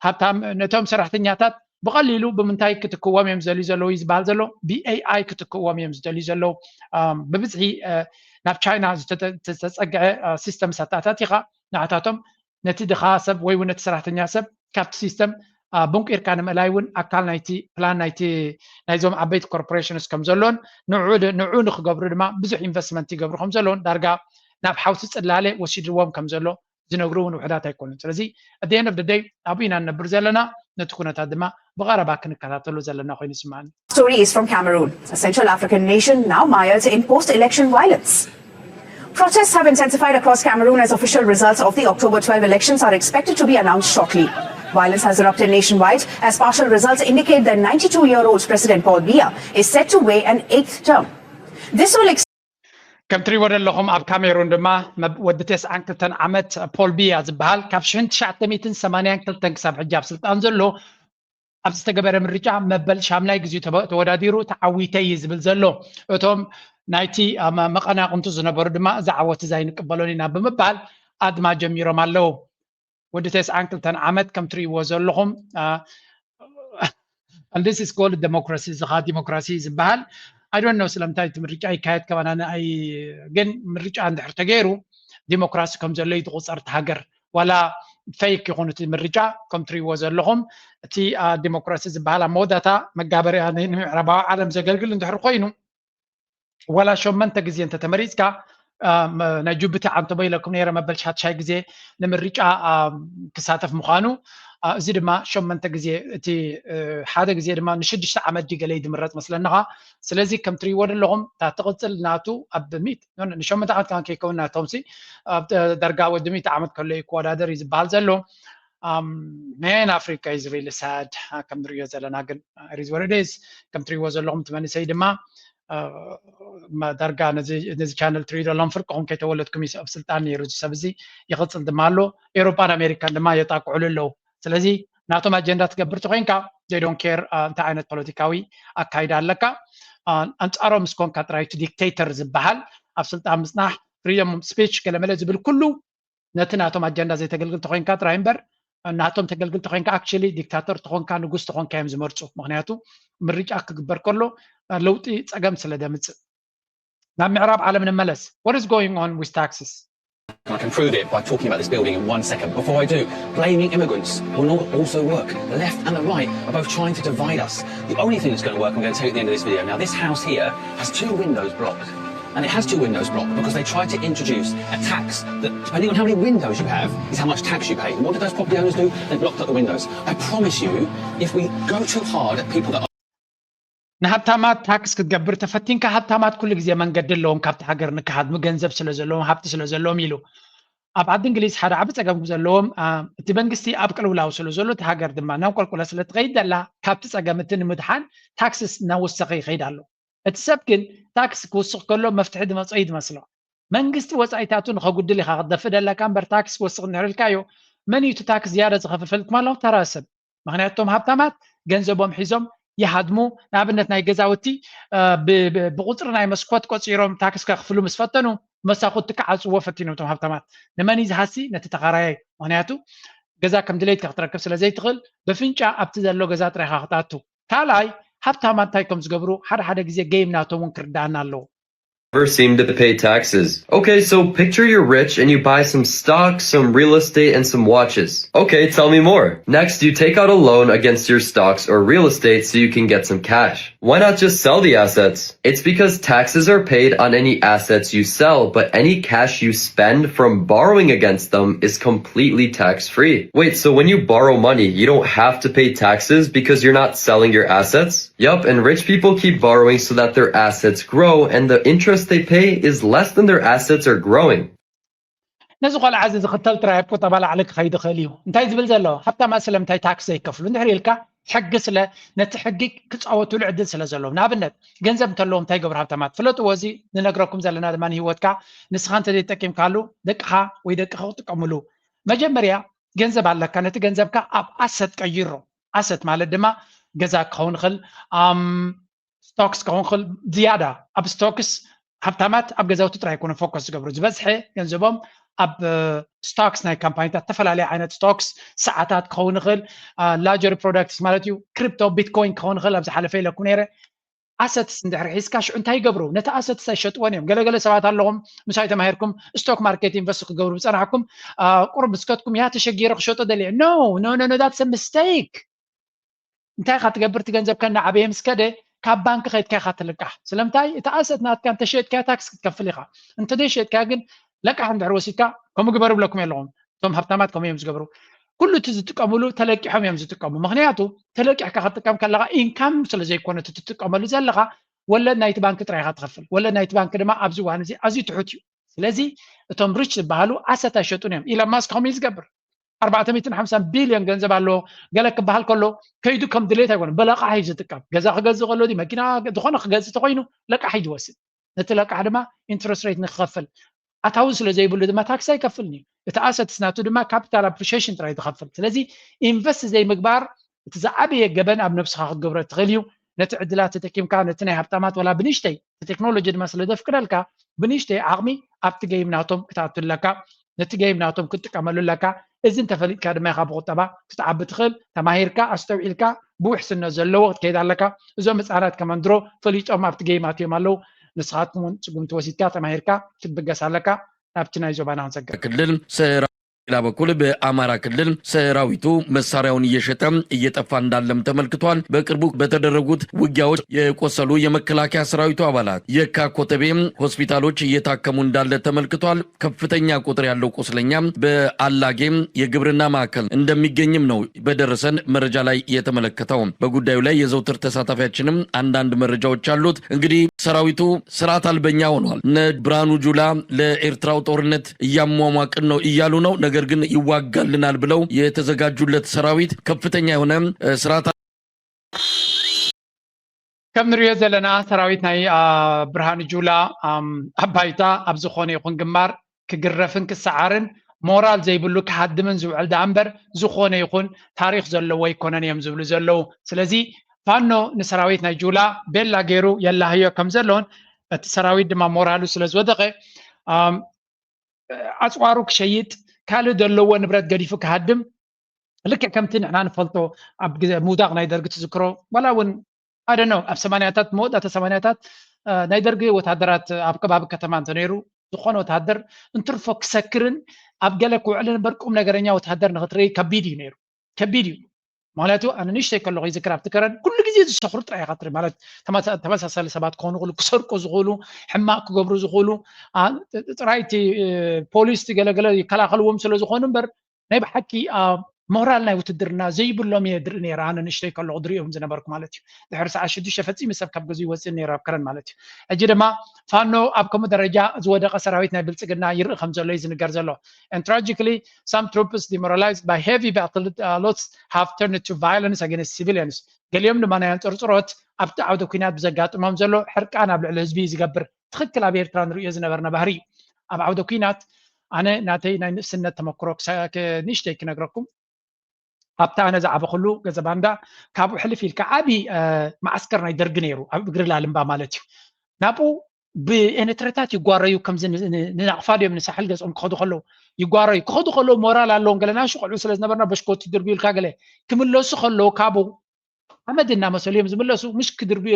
ሃብታም ነቶም ሰራሕተኛታት ብቐሊሉ ብምንታይ ክትክዎም እዮም ዝደልዩ ዘለዉ እዩ ዝበሃል ዘሎ ብኤኣይ ክትክዎም እዮም ዝደልዩ ዘለዉ ብብዝሒ ናብ ቻይና ዝተፀግዐ ሲስተም ሳታታት ኢኻ ንዓታቶም ነቲ ድኻ ሰብ ወይ እውን ነቲ ሰራሕተኛ ሰብ ካብቲ ሲስተም ቡንቂርካ ንምእላይ እውን ኣካል ናይቲ ፕላን ናይቲ ናይዞም ዓበይቲ ኮርፖሬሽንስ ከም ዘሎን ንዑ ንክገብሩ ድማ ብዙሕ ኢንቨስትመንት ይገብሩ ከም ዘለውን ዳርጋ ናብ ሓውሲ ፅላለ ወሲድዎም ከም ዘሎ ዝነግሩ እውን ውሕዳት ኣይኮኑን ስለዚ ኣደን ኣብ ደደይ ኣብኡ ኢና ንነብር ዘለና ነቲ ኩነታት ድማ ብቐረባ ክንከታተሉ ዘለና ኮይኑ ይስማዕኒ Story is from Cameroon, a Central African nation now mired in post election violence. Protests have intensified across Cameroon as official results of the October twelve elections are expected to be announced shortly. Violence has erupted nationwide as partial results indicate that ninety-two year old President Paul Biya is set to weigh an eighth term. This will ከም ትሪእዎ ዘለኹም ኣብ ካሜሩን ድማ ወዲ ተስዓን ክልተን ዓመት ፖል ቢያ ዝበሃል ካብ ሽሕን ትሽዓተ ሚእትን ሰማንያን ክልተን ክሳብ ሕጂ ኣብ ስልጣን ዘሎ ኣብ ዝተገበረ ምርጫ መበል ሻምናይ ግዜ ተወዳዲሩ ተዓዊተ እዩ ዝብል ዘሎ እቶም ናይቲ መቐናቕንቱ ዝነበሩ ድማ እዚ ዓወት እዚ ኣይንቅበሎን ኢና ብምባል ኣድማ ጀሚሮም ኣለዉ ወዲ ተስዓን ክልተን ዓመት ከም ትርእይዎ ዘለኹም this is called democracy እዚ ከዓ ዲሞክራሲ ዝበሃል I don't know ስለምንታይ እቲ ምርጫ ይካየድ ከባና ንኣይ ግን ምርጫ እንድሕር ተገይሩ ዲሞክራሲ ከም ዘሎ እዩ ትቑፀር እቲ ሃገር ዋላ fake ይኹን እቲ ምርጫ ከም ትሪእዎ ዘለኹም እቲ ዲሞክራሲ ዝበሃል ኣብ መወዳእታ መጋበርያ ንምዕራባዊ ዓለም ዘገልግል እንድሕር ኮይኑ ዋላ ሸመንተ ግዜ እንተተመሪፅካ ናይ ጁብቲ ዓንተቦ ኢለኩም ነረ መበል ሻድሻይ ግዜ ንምርጫ ክሳተፍ ምዃኑ እዚ ድማ ሸመንተ ግዜ እቲ ሓደ ግዜ ድማ ንሽዱሽተ ዓመት ድዩ ገለ ድምረፅ መስለንኻ ስለዚ ከም ትሪእዎ ዘለኹም እታ ትቕፅል ናቱ ኣብ ሚት ንሸመንተ ዓመት ከማን ከይከውን ናቶምሲ ኣብ ዳርጋ ወዲ ሚት ዓመት ከሎ እዩ ክወዳደር እዩ ዝበሃል ዘሎ man Africa is really sad ከም ንሪኦ ዘለና ግን it is what it is ከም ትሪእዎ ዘለኹም እቲ መንእሰይ ድማ ዳርጋ ነዚ ቻነል ትሪኢ ዘለኹም ፍርቅኹም ከይተወለድኩም እዩ ኣብ ስልጣን ነይሩ እዚ ሰብ እዚ ይቕፅል ድማ ኣሎ ኤውሮፓን ኣሜሪካን ድማ የጣቅዕሉ ኣለዉ ስለዚ ናቶም ኣጀንዳ ትገብር ተኮይንካ they don't care እንታይ ዓይነት ፖለቲካዊ ኣካይዳ ኣለካ ኣንፃሮም ምስ ኮንካ ጥራይ እቲ ዲክቴተር ዝበሃል ኣብ ስልጣን ምፅናሕ freedom of speech ገለመለ ዝብል ኩሉ ነቲ ናቶም ኣጀንዳ ዘይተገልግል ተኮይንካ ጥራይ እምበር ናቶም ተገልግል ተኮይንካ actually ዲክታተር ተኮንካ ንጉስ ተኮንካ እዮም ዝመርፁ ምክንያቱ ምርጫ ክግበር ከሎ ለውጢ ፀገም ስለ ደምፅእ ናብ ምዕራብ ዓለም ንመለስ what is going on with taxes I can prove it by talking about this building in one second. Before I do, blaming immigrants will not also work. The left and the right are both trying to divide us. The only thing that's going to work, I'm going to tell you at the end of this video. Now, this house here has two windows blocked. And it has two windows blocked because they tried to introduce a tax that, depending on how many windows you have, is how much tax you pay. And what did those property owners do? They blocked up the windows. I promise you, if we go too hard at people that are ንሃብታማት ታክስ ክትገብር ተፈቲንካ ሃብታማት ኩሉ ግዜ መንገዲ ኣለዎም ካብቲ ሃገር ንክሃድሙ ገንዘብ ስለ ዘለዎም ሃብቲ ስለ ዘለዎም ኢሉ ኣብ ዓዲ እንግሊዝ ሓደ ዓቢ ጸገም ዘለዎም እቲ መንግስቲ ኣብ ቅልውላው ስለ ዘሎ እቲ ሃገር ድማ ናብ ቆልቁለ ስለ ትኸይድ ዘላ ካብቲ ጸገም እቲ ንምድሓን ታክስስ እናወሰኸ ይኸይድ ኣሎ እቲ ሰብ ግን ታክስ ክውስኽ ከሎ መፍትሒ ዝመጾ እዩ ዝመስሎ መንግስቲ ወጻኢታቱ ንኸጉድል ኢኻ ክትደፍእ ደለካ እምበር ታክስ ክወስኽ እንድሕር ኢልካዮ መን እዩ እቲ ታክስ ዝያዳ ዝኸፍል ፈልጥኩም ኣለኹም ተራ ሰብ ምክንያቱ እቶም ሃብታማት ገንዘቦም ሒዞም ይሃድሙ ንኣብነት ናይ ገዛውቲ ብቁፅሪ ናይ መስኮት ቆፂሮም ታክስ ከክፍሉ ምስ ፈተኑ መሳኩቲ ክዓፅዎ ፈቲኖም እቶም ሃብታማት ንመን እዩ ዝሃሲ ነቲ ተኻራያይ ምክንያቱ ገዛ ከም ድሌትካ ክትረክብ ስለ ዘይትኽእል ብፍንጫ ኣብቲ ዘሎ ገዛ ጥራይካ ክትኣቱ ካልኣይ ሃብታማት እንታይ ከም ዝገብሩ ሓደ ሓደ ግዜ ገይም ናቶም እውን ክርዳኣና ኣለዎ never seem to pay taxes. Okay, so picture you're rich and you buy some stocks, some real estate, and some watches. Okay, tell me more. Next, you take out a loan against your stocks or real estate so you can get some cash. Why not just sell the assets? It's because taxes are paid on any assets you sell, but any cash you spend from borrowing against them is completely tax free. Wait, so when you borrow money, you don't have to pay taxes because you're not selling your assets? Yup, and rich people keep borrowing so that their assets grow and the interest they pay is less than their assets are growing. ነዚ ቆልዓ እዚ ዝኽተል ጥራይ ኣብ ቁጠባ ላዕሊ ክኸይድ ይኽእል እዩ እንታይ ዝብል ዘሎ ሃብታማት ስለምንታይ ታክስ ዘይከፍሉ እንድሕር ኢልካ ሕጊ ስለ ነቲ ሕጊ ክፃወትሉ ዕድል ስለ ዘለዎም ንኣብነት ገንዘብ እንተለዎም እንታይ ገብሩ ሃብታማት ፍለጥዎ እዚ ንነግረኩም ዘለና ድማ ንሂወትካ ንስኻ እንተ ዘይጠቂምካሉ ደቅኻ ወይ ደቅኻ ክጥቀምሉ መጀመርያ ገንዘብ ኣለካ ነቲ ገንዘብካ ኣብ ኣሰት ቀይሮ ኣሰት ማለት ድማ ገዛ ክኸውን ይኽእል ስቶክስ ክኸውን ይኽእል ዝያዳ ኣብ ስቶክስ ሃብታማት ኣብ ገዛውቲ ጥራይ ኣይኮነ ፎከስ ዝገብሩ ዝበዝሐ ገንዘቦም ኣብ ስቶክስ ናይ ካምፓኒታት ዝተፈላለዩ ዓይነት ስቶክስ ሰዓታት ክኸውን ይኽእል ላጀሪ ፕሮዳክትስ ማለት እዩ ክሪፕቶ ቢትኮይን ክኸውን ይኽእል ኣብ ዝሓለፈ ኢለኩም ነይረ ኣሰትስ እንድሕር ሒዝካ ሽዑ እንታይ ይገብሩ ነቲ ኣሰትስ ኣይሸጥዎን እዮም ገለገለ ሰባት ኣለኹም ምሳይ ተማሂርኩም ስቶክ ማርኬት ኢንቨስት ክገብሩ ዝፀናሕኩም ቁሩብ ምስከትኩም ያ ተሸጊረ ክሸጦ ደልየ no no no no that's a mistake እንታይ ኢኻ ትገብር እቲ ገንዘብካ እናዓበየ ምስ ከደ ካብ ባንክ ከይድካ ኢኻ ትልቃሕ ስለምንታይ እቲ ኣሰት ናትካ እንተሸጥካዮ ታክስ ክትከፍል ኢኻ እንተዘይሸጥካዮ ግን ለቃሕ እንድሕር ወሲድካ ከምኡ ግበሩ ብለኩም የለኹም እቶም ሃብታማት ከምኡ እዮም ዝገብሩ ኩሉ እቲ ዝጥቀምሉ ተለቂሖም እዮም ዝጥቀሙ ምክንያቱ ተለቂሕካ ክትጥቀም ከለካ ኢንካም ስለ ዘይኮነ እቲ ትጥቀመሉ ዘለካ ወለድ ናይቲ ባንክ ጥራይ ኢኻ ትኸፍል ወለድ ናይቲ ባንክ ድማ ኣብዚ እዋን እዚ ኣዝዩ ትሑት እዩ ስለዚ እቶም ሪች ዝበሃሉ ኣሰት ኣይሸጡን እዮም ኢሎን ማስክ ከምኡ እዩ ዝገብር ኣርባዕተ ሚእትን ሓምሳን ቢልዮን ገንዘብ ኣለዎ ገለ ክበሃል ከሎ ከይዱ ከም ድሌት ኣይኮነ ብለቃሕ እዩ ዝጥቀም ገዛ ክገዝእ ከሎ ድዩ መኪና ዝኾነ ክገዝእ ተኮይኑ ለቃሕ እዩ ዝወስድ ነቲ ለቃሕ ድማ ኢንትረስት ሬት ንክኸፍል ኣታዊ ስለ ዘይብሉ ድማ ታክሲ ኣይከፍልን እዩ እቲ ኣሰትስ ናቱ ድማ ካፒታል ኣፕሪሽሽን ጥራይ ዝኸፍል ስለዚ ኢንቨስት ዘይምግባር እቲ ዝዓበየ ገበን ኣብ ነብስኻ ክትገብሮ ትኽእል እዩ ነቲ ዕድላት ተጠቂምካ ነቲ ናይ ሃብታማት ወላ ብንሽተይ እቲ ቴክኖሎጂ ድማ ስለ ዘፍቅደልካ ብንሽተይ ዓቕሚ ኣብቲ ገይም ናቶም ክትኣቱ ኣለካ ነቲ ገይም ናቶም ክትጥቀመሉ ኣለካ እዚ እንተፈሊጥካ ድማ ኢኻ ብቁጠባ ክትዓቢ ትኽእል ተማሂርካ ኣስተውዒልካ ብውሕስነት ዘለዎ ክትከይድ ኣለካ። እዞም ህፃናት ከማን ድሮ ፈሊጦም ኣብቲ ጌም ኣትዮም ኣለዉ። ንስኻትኩም እውን ስጉምቲ ወሲድካ ተማሂርካ ክትብገስ ኣለካ። ናብቲ ናይ ዞባና ክንሰግር። ክልል ሰራ ሌላ በኩል በአማራ ክልል ሰራዊቱ መሳሪያውን እየሸጠ እየጠፋ እንዳለም ተመልክቷል። በቅርቡ በተደረጉት ውጊያዎች የቆሰሉ የመከላከያ ሰራዊቱ አባላት የካ ኮተቤ ሆስፒታሎች እየታከሙ እንዳለ ተመልክቷል። ከፍተኛ ቁጥር ያለው ቁስለኛ በአላጌ የግብርና ማዕከል እንደሚገኝም ነው በደረሰን መረጃ ላይ የተመለከተው። በጉዳዩ ላይ የዘውትር ተሳታፊያችንም አንዳንድ መረጃዎች አሉት። እንግዲህ ሰራዊቱ ስርዓት አልበኛ ሆኗል። እነ ብርሃኑ ጁላ ለኤርትራው ጦርነት እያሟሟቅን ነው እያሉ ነው። ነገር ግን ይዋጋልናል ብለው የተዘጋጁለት ሰራዊት ከፍተኛ የሆነ ስርዓት ከም ንሪኦ ዘለና ሰራዊት ናይ ብርሃኑ ጁላ ኣብ ባይታ ኣብ ዝኾነ ይኹን ግንባር ክግረፍን ክሰዓርን ሞራል ዘይብሉ ክሃድምን ዝውዕል ደኣ እምበር ዝኾነ ይኹን ታሪኽ ዘለዎ ኣይኮነን እዮም ዝብሉ ዘለዉ። ስለዚ ፋኖ ንሰራዊት ናይ ጁላ ቤላ ገይሩ የላህዮ ከም ዘሎን እቲ ሰራዊት ድማ ሞራሉ ስለ ዝወደቐ ኣጽዋሩ ክሸይጥ ካልእ ዘለዎ ንብረት ገዲፉ ክሃድም ልክዕ ከምቲ ንሕና ንፈልጦ ኣብ ግዜ ምውዳቕ ናይ ደርጊ ትዝክሮ ዋላ እውን ኣደኖ ኣብ ሰማንያታት መወዳእታ ሰማንያታት ናይ ደርጊ ወታደራት ኣብ ከባቢ ከተማ እንተነይሩ ዝኾነ ወታደር እንትርፎ ክሰክርን ኣብ ገለ ክውዕልን እምበር ቁም ነገረኛ ወታደር ንክትርኢ ከቢድ እዩ ነይሩ። ከቢድ እዩ። ምክንያቱ ኣነ ንእሽተይ ከለኹ ይዝክር ኣብቲ ከረን ኩሉ ግዜ ዝሰኽሩ ጥራይ ኢኻ ትርኢ። ማለት ተመሳሳሊ ሰባት ክኾኑ ይኽእሉ፣ ክሰርቁ ዝኽእሉ፣ ሕማቕ ክገብሩ ዝኽእሉ ጥራይ እቲ ፖሊስ ገለገለ ይከላኸልዎም ስለ ዝኾኑ እምበር ናይ ብሓቂ ሞራል ናይ ውትድርና ዘይብሎም እየ ድርኢ ነይረ። ኣነ ንእሽተይ ከለኹ ድሪኦም ዝነበርኩ ማለት እዩ። ድሕሪ ሰዓት ሽዱሽተ ፈፂሙ ሰብ ካብ ገዝኡ ይወፅእ ነይሩ ኣብ ከረን ማለት እዩ። ሕጂ ድማ ፋኖ ኣብ ከምኡ ደረጃ ዝወደቐ ሰራዊት ናይ ብልፅግና ይርኢ ከም ዘሎ እዩ ዝንገር ዘሎ። And tragically, some troops demoralized by heavy battle uh, loads have turned to violence against civilians. ገሊኦም ድማ ናይ ኣንፅርፅሮት ኣብቲ ዓውደ ኩናት ብዘጋጥሞም ዘሎ ሕርቃን ኣብ ልዕሊ ህዝቢ እዩ ዝገብር። ትኽክል ኣብ ኤርትራ ንርእዮ ዝነበርና ባህሪ እዩ። ኣብ ዓውደ ኩናት ኣነ ናተይ ናይ ንእስነት ተመክሮ ንእሽተይ ክነግረኩም። ኣብቲ ኣነ ዝዓበኹሉ ገዛ ባንዳ ካብኡ ሕልፍ ኢልካ ዓቢ መዓስከር ናይ ደርጊ ነይሩ ኣብ እግሪ ላልምባ ማለት እዩ። ናብኡ ብኤነትረታት ይጓረዩ ከምዚ ንናቕፋ ድዮም ንሳሕል ገጾም ክኸዱ ከለዉ ይጓረዩ ክኸዱ ከለዉ ሞራል ኣለዎም። ገለ ናሹ ቆልዑ ስለ ዝነበርና በሽኮት ይድርብዩልካ ገለ ክምለሱ ከለዉ ካብኡ ሓመድ እናመሰሉ እዮም ዝምለሱ። ምሽ ክድርብዩ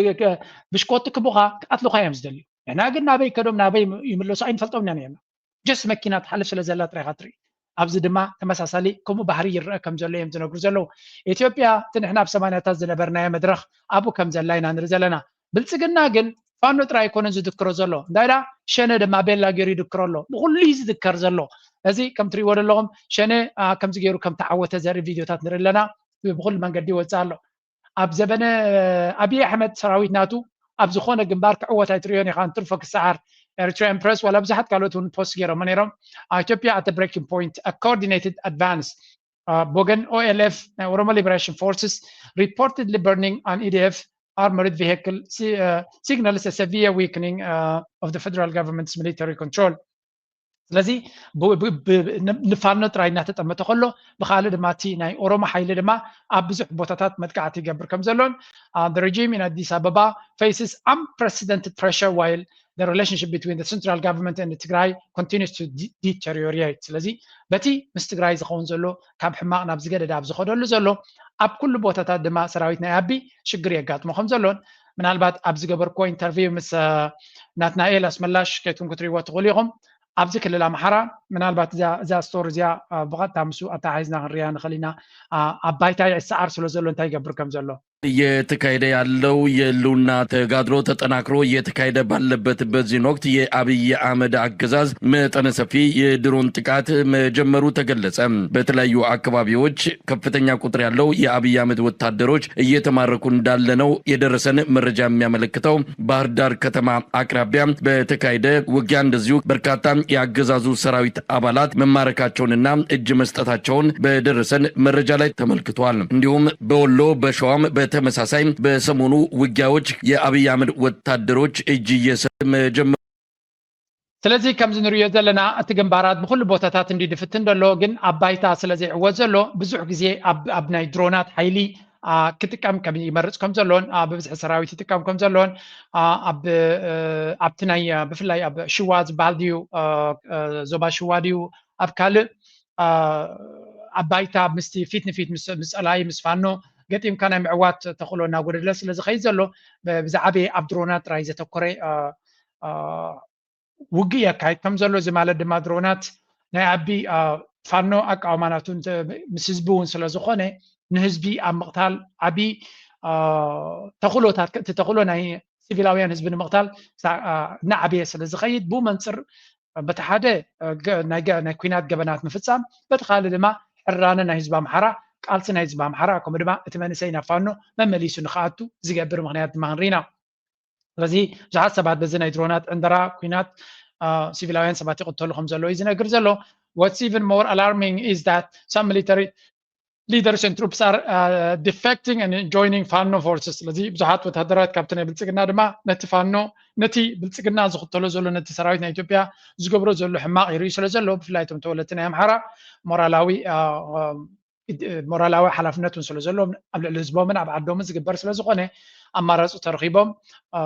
ብሽኮቲ ክቡኻ ክኣትሉኻ እዮም ዝደልዩ። ንሕና ግን ናበይ ከዶም ናበይ ይምለሱ ኣይንፈልጦም ኢና ነርና። ጀስ መኪና ትሓልፍ ስለ ዘላ ጥራይ ኢኻ ትርኢ። ኣብዚ ድማ ተመሳሳሊ ከምኡ ባህሪ ይረአ ከም ዘሎ እዮም ዝነግሩ ዘለዉ። ኢትዮጵያ እቲ ንሕና ኣብ ሰማንያታት ዝነበርናዮ መድረኽ ኣብኡ ከም ዘላ ኢና ንርኢ ዘለና። ብልፅግና ግን ፋኖ ጥራይ ኣይኮነን ዝድክሮ ዘሎ እንታይ ዳ ሸነ ድማ ቤላ ገይሩ ይድክሮ ኣሎ። ብኩሉ እዩ ዝድከር ዘሎ። እዚ ከም ትሪእዎ ዘለኹም ሸነ ከምዚ ገይሩ ከም ተዓወተ ዘርኢ ቪድዮታት ንርኢ ኣለና። ብኩሉ መንገዲ ይወፅእ ኣሎ። ኣብ ዘበነ ኣብይ ኣሕመድ ሰራዊት ናቱ ኣብ ዝኾነ ግንባር ክዕወት ኣይትሪኦን ኢኻ እንትርፎ ክሰዓር። Eritrean Press ዋላ ብዙሓት ካልኦት እውን ፖስት ገይሮሞ ነይሮም። Ethiopia at the breaking point, a coordinated advance. ብወገን ኦኤልኤፍ ናይ Oromo Liberation Forces reportedly burning an E D F armored vehicle signals a severe weakening of the federal government's military control. ስለዚ ንፋኖ ጥራይ እናተጠመተ ከሎ ብካልእ ድማ እቲ ናይ ኦሮሞ ሓይሊ ድማ ኣብ ብዙሕ ቦታታት መጥቃዕቲ ይገብር ከም ዘሎን the regime in Addis Ababa faces unprecedented pressure while the relationship between the central government and Tigray continues to deteriorate። ስለዚ በቲ ምስ ትግራይ ዝኸውን ዘሎ ካብ ሕማቕ ናብ ዝገደደ ኣብ ዝኸደሉ ዘሎ ኣብ ኩሉ ቦታታት ድማ ሰራዊት ናይ ኣቢ ሽግር የጋጥሞ ከም ዘሎን ምናልባት ኣብ ዝገበርክዎ ኢንተርቪው ምስ ናትናኤል ኣስመላሽ ከይትኩም ክትሪእዎ ትኽእሉ ኢኹም። ኣብዚ ክልል ኣምሓራ ምናልባት እዛ ስቶሪ እዚኣ ብቐጥታ ምስ ኣተሓሒዝና ክንሪኣ ንኽእል ኢና። ኣብ ባይታ ይሰዓር ስለ ዘሎ እንታይ ይገብር ከም ዘሎ እየተካሄደ ያለው የህልውና ተጋድሎ ተጠናክሮ እየተካሄደ ባለበት በዚህን ወቅት የአብይ አህመድ አገዛዝ መጠነ ሰፊ የድሮን ጥቃት መጀመሩ ተገለጸ። በተለያዩ አካባቢዎች ከፍተኛ ቁጥር ያለው የአብይ አህመድ ወታደሮች እየተማረኩ እንዳለ ነው የደረሰን መረጃ የሚያመለክተው። ባህር ዳር ከተማ አቅራቢያ በተካሄደ ውጊያ እንደዚሁ በርካታ የአገዛዙ ሰራዊት አባላት መማረካቸውንና እጅ መስጠታቸውን በደረሰን መረጃ ላይ ተመልክቷል። እንዲሁም በወሎ በሸዋም በተመሳሳይ በሰሞኑ ውጊያዎች የአብይ አህመድ ወታደሮች እጅ እየሰጡ መጀመሩ ስለዚ ከምዚ ንሪኦ ዘለና እቲ ግንባራት ብኩሉ ቦታታት እንዲ ድፍትን ዘሎ ግን ኣብ ባይታ ስለ ዘይዕወት ዘሎ ብዙሕ ግዜ ኣብ ናይ ድሮናት ሓይሊ ክጥቀም ከም ይመርፅ ከም ዘሎን ብብዝሒ ሰራዊት ይጥቀም ከም ዘሎን ኣብቲ ናይ ብፍላይ ኣብ ሽዋ ዝበሃል ድዩ ዞባ ሽዋ ድዩ ኣብ ካልእ ኣብ ባይታ ምስቲ ፊት ንፊት ምስ ፀላኢ ምስ ፋኖ ገጢምካ ናይ ምዕዋት ተኽእሎ እናጎደለ ስለ ዝኸይድ ዘሎ፣ ብ-፣ ብዝዓበየ ኣብ ድሮናት ጥራይ ዘተኮረ፣ እ፣ እ፣ ውግእ የካይድ ከም ዘሎ፣ እዚ ማለት ድማ ድሮናት ናይ ዓቢ፣ እ፣ ፋኖ ኣቃውማ ናቱ እንተ-፣ ምስ ህዝቢ እውን ስለ ዝኾነ፣ ንህዝቢ ኣብ ምቕታል ዓቢ፣ እ፣ ተኽእሎታት፣ እቲ ተኽእሎ ናይ ሲቪላውያን ህዝቢ ንምቕታል ሳ-፣ እ፣ እናዓበየ ስለ ዝኸይድ፣ ብኡ መንጽር በቲ ሓደ፣ እ፣ ገ-፣ ናይ ገ-፣ ናይ ኲናት ገበናት ምፍጻም፣ በቲ ካልእ ድማ ሕራነ ናይ ህዝቢ ኣምሓራ፣ ቃልሲ ናይ ህዝቢ ኣምሓራ፣ ከምኡ ድማ እቲ መንእሰይ ናብ ፋኖ መመሊሱ ንኽኣቱ ዝገብር ምኽንያት ድማ ክንርኢ ኢና። ስለዚ ብዙሓት ሰባት በዚ ናይ ድሮናት ዕንደራ ኲናት፣ እ፣ ሲቪላውያን ሰባት ይቕተሉ ከም ዘለዉ እዩ ዝነግር ዘሎ። What's even more alarming is that some military leaders and troops are, uh, defecting and joining ፋኖ forces። ስለዚ ብዙሓት ወታደራት ካብቲ ናይ ብልጽግና ድማ ነቲ ፋኖ፣ ነቲ ብልጽግና ዝኽተሎ ዘሎ፣ ነቲ ሰራዊት ናይ ኢትዮጵያ ዝገብሮ ዘሎ ሕማቕ ይርእዩ ስለ ዘለዉ፣ ብፍላይ እቶም ተወለድቲ ናይ ኣምሓራ ሞራላዊ፣ እ፣ እ፣ ሞራላዊ ሓላፍነት እውን ስለ ዘለዎም፣ ኣብ ልዕሊ ህዝቦምን ኣብ ዓዶምን ዝግበር ስለ ዝኾነ፣ ኣማራጺ ተረኺቦም፣ እ፣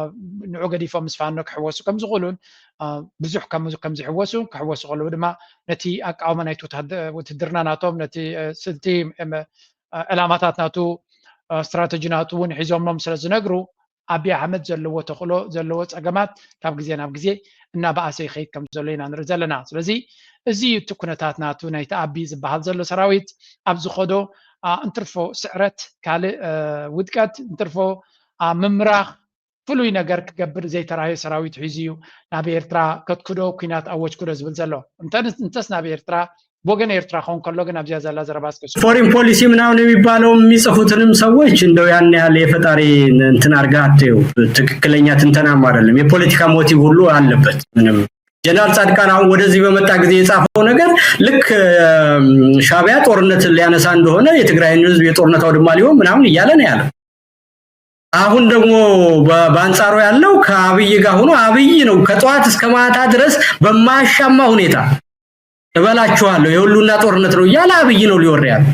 ንዑ ገዲፎም ምስ ፋኖ ክሕወሱ ከም ዝኽእሉን፣ እ፣ ብዙሕ ከም፣ ከም ዝሕወሱ፣ ክሕወሱ ከለዉ ድማ ነቲ ኣቃውማ ናይቲ ውትሃደ-፣ ውትድርና ናቶም፣ ነቲ፣ እ፣ ስልቲ፣ እም፣ እ፣ ዕላማታት ናቱ፣ እ፣ ስትራተጂ ናቱ እውን ሒዞሞም ስለ ዝነግሩ፣ ኣቢይ ኣሕመድ ዘለዎ ተኽእሎ፣ ዘለዎ ጸገማት ካብ ግዜ ናብ ግዜ እናበኣሰ ይኸይድ ከም ዘሎ ኢና ንርኢ ዘለና። ስለዚ እዚ እዩ እቲ ኩነታት ናቱ፣ ናይቲ ኣቢይ ዝበሃል ዘሎ ሰራዊት ኣብ ዝኸዶ፣ እ፣ እንትርፎ ስዕረት፣ ካልእ፣ እ፣ ውድቀት፣ እንትርፎ፣ እ፣ ምምራኽ፣ ፍሉይ ነገር ክገብር ዘይተራእየ ሰራዊት ሒዙ እዩ ናብ ኤርትራ ከትክዶ፣ ኲናት ኣወጅኩዶ ዝብል ዘሎ። እንተ-፣ እንተስ ናብ ኤርትራ፣ ብወገን ኤርትራ ክኸውን ከሎ ግን ኣብዚኣ ዘላ ዘረባ እስከ ስሙ። ፎሪን ፖሊሲ ምናምን የሚባለው የሚጽፉትንም ሰዎች እንደው ያን ያህል የፈጣሪ እንትን አድርገህ አትየው። ትክክለኛ ትንተናም አይደለም። የፖለቲካ ሞቲቭ ሁሉ አለበት። ምንም ጀነራል ጻድቃን አሁን ወደዚህ በመጣ ጊዜ የጻፈው ነገር ልክ፣ እም፣ ሻዕቢያ ጦርነት ሊያነሳ እንደሆነ፣ የትግራይን ህዝብ የጦርነት አውድማ ሊሆን ምናምን እያለ ነው ያለው። አሁን ደግሞ በ-፣ በአንጻሩ ያለው ከአብይ ጋር ሆኖ አብይ ነው ከጠዋት እስከ ማታ ድረስ በማያሻማ ሁኔታ እበላችኋለሁ፣ የህልውና ጦርነት ነው እያለ አብይ ነው ሊወር ያለው።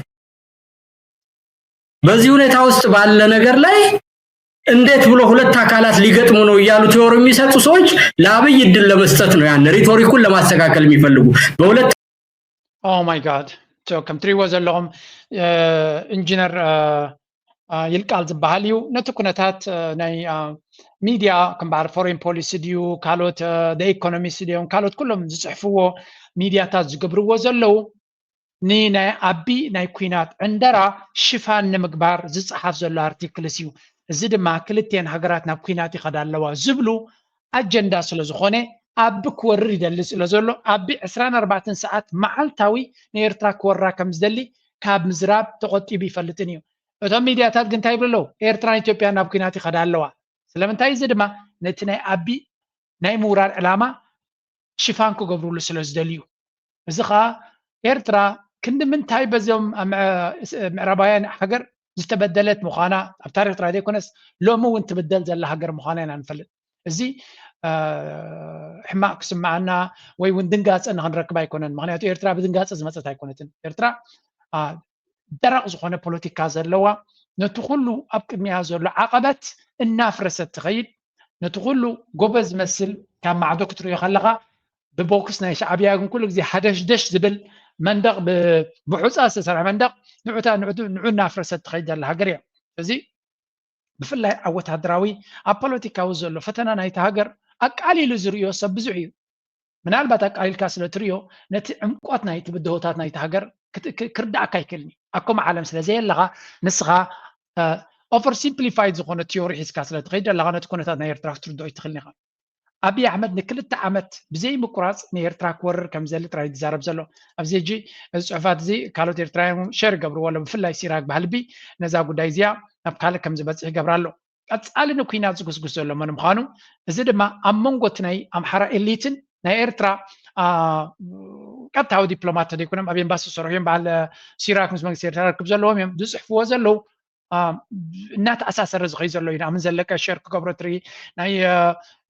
በዚህ ሁኔታ ውስጥ ባለ ነገር ላይ እንዴት ብሎ ሁለት አካላት ሊገጥሙ ነው እያሉ ቲዮሪ የሚሰጡ ሰዎች ለአብይ እድል ለመስጠት ነው፣ ያን ሪቶሪኩን ለማስተካከል የሚፈልጉ። በሁለት Oh my God። So፣ ከም ትሪእዎ ዘለኹም፣ እ፣ ኢንጂነር፣ እ፣ እ፣ ይልቃል ዝበሃል እዩ። ነቲ ኩነታት፣ እ፣ ናይ፣ እ፣ ሚድያ፣ ከም በዓል ፎሬን ፖሊሲ ድዩ፣ ካልኦት፣ እ፣ ኢኮኖሚስት ድዮም፣ ካልኦት ኩሎም ዝጽሕፍዎ ሚድያታት ዝገብርዎ ዘለዉ፣ ንናይ ኣቢ ናይ ኲናት ዕንደራ ሽፋን ንምግባር ዝጸሓፍ ዘሎ ኣርቲክልስ እዩ። እዚ ድማ ክልቲኤን ሃገራት ናብ ኲናት ይኸዳ ኣለዋ ዝብሉ ኣጀንዳ ስለ ዝኾነ፣ ኣቢ ክወርር ይደሊ ስለ ዘሎ፣ ኣቢ ዕስራን ኣርባዕተን ሰዓት መዓልታዊ ንኤርትራ ክወራ ከም ዝደሊ ካብ ምዝራብ ተቖጢቡ ይፈልጥን እዩ። እቶም ሚድያታት ግን እንታይ ይብሉ ኣለዉ? ኤርትራን ኢትዮጵያን ናብ ኲናት ይኸዳ ኣለዋ። ስለምንታይ? እዚ ድማ ነቲ ናይ ኣቢ ናይ ምውራር ዕላማ ሽፋን ክገብርሉ ስለ ዝደልዩ። እዚ ኸኣ ኤርትራ ክንዲ ምንታይ በዞም ኣብ ምዕ-፣ ምዕራባውያን ሃገር ዝተበደለት ምዃና፣ ኣብ ታሪኽ ጥራይ ዘይኮነስ ሎሚ እውን ትብደል ዘላ ሃገር ምዃና ኢና ንፈልጥ። እዚ፣ እ፣ ሕማቕ ክስምዓና ወይ እውን ድንጋጸ ንኽንረክብ ኣይኮነን። ምኽንያቱ ኤርትራ ብድንጋጸ ዝመጸት ኣይኮነትን። ኤርትራ፣ እ፣ ደረቕ ዝኾነ ፖለቲካ ዘለዋ፣ ነቲ ኩሉ ኣብ ቅድሚኣ ዘሎ ዓቐበት እናፍረሰት ትኸይድ፣ ነቲ ኩሉ ጎበዝ ዝመስል ካብ ማዕዶ ክትርእዮ ከለኻ፣ ብቦክስ ናይ ሻዕብያ ግን ኩሉ ግዜ ሃደሽደሽ ዝብል መንደቕ፣ ብ-፣ ብሑጻ ዝተሰርሐ መንደቕ፣ ንዑታ-፣ ንዑ-፣ ንዑ እናፍረሰት ትኸይድ ዘላ ሃገር እያ። እዚ ብፍላይ ኣብ ወተሃደራዊ፣ ኣብ ፖለቲካዊ ዘሎ ፈተና ናይታ ሃገር ኣቃሊሉ ዝርእዮ ሰብ ብዙሕ እዩ። ምናልባት ኣቃሊልካ ስለ ትርእዮ፣ ነቲ ዕምቆት ናይቲ ብድሆታት ናይታ ሃገር ክት-፣ ክ-፣ ክርድኣካ ኣይክእልን እዩ። ኣብ ከምኡ ዓለም ስለ ዘየለኻ፣ ንስኻ፣ እ፣ ኦቨር ሲምፕሊፋይድ ዝኾነ ቲዮሪ ሒዝካ ስለ ትኸይድ ዘለኻ፣ ነቲ ኩነታት ናይ ኤርትራ ክትርድኦ ኣይትኽእልን ኢኻ። ኣብይ ኣሕመድ ንክልተ ዓመት ብዘይ ምቁራጽ ንኤርትራ ክወርር ከም ዝደሊ ጥራይ ዝዛረብ ዘሎ። ኣብዚ ሕጂ እዚ ጽሑፋት እዚ ካልኦት ኤርትራውያን እውን ሸር ይገብርዎ ኣለዉ። ብፍላይ ሲራክ ባህልቢ ነዛ ጉዳይ እዚኣ ናብ ካልእ ከም ዝበጽሕ ይገብራ ኣሎ። ቀጻሊ ንኲናት ዝጉስጉስ ዘሎ መን ምዃኑ፣ እዚ ድማ ኣብ መንጎ እቲ ናይ ኣምሓራ ኤሊትን ናይ ኤርትራ፣ አ፣ ቀጥታዊ ዲፕሎማት ተደይኮኖም ኣብ ኤምባሲ ዝሰርሑ እዮም። በዓል ሲራክ ምስ መንግስቲ ኤርትራ ርክብ ዘለዎም እዮም ዝጽሕፍዎ ዘለዉ። አ፣ እናተኣሳሰረ ዝኸይ ዘሎ እዩ። ንኣምን ዘለቀ ሸር ክገብሮ ትርኢ ናይ፣ አ፣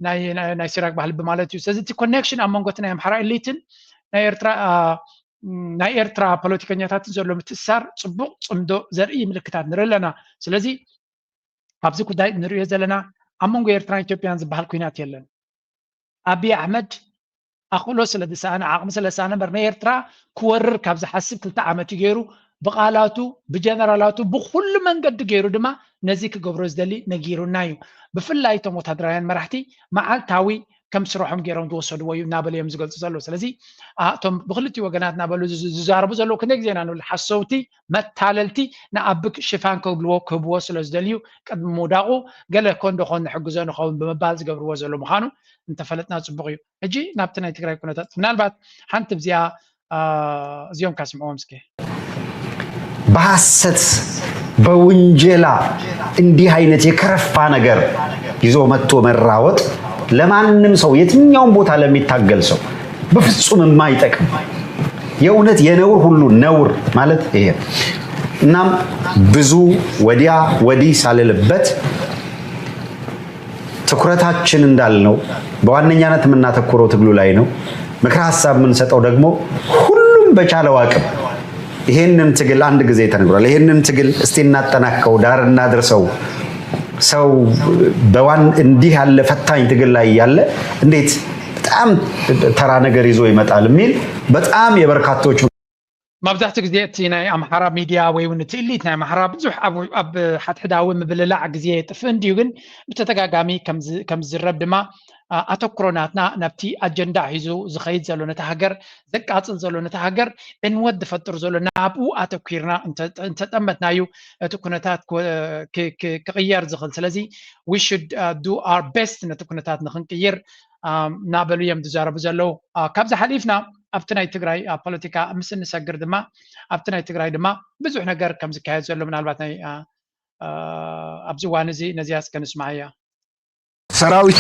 ናይ፣ ናይ፣ ናይ ሲራክ ባህልቢ ማለት እዩ። ስለዚ እቲ ኮኔክሽን ኣብ መንጎ እቲ ናይ ኣምሓራ ኤሊትን ናይ ኤርትራ፣ አ፣ ናይ ኤርትራ ፖለቲከኛታትን ዘሎ ምትእስሳር ጽቡቕ ጽምዶ ዘርኢ ምልክታት ንርኢ ኣለና። ስለዚ ኣብዚ ጉዳይ ንርእዮ ዘለና ኣብ መንጎ ኤርትራን ኢትዮጵያን ዝበሃል ኲናት የለን። ኣብይ ኣሕመድ ኣኽእሎ ስለ ዝሰኣነ፣ ዓቕሚ ስለ ዝሰኣነ እምበር፣ ንኤርትራ ክወርር ካብ ዝሓስብ ክልተ ዓመት እዩ ገይሩ። ብቓላቱ፣ ብጀነራላቱ፣ ብኹሉ መንገዲ ገይሩ ድማ ነዚ ክገብሮ ዝደሊ ነጊሩና እዩ። ብፍላይ እቶም ወታደራውያን መራሕቲ መዓልታዊ ከም ስርሖም ገይሮም ዝወሰድዎ እዩ እናበሉ እዮም ዝገልፁ ዘለዉ። ስለዚ እቶም ብክልቲኡ ወገናት እናበሉ ዝዛረቡ ዘለዉ ክንደይ ግዜና ንብል ሓሰውቲ፣ መታለልቲ፣ ንኣቢ ሽፋን ክብልዎ ክህብዎ ስለ ዝደልዩ ቅድሚ ምውዳቑ ገለ ኮን ዶ ኮን ንሕግዞ ንኸውን ብምባል ዝገብርዎ ዘሎ ምዃኑ እንተፈለጥና ፅቡቕ እዩ። ሕጂ ናብቲ ናይ ትግራይ ኩነታት ምናልባት ሓንቲ ብዚኣ እዚኦም ካስምዕዎም እስኪ። በሐሰት በውንጀላ እንዲህ አይነት የከረፋ ነገር ይዞ መጥቶ መራወጥ ለማንም ሰው የትኛውም ቦታ ለሚታገል ሰው በፍጹም የማይጠቅም የእውነት የነውር ሁሉ ነውር ማለት ይሄ። እናም ብዙ ወዲያ ወዲህ ሳልልበት ትኩረታችን እንዳልነው በዋነኛነት የምናተኩረው ትግሉ ላይ ነው። ምክረ ሀሳብ የምንሰጠው ደግሞ ሁሉም በቻለው አቅም ይሄንን ትግል አንድ ጊዜ ተነግሯል። ይሄንን ትግል እስቲ እናጠናክረው፣ ዳር እናድርሰው። ሰው በዋን እንዲህ ያለ ፈታኝ ትግል ላይ ያለ እንዴት በጣም ተራ ነገር ይዞ ይመጣል የሚል በጣም የበርካቶች መብዛሕትኡ ግዜ እቲ ናይ ኣምሓራ ሚድያ ወይ እውን እቲ ኢሊት ናይ ኣምሓራ ብዙሕ ኣብ ኣብ ሓድሕዳዊ ምብልላዕ ግዜ የጥፍእ እንድዩ፣ ግን ብተደጋጋሚ ከም ዝዝረብ ድማ ኣተኩሮ ናትና ናብቲ ኣጀንዳ ሒዙ ዝኸይድ ዘሎ ነታ ሃገር ዘቃፅል ዘሎ ነታ ሃገር ዕንወት ዝፈጥር ዘሎ ናብኡ ኣተኩርና እንተጠመትናዩ እቲ ኩነታት ክቕየር ዝኽእል። ስለዚ we should do our best ነቲ ኩነታት ንክንቅይር እናበሉ እዮም ዝዛረቡ ዘለዉ። ካብዚ ሓሊፍና ኣብቲ ናይ ትግራይ ፖለቲካ ምስ እንሰግር ድማ ኣብቲ ናይ ትግራይ ድማ ብዙሕ ነገር ከም ዝካየድ ዘሎ ምናልባት ናይ ኣብዚ እዋን እዚ ነዚኣ እስከ ንስማዓያ። ሰራዊት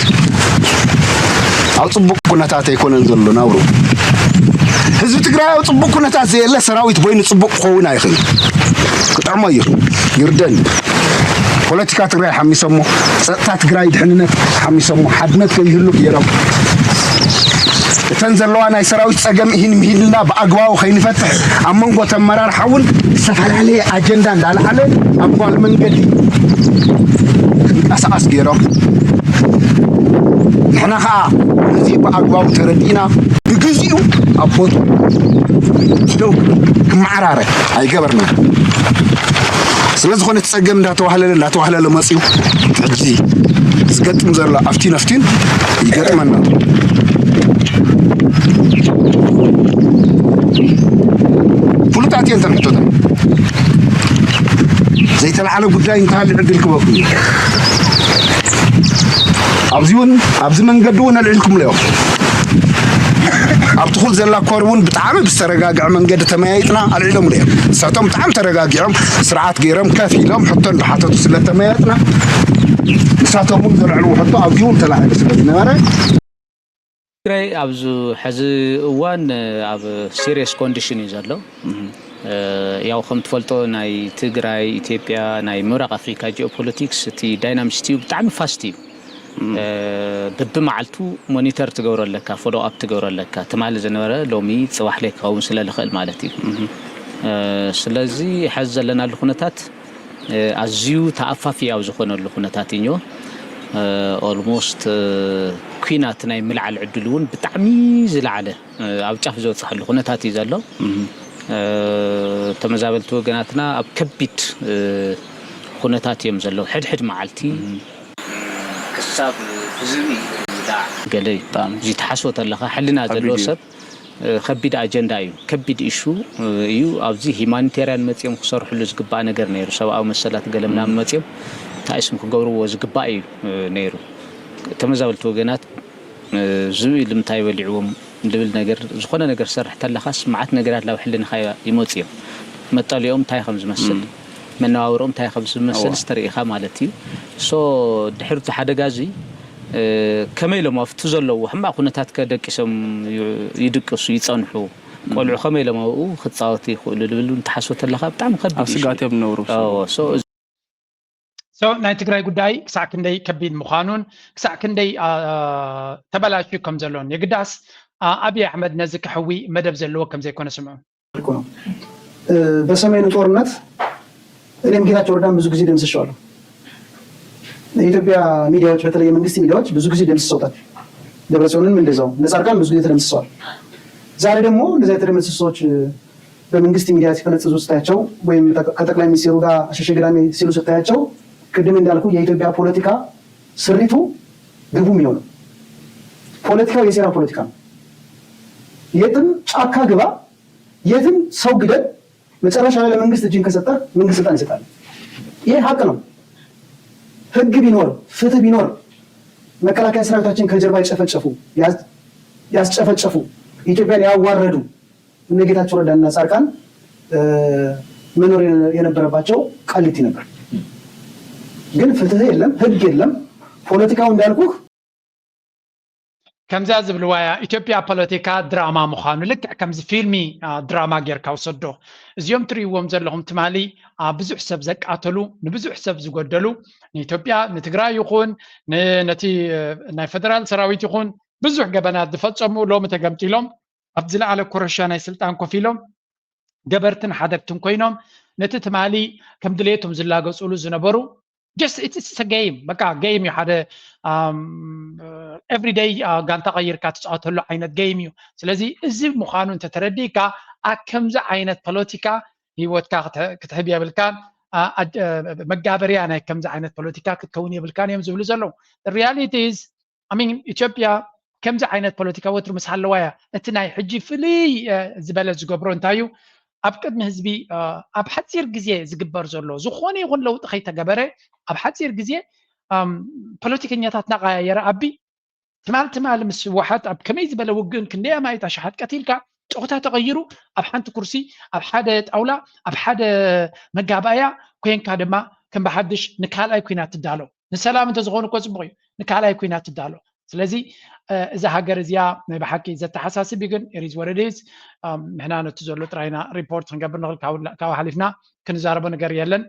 ኣብ ፅቡቅ ኩነታት ኣይኮነን ዘሎ ናብሩ። ህዝቢ ትግራይ ኣብ ፅቡቅ ኩነታት ዘየለ ሰራዊት በይኑ ፅቡቅ ክኸውን ኣይኽእልን። ክጥዕሞ እዩ ይርደን። ፖለቲካ ትግራይ ሓሚሶሞ፣ ፀጥታ ትግራይ ድሕንነት ሓሚሶሞ፣ ሓድነት ከይህሉ ገይሮም እተን ዘለዋ ናይ ሰራዊት ፀገም ይህን ምሂድልና ብኣግባቡ ከይንፈትሕ ኣብ መንጎ ተመራርሓ እውን ዝተፈላለየ ኣጀንዳ እንዳለዓለ ኣብ ጓል መንገዲ ክንቀሳቐስ ገይሮም። ንሕና ከዓ ነዚ ብኣግባቡ ተረዲእና ብግዚኡ ኣብ ቦቱ ደው ክመዓራረ ኣይገበርና። ስለዝኾነ እቲ ፀገም እንዳተዋህለለ እንዳተዋህለለ መፅዩ ሕጂ ዝገጥም ዘሎ ኣብቲን ኣብቲን ይገጥመና። ፍሉጣት እየን ተን ሕቶታት ዘይተለዓለ ጉዳይ እንተሃሊ ዕድል ክበኩም እዩ። ኣብዚ እውን ኣብዚ መንገዲ እውን ኣልዒልኩም ኣለዮም። ኣብ ትኹል ዘላ ኮር እውን ብጣዕሚ ብዝተረጋግዐ መንገዲ ተመያይጥና ኣልዒሎም እዮም። ንሳቶም ብጣዕሚ ተረጋጊዖም ስርዓት ገይሮም ከፍ ኢሎም ሕቶ እንዳሓተቱ ስለተመያየጥና ንሳቶም እውን ዘልዕልዎ ሕቶ ኣብዚ እውን ተላዒሉ ስለዝነበረ ትግራይ ኣብዚ ሕዚ እዋን ኣብ serious condition እዩ ዘሎ። ያው ከም ትፈልጦ ናይ ትግራይ፣ ኢትዮጵያ፣ ናይ ምብራቕ ኣፍሪካ ጂኦፖለቲክስ እቲ dynamics ኡ ብጣዕሚ fast እዩ። በብመዓልቱ monitor ትገብሮ ኣለካ፣ follow up ትገብሮ ኣለካ። ትማሊ ዝነበረ ሎሚ ፅባሕ ለይ ክኸውን ስለ ዝኽእል ማለት እዩ። ስለዚ ሕዚ ዘለናሉ ኩነታት ኣዝዩ ተኣፋፊ ኣብ ዝኾነሉ ኩነታት እዩ። Almost ኲናት ናይ ምልዓል ዕድሉ እውን ብጣዕሚ ዝለዓለ ኣብ ጫፍ ዝበፅሐሉ ኩነታት እዩ ዘሎ። ተመዛበልቲ ወገናትና ኣብ ከቢድ ኩነታት እዮም ዘለዉ። ሕድሕድ መዓልቲ ክሳብ ህዝቢ ይዳዕ ገለ እዩ። እዚ ትሓስቦ ተለኻ ሕልና ዘለዎ ሰብ ከቢድ ኣጀንዳ እዩ። ከቢድ issue እዩ። ኣብዚ humanitarian መፂኦም ክሰርሕሉ ዝግባእ ነገር ነይሩ። ሰብኣዊ መሰላት ገለ ምናምን መፂኦም እንታይ ስም ክገብርዎ ዝግባእ እዩ ነይሩ። ተመዛበልቲ ወገናት ዝብኢ ልምታይ በሊዕዎም ልብል ነገር ዝኾነ ነገር ሰርሕ ተለኻስ መዓት ነገራት ናብ ሕልንኻ ይመፁ እዮም። መጠሊኦም እንታይ ከም ዝመስል መነባብሮም እንታይ ከም ዝመስል ዝተርእኻ ማለት እዩ። So ድሕሪ እቲ ሓደጋ እዚ ከመይ ኢሎም ኣብቲ ዘለዎ ሕማቕ ኩነታት ከ ደቂሶም ይድቅሱ ይፀንሑ ቆልዑ ከመይ ኢሎም ኣብኡ ክፃወቱ ይኽእሉ ልብል እውን ትሓስቦ ተለኻ ብጣዕሚ ከቢድ ኣብ ስጋት እዮም ዝነብሩ። So so ናይ ትግራይ ጉዳይ ክሳዕ ክንደይ ከቢድ ምዃኑን ክሳዕ ክንደይ ተበላሽዩ ከም ዘሎን የግዳስ ኣብይ ኣሕመድ ነዚ ክሕዊ መደብ ዘለዎ ከም ዘይኮነ ስምዑ። እኮ ነው። በሰሜኑ ጦርነት እኔም ጌታቸው ረዳን ብዙ ጊዜ ደምስሼዋለሁ። የኢትዮጵያ ሚዲያዎች በተለይ የመንግስት ሚዲያዎች ብዙ ጊዜ ደምስሰውታል። ደብረጽዮንንም እንደዛው እነ ጻድቃን ብዙ ጊዜ ተደምስሰዋል። ዛሬ ደግሞ እንደዚህ የተደመሰሱ ሰዎች በመንግስት ሚዲያ ሲፈነጥዙ ስታያቸው ወይም ከጠቅላይ ሚኒስትሩ ጋር አሸሸ ገዳሜ ሲሉ ስታያቸው ቅድም እንዳልኩ የኢትዮጵያ ፖለቲካ ስሪቱ ግቡ የሚሆነው ፖለቲካው የሴራ ፖለቲካ ነው። የትም ጫካ ግባ፣ የትም ሰው ግደል፣ መጨረሻ ላይ ለመንግስት እጅን ከሰጠ መንግስት ስልጣን ይሰጣል። ይሄ ሀቅ ነው። ህግ ቢኖር፣ ፍትህ ቢኖር፣ መከላከያ ሰራዊታችን ከጀርባ የጨፈጨፉ፣ ያስጨፈጨፉ፣ ኢትዮጵያን ያዋረዱ እነ ጌታቸው ረዳና ጻድቃን መኖር የነበረባቸው ቃሊቲ ነበር። ግን ፍትህ የለም፣ ህግ የለም። ፖለቲካው እንዳልኩህ ከምዚኣ ዝብልዋ እያ ኢትዮጵያ ፖለቲካ ድራማ ምዃኑ። ልክዕ ከምዚ ፊልሚ ድራማ ጌርካ ውሰዶ። እዚኦም ትርእይዎም ዘለኹም ትማሊ ብዙሕ ሰብ ዘቃተሉ፣ ንብዙሕ ሰብ ዝጎደሉ፣ ንኢትዮጵያ ንትግራይ ይኹን ነቲ ናይ ፈደራል ሰራዊት ይኹን ብዙሕ ገበናት ዝፈጸሙ ሎሚ ተገምጢሎም ኣብ ዝለዓለ ኮረሻ ናይ ስልጣን ኮፍ ኢሎም ገበርትን ሓደግትን ኮይኖም ነቲ ትማሊ ከም ድሌቶም ዝላገጹሉ ዝነበሩ just it's a game በቃ game እዩ። ሓደ everyday ጋንታ ቀይርካ ትፃወተሉ ዓይነት game እዩ። ስለዚ እዚ ምዃኑ እንተተረዲእካ ኣብ ከምዚ ዓይነት ፖለቲካ ህይወትካ ክትሕብ የብልካን። መጋበርያ ናይ ከምዚ ዓይነት ፖለቲካ ክትከውን የብልካን እዮም ዝብሉ ዘለዉ። Reality is I mean ኢትዮጵያ ከምዚ ዓይነት ፖለቲካ ወትሩ ምስ ሃለዋ እያ። እቲ ናይ ሕጂ ፍልይ ዝበለ ዝገብሮ እንታይ እዩ? ኣብ ቅድሚ ህዝቢ ኣብ ሓፂር ግዜ ዝግበር ዘሎ ዝኾነ ይኹን ለውጢ ከይተገበረ ኣብ ሓፂር ግዜ ፖለቲከኛታት እናቀያየረ ኣቢ ትማል ትማል ምስ ህወሓት ኣብ ከመይ ዝበለ ውግእን ክንደይ ኣማኢት ኣሽሓት ቀቲልካ ጨወታ ተቐይሩ ኣብ ሓንቲ ኩርሲ ኣብ ሓደ ጣውላ ኣብ ሓደ መጋባእያ ኮንካ ድማ ከም ብሓድሽ ንካልኣይ ኩናት ትዳሎ። ንሰላም እንተዝኾኑ እኮ ፅቡቕ እዩ፣ ንካልኣይ ኩናት ትዳሎ። ስለዚ እዛ ሃገር እዚኣ ናይ ብሓቂ ዘተሓሳስብ እዩ። ግን it is what it is። ንሕና ነቲ ዘሎ ጥራይና ሪፖርት ክንገብር ንኽእል፣ ካብኡ ሓሊፍና ክንዛረቦ ነገር የለን።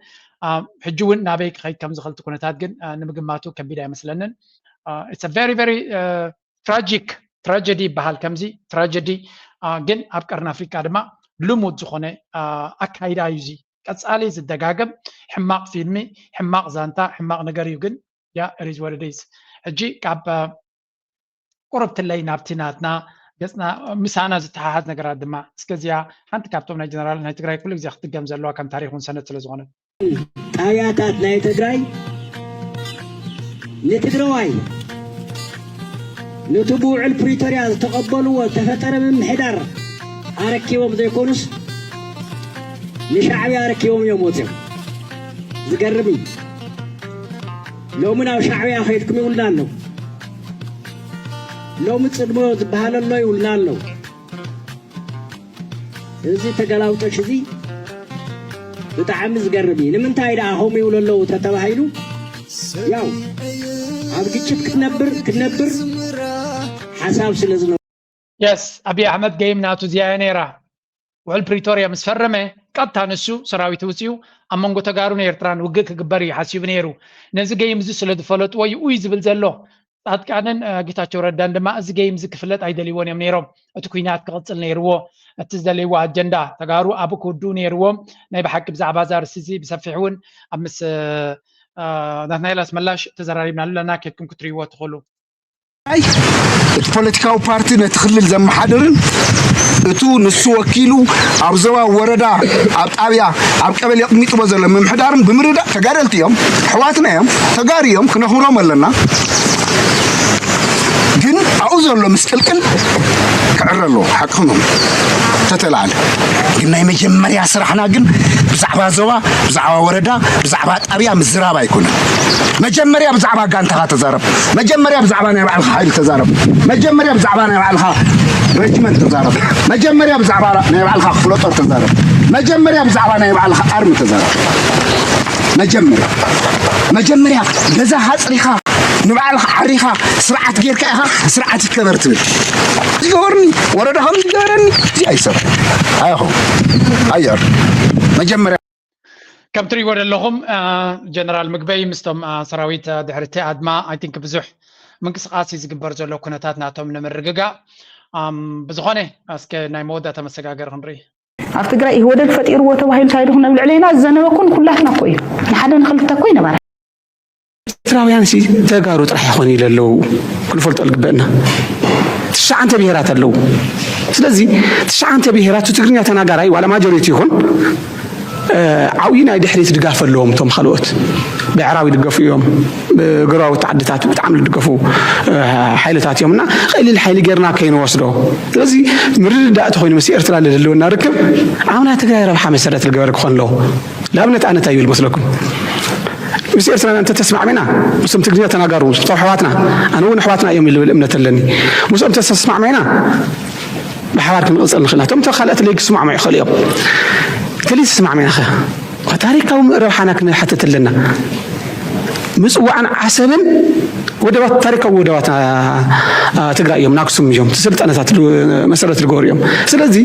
ሕጂ እውን ናበይ ክኸይድ ከም ዝኽእል እቲ ኩነታት ግን ንምግማቱ ከቢድ ኣይመስለንን። It's a very very tragic tragedy ይበሃል ከምዚ tragedy። ግን ኣብ ቀርኒ ኣፍሪቃ ድማ ልሙድ ዝኾነ ኣካይዳ እዩ እዚ። ቀፃሊ ዝደጋገም ሕማቕ ፊልሚ፣ ሕማቕ ዛንታ፣ ሕማቕ ነገር እዩ። ግን yeah it is what it is። ሕጂ ካብ ቁርብትለይ ናብቲ ናትና ገፅና ምሳና ዝተሓሓዝ ነገራት ድማ እስከዚያ ሓንቲ ካብቶም ናይ ጀነራል ናይ ትግራይ ኩሉ ግዜ ክትድገም ዘለዋ ከም ታሪክ እውን ሰነድ ስለ ዝኾነት ጣብያታት ናይ ትግራይ ንትግራዋይ ነቲ ብውዕል ፕሪቶርያ ዝተቐበልዎ ዝተፈጠረ ምምሕዳር ኣረኪቦም ዘይኮኑስ ንሻዕብያ ኣረኪቦም እዮም ወፅዮም። ዝገርም እዩ። ሎሚ ናብ ሻዕብያ ከይድኩም ይብሉና ኣለዉ። ሎሚ ፅድሞ ዝበሃል ኣሎ ይብሉና ኣለዉ። እዚ ተገላውጦሽ እዚ ብጣዕሚ ዝገርም እዩ። ንምንታይ ደኣ ከምኡ ይብሉ ኣለዉ ተተባሂሉ ያው ኣብ ግጭት ክትነብር ክትነብር ሓሳብ ስለ ዝነበ የስ ኣብይ ኣሕመድ ገይም ናቱ እዚኣ እያ ነይራ። ውዕል ፕሪቶርያ ምስ ፈረመ ቀጥታ ንሱ ሰራዊት ውፅኡ ኣብ መንጎ ተጋሩን ኤርትራን ውግእ ክግበር እዩ ሓሲቡ ነይሩ። ነዚ ገይም እዚ ስለ ዝፈለጥዎ እዩ ኡይ ዝብል ዘሎ። ፃድቃንን ጌታቸው ረዳን ድማ እዚ ገይም እዚ ክፍለጥ ኣይደልይዎን እዮም ነይሮም። እቲ ኩናት ክቕፅል ነይርዎ። እቲ ዝደለይዎ ኣጀንዳ ተጋሩ ኣብኡ ክውድኡ ነይርዎም። ናይ ብሓቂ ብዛዕባ እዚ ኣርእስቲ እዚ ብሰፊሕ እውን ኣብ ምስ ናትናኤል ኣስመላሽ ተዘራሪብናሉ ኣለና፣ ከድኩም ክትርእይዎ ትኽእሉ። እቲ ፖለቲካዊ ፓርቲ ነቲ ክልል ዘመሓድርን እቱ ንሱ ወኪሉ ኣብ ዞባ ወረዳ ኣብ ጣብያ ኣብ ቀበሌ ኣቕሚጥዎ ዘሎ ምምሕዳርን ብምርዳእ ተጋደልቲ እዮም፣ ኣሕዋትና እዮም፣ ተጋሩ እዮም፣ ክነኽብሮም ኣለና። ግን ኣብኡ ዘሎ ምስቅልቅል ክዕረ ኣለዎ። ሓቅኹም ተተላዓለ ግን ናይ መጀመርያ ስራሕና ግን ብዛዕባ ዞባ ብዛዕባ ወረዳ ብዛዕባ ጣብያ ምዝራብ ኣይኮነን። መጀመርያ ብዛዕባ ጋንታኻ ተዛረብ። መጀመርያ ብዛዕባ ናይ ባዕልኻ ሓይሊ ተዛረብ። መጀመርያ ብዛዕባ ናይ ባዕልኻ ረጅመንት ተዛረብ። መጀመርያ ብዛዕባ ናይ ባዕልኻ ክፍለጦር ተዛረብ። መጀመርያ ብዛዕባ ናይ ባዕልኻ ኣርሚ ተዛረብ። መጀመርያ መጀመርያ ገዛ ሓፅሪኻ ንባዕልኻ ዓሪኻ ስርዓት ጌርካ ኢኻ ስርዓት ይከበር ትብል። ዝገበርኒ ወረዳ ከም ዝገበረኒ እዚ ኣይሰብ ኣይኹ ኣየር መጀመርያ ከም ትሪእዎ ዘለኹም ጀነራል ምግበይ ምስቶም ሰራዊት ድሕርቲ ኣድማ ኣይ ቲንክ ብዙሕ ምንቅስቃስ እዩ ዝግበር ዘሎ ኩነታት ናቶም ንምርግጋእ። ብዝኾነ እስከ ናይ መወዳእታ መሰጋገር ክንርኢ። ኣብ ትግራይ ኢህወደግ ፈጢርዎ ተባሂሉ እንታይ ድኹን ኣብ ልዕለይና ዝዘነበ ኩን ኩላትና እኮ እዩ። ንሓደ ንክልተ እኮ ይነበረ። ኤርትራውያን ሲ ተጋሩ ጥራሕ ይኾን ኢለ ኣለዉ ክንፈልጦ ልግበእና። ትሽዓንተ ብሄራት ኣለዉ። ስለዚ ትሽዓንተ ብሄራት ትግርኛ ተናጋራይ ዋላ ማጆሪቲ ይኹን ዓብዪ ናይ ድሕሪት ድጋፍ ኣለዎም። እቶም ካልኦት ብዕራዊ ድገፉ እዮም፣ ብጎረባብቲ ዓድታት ብጣዕሚ ዝድገፉ ሓይልታት እዮም እና ቀሊል ሓይሊ ጌርና ከይንወስዶ። ስለዚ ምርድዳእ ተኾይኑ ምስ ኤርትራ ለለወና ርክብ ኣብ ናይ ትግራይ ረብሓ መሰረት ዝገበረ ክኾን ኣለዎ። ንኣብነት ኣነ እንታይ ይብል መስለኩም? ምስ ኤርትራና እንተተስማዕሚና ምስቶም ትግርኛ ተናጋሩ ምስቶም ኣሕዋትና ኣነ እውን ኣሕዋትና እዮም ይብል እምነት ኣለኒ። ምስኦም ተተስማዕሚና ብሓባር ክንቕፅል ንኽእል ኢና። እቶም ካልኦት ለይክስማዕሙ ይኽእሉ እዮም። እንተለይተስማዕሚና ኸ ታሪካዊ ረብሓና ክንሓትት ኣለና። ምፅዋዕን ዓሰብን ወደባት ታሪካዊ ወደባት ትግራይ እዮም። ናክሱም እዮም ስልጣነታት መሰረት ዝገበሩ እዮም። ስለዚ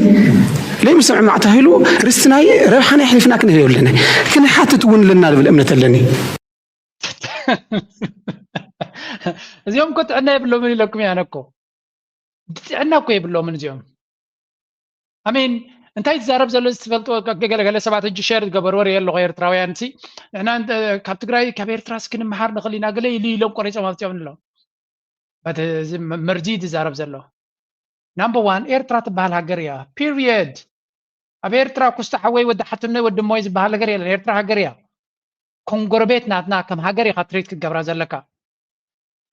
ለይምስምዕማዕ ተባሂሉ ርስቲ ናይ ረብሓና የሕሊፍና ክንህብ የብልና። ክንሓትት እውን ኣለና ዝብል እምነት ኣለኒ። እዚኦም እኮ ጥዕና የብሎምን ኢለኩም ያነ እኮ ጥዕና እኮ የብሎምን እዚኦም። ኣሜን እንታይ ትዛረብ ዘሎ ዝትፈልጥዎ ገለገለ ሰባት እጅ ሸር ዝገበርዎ ርየ ኣለኹ ኤርትራውያን ሲ ንሕና ካብ ትግራይ ካብ ኤርትራ ስክንመሃር ንኽእል ኢና ገለ ኢሉ ኢሎም ቆሪፆም ኣብፅኦም ኣሎ። በቲ እዚ መርዚ ዝዛረብ ዘሎ ናምበር ዋን ኤርትራ ትበሃል ሃገር እያ። ፒሪየድ። ኣብ ኤርትራ ኩስታ ሓወይ ወዲ ሓትኖይ ወዲ እሞይ ዝበሃል ነገር የለን። ኤርትራ ሃገር እያ። ከም ጎረቤት ናትና ከም ሃገር ኢኻ ትሪት ክትገብራ ዘለካ።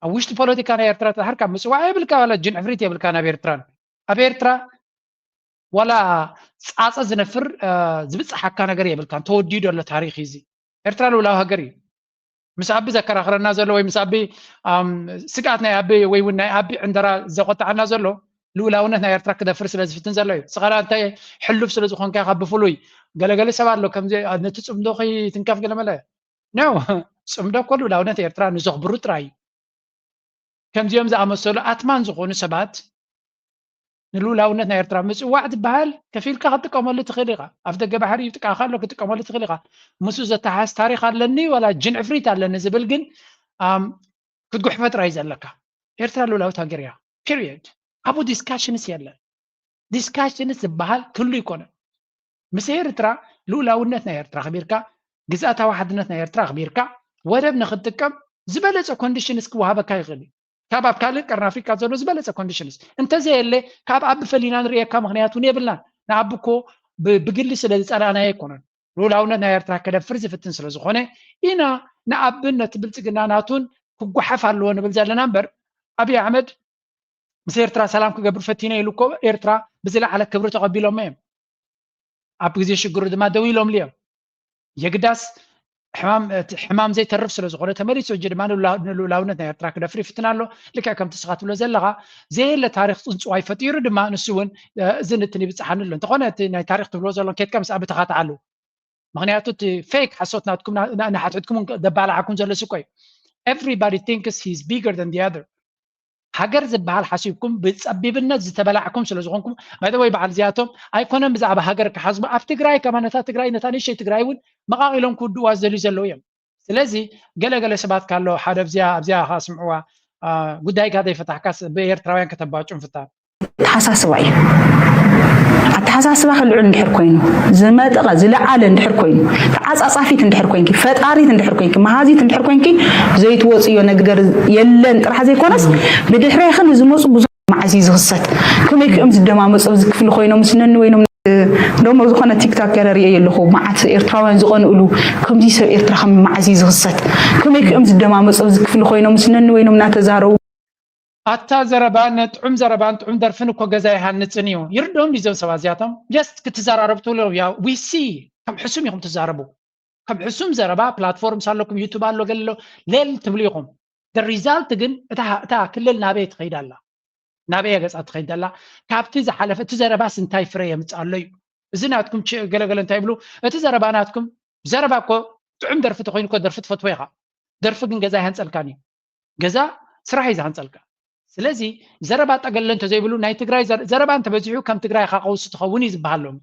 ኣብ ውሽጢ ፖለቲካ ናይ ኤርትራ ተድሓርካ ምፅዋዕ የብልካ ዋላ ጅን ዕፍሪት የብልካ ናብ ኤርትራን ኣብ ኤርትራ ዋላ ፃፀ ዝነፍር ዝብፅሓካ ነገር የብልካን። ተወዲኡ ዘሎ ታሪክ እዩ እዚ። ኤርትራ ልውላዊ ሃገር እዩ። ምስ ኣቢ ዘከራኽረና ዘሎ ወይ ምስ ኣቢ ስግኣት ናይ ኣቢ ወይ እውን ናይ ኣቢ ዕንደራ ዘቆጣዓና ዘሎ ልኡላውነት ናይ ኤርትራ ክደፍር ስለ ዝፍትን ዘሎ እዩ። ስኻና እንታይ ሕሉፍ ስለ ዝኾንካ ኢኻ ብፍሉይ ገለገለ ሰብ ኣሎ ከምዚ ነቲ ጽምዶ ከይትንከፍ ገለመለ ነው። ጽምዶ እኮ ልኡላውነት ኤርትራ ንዘኽብሩ ጥራይ እዩ። ከምዚኦም ዝኣመሰሉ ኣትማን ዝኾኑ ሰባት ንልኡላውነት ናይ ኤርትራ ምጽዋዕ ዝበሃል ከፊልካ ክትጥቀመሉ ትኽእል ኢኻ። ኣፍ ደገ ባሕሪ እዩ ጥቃኻ ኣሎ ክትጥቀመሉ ትኽእል ኢኻ። ምስኡ ዘተሓዝ ታሪኽ ኣለኒ ዋላ ጅን ዕፍሪት ኣለኒ ዝብል ግን ኣም፣ ክትጉሕፈ ጥራይ ዘለካ። ኤርትራ ልኡላዊት ሃገር እያ። ፒሪየድ። ኣብኡ ዲስካሽንስ የለን። ዲስካሽንስ ዝበሃል ክህሉ ኣይኮነን። ምስ ኤርትራ ልኡላውነት ናይ ኤርትራ ኣኽቢርካ፣ ግዝኣታዊ ሓድነት ናይ ኤርትራ ኣኽቢርካ፣ ወደብ ንኽትጥቀም ዝበለጸ ኮንዲሽንስ ክወሃበካ ይኽእል እዩ። ካብ ኣብ ካልእ ቀርኒ ኣፍሪቃ ዘሎ ዝበለጸ ኮንዲሽንስ እንተዘየለ ካብ ኣቢ ፈሊና ንርእየካ ምኽንያት እውን የብልናን። ንኣቢ እኮ ብ- ብግሊ ስለ ዝጸላእናዮ ኣይኮነን። ልኡላውነት ናይ ኤርትራ ከደፍር ዝፍትን ስለ ዝኾነ ኢና ንኣቢ ነቲ ብልጽግና ናቱን ክጓሓፍ ኣለዎ ንብል ዘለና እምበር ኣብይ ኣሕመድ ምስ ኤርትራ ሰላም ክገብር ፈቲነ ኢሉ እኮ ኤርትራ ብዝለዓለ ክብሪ ተቐቢሎሞ እዮም። ኣብ ግዜ ሽግሩ ድማ ደው ኢሎምሉ እዮም። የግዳስ ሕማም እቲ ሕማም ዘይተርፍ ስለ ዝኾነ ተመሊሱ ሕጂ ድማ ንልኡላ- ንልኡላውነት ናይ ኤርትራ ክደፍር ይፍትን ኣሎ። ልክዕ ከምቲ ስኻ ትብሎ ዘለኻ ዘየለ ታሪክ ጽንጽዋይ ፈጢሩ ድማ ንሱ እውን እ፣ እዚ ንትን ይብጽሓኒ ኣሎ። እንተኾነ እቲ ናይ ታሪክ ትብሎ ዘሎ ኬድካ ምስ ኣቢ ተኻትዓሉ። ምኽንያቱ እቲ ፌክ ሓሶት ናትኩም ና- ና- ናሓትሕትኩም ደባላዓኩም ዘሎ ስኮ እዩ። Everybody thinks he's bigger than the other። ሃገር ዝበሃል ሓሲብኩም ብፀቢብነት ዝተበላዕኩም ስለ ዝኾንኩም ባይደ ወይ በዓል እዚኣቶም ኣይኮነን ብዛዕባ ሃገር ክሓስቡ ኣብ ትግራይ ከማ ነታ ትግራይ ነታ ንእሽተይ ትግራይ እውን መቓቒሎም ክውድዋ ዝደልዩ ዘለዉ እዮም። ስለዚ ገለገለ ሰባት ካሎ ሓደ ኣብዚኣ ኣብዚኣ ከዓ ስምዕዋ አ፣ ጉዳይካ ዘይፈታሕካስ ብኤርትራውያን ከተባጩን ፍታ ኣተሓሳስባ እዩ። ኣተሓሳስባ ክልዑል እንድሕር ኮይኑ ዝመጠቐ ዝለዓለ እንድሕር ኮይኑ ተዓፃፃፊት እንድሕር ኮይንኪ ፈጣሪት እንድሕር ኮይንኪ መሃዚት እንድሕር ኮይንኪ ዘይትወፅዮ ነገር የለን ጥራሕ ዘይኮነስ ብድሕሬኺ ንዝመፁ ብዙ መዓዝ እዩ ዝኽሰት ከመይ ክኦም ዝደማመፁ ኣብዚ ክፍሊ ኮይኖም ምስነኒ ወይኖም ደሞ ዝኾነ ቲክቶክ ገለ ርእየ ኣለኹ መዓት ኤርትራውያን ዝቐንእሉ ከምዚ ሰብ ኤርትራ ከም መዓዝ እዩ ዝኽሰት ከመይ ክኦም ዝደማመፁ ኣብዚ ክፍሊ ኮይኖም ምስነኒ ወይኖም እናተዛረቡ ኣታ ዘረባ ንጥዑም ዘረባን ጥዑም ደርፍን እኮ ገዛ ይሃንፅን እዩ። ይርድኦም ዲዞም ሰባት እዚኣቶም ጀስት ክትዘራረብ ትብሉ ያ ዊሲ ከም ሕሱም ኢኹም ትዛረቡ። ከም ሕሱም ዘረባ ፕላትፎርም ሳለኩም ዩቱብ ኣሎ ገለሎ ሌል ትብሉ ኢኹም። ሪዛልት ግን እታ እታ ክልል ናበይ ትኸይድ ኣላ? ናበይ ገፃ ትኸይድ ኣላ? ካብቲ ዝሓለፈ እቲ ዘረባስ እንታይ ፍረ የምፅእ ኣሎ እዩ። እዚ ናትኩም ች- ገለገለ እንታይ ይብሉ? እቲ ዘረባ ናትኩም ዘረባ እኮ ጥዑም ደርፊ ተኮይኑ እኮ ደርፊ ትፈትዎ ኢኻ። ደርፊ ግን ገዛ ይሃንፀልካን እዩ። ገዛ ስራሕ እዩ ዝሃንፀልካ። ስለዚ ዘረባ ጠገለ እንተዘይብሉ ናይ ትግራይ ዘረ- ዘረባ እንተበዚሑ ከም ትግራይ ኢኻ ቀውሲ ትኸውን እዩ ዝበሃል ሎሚ።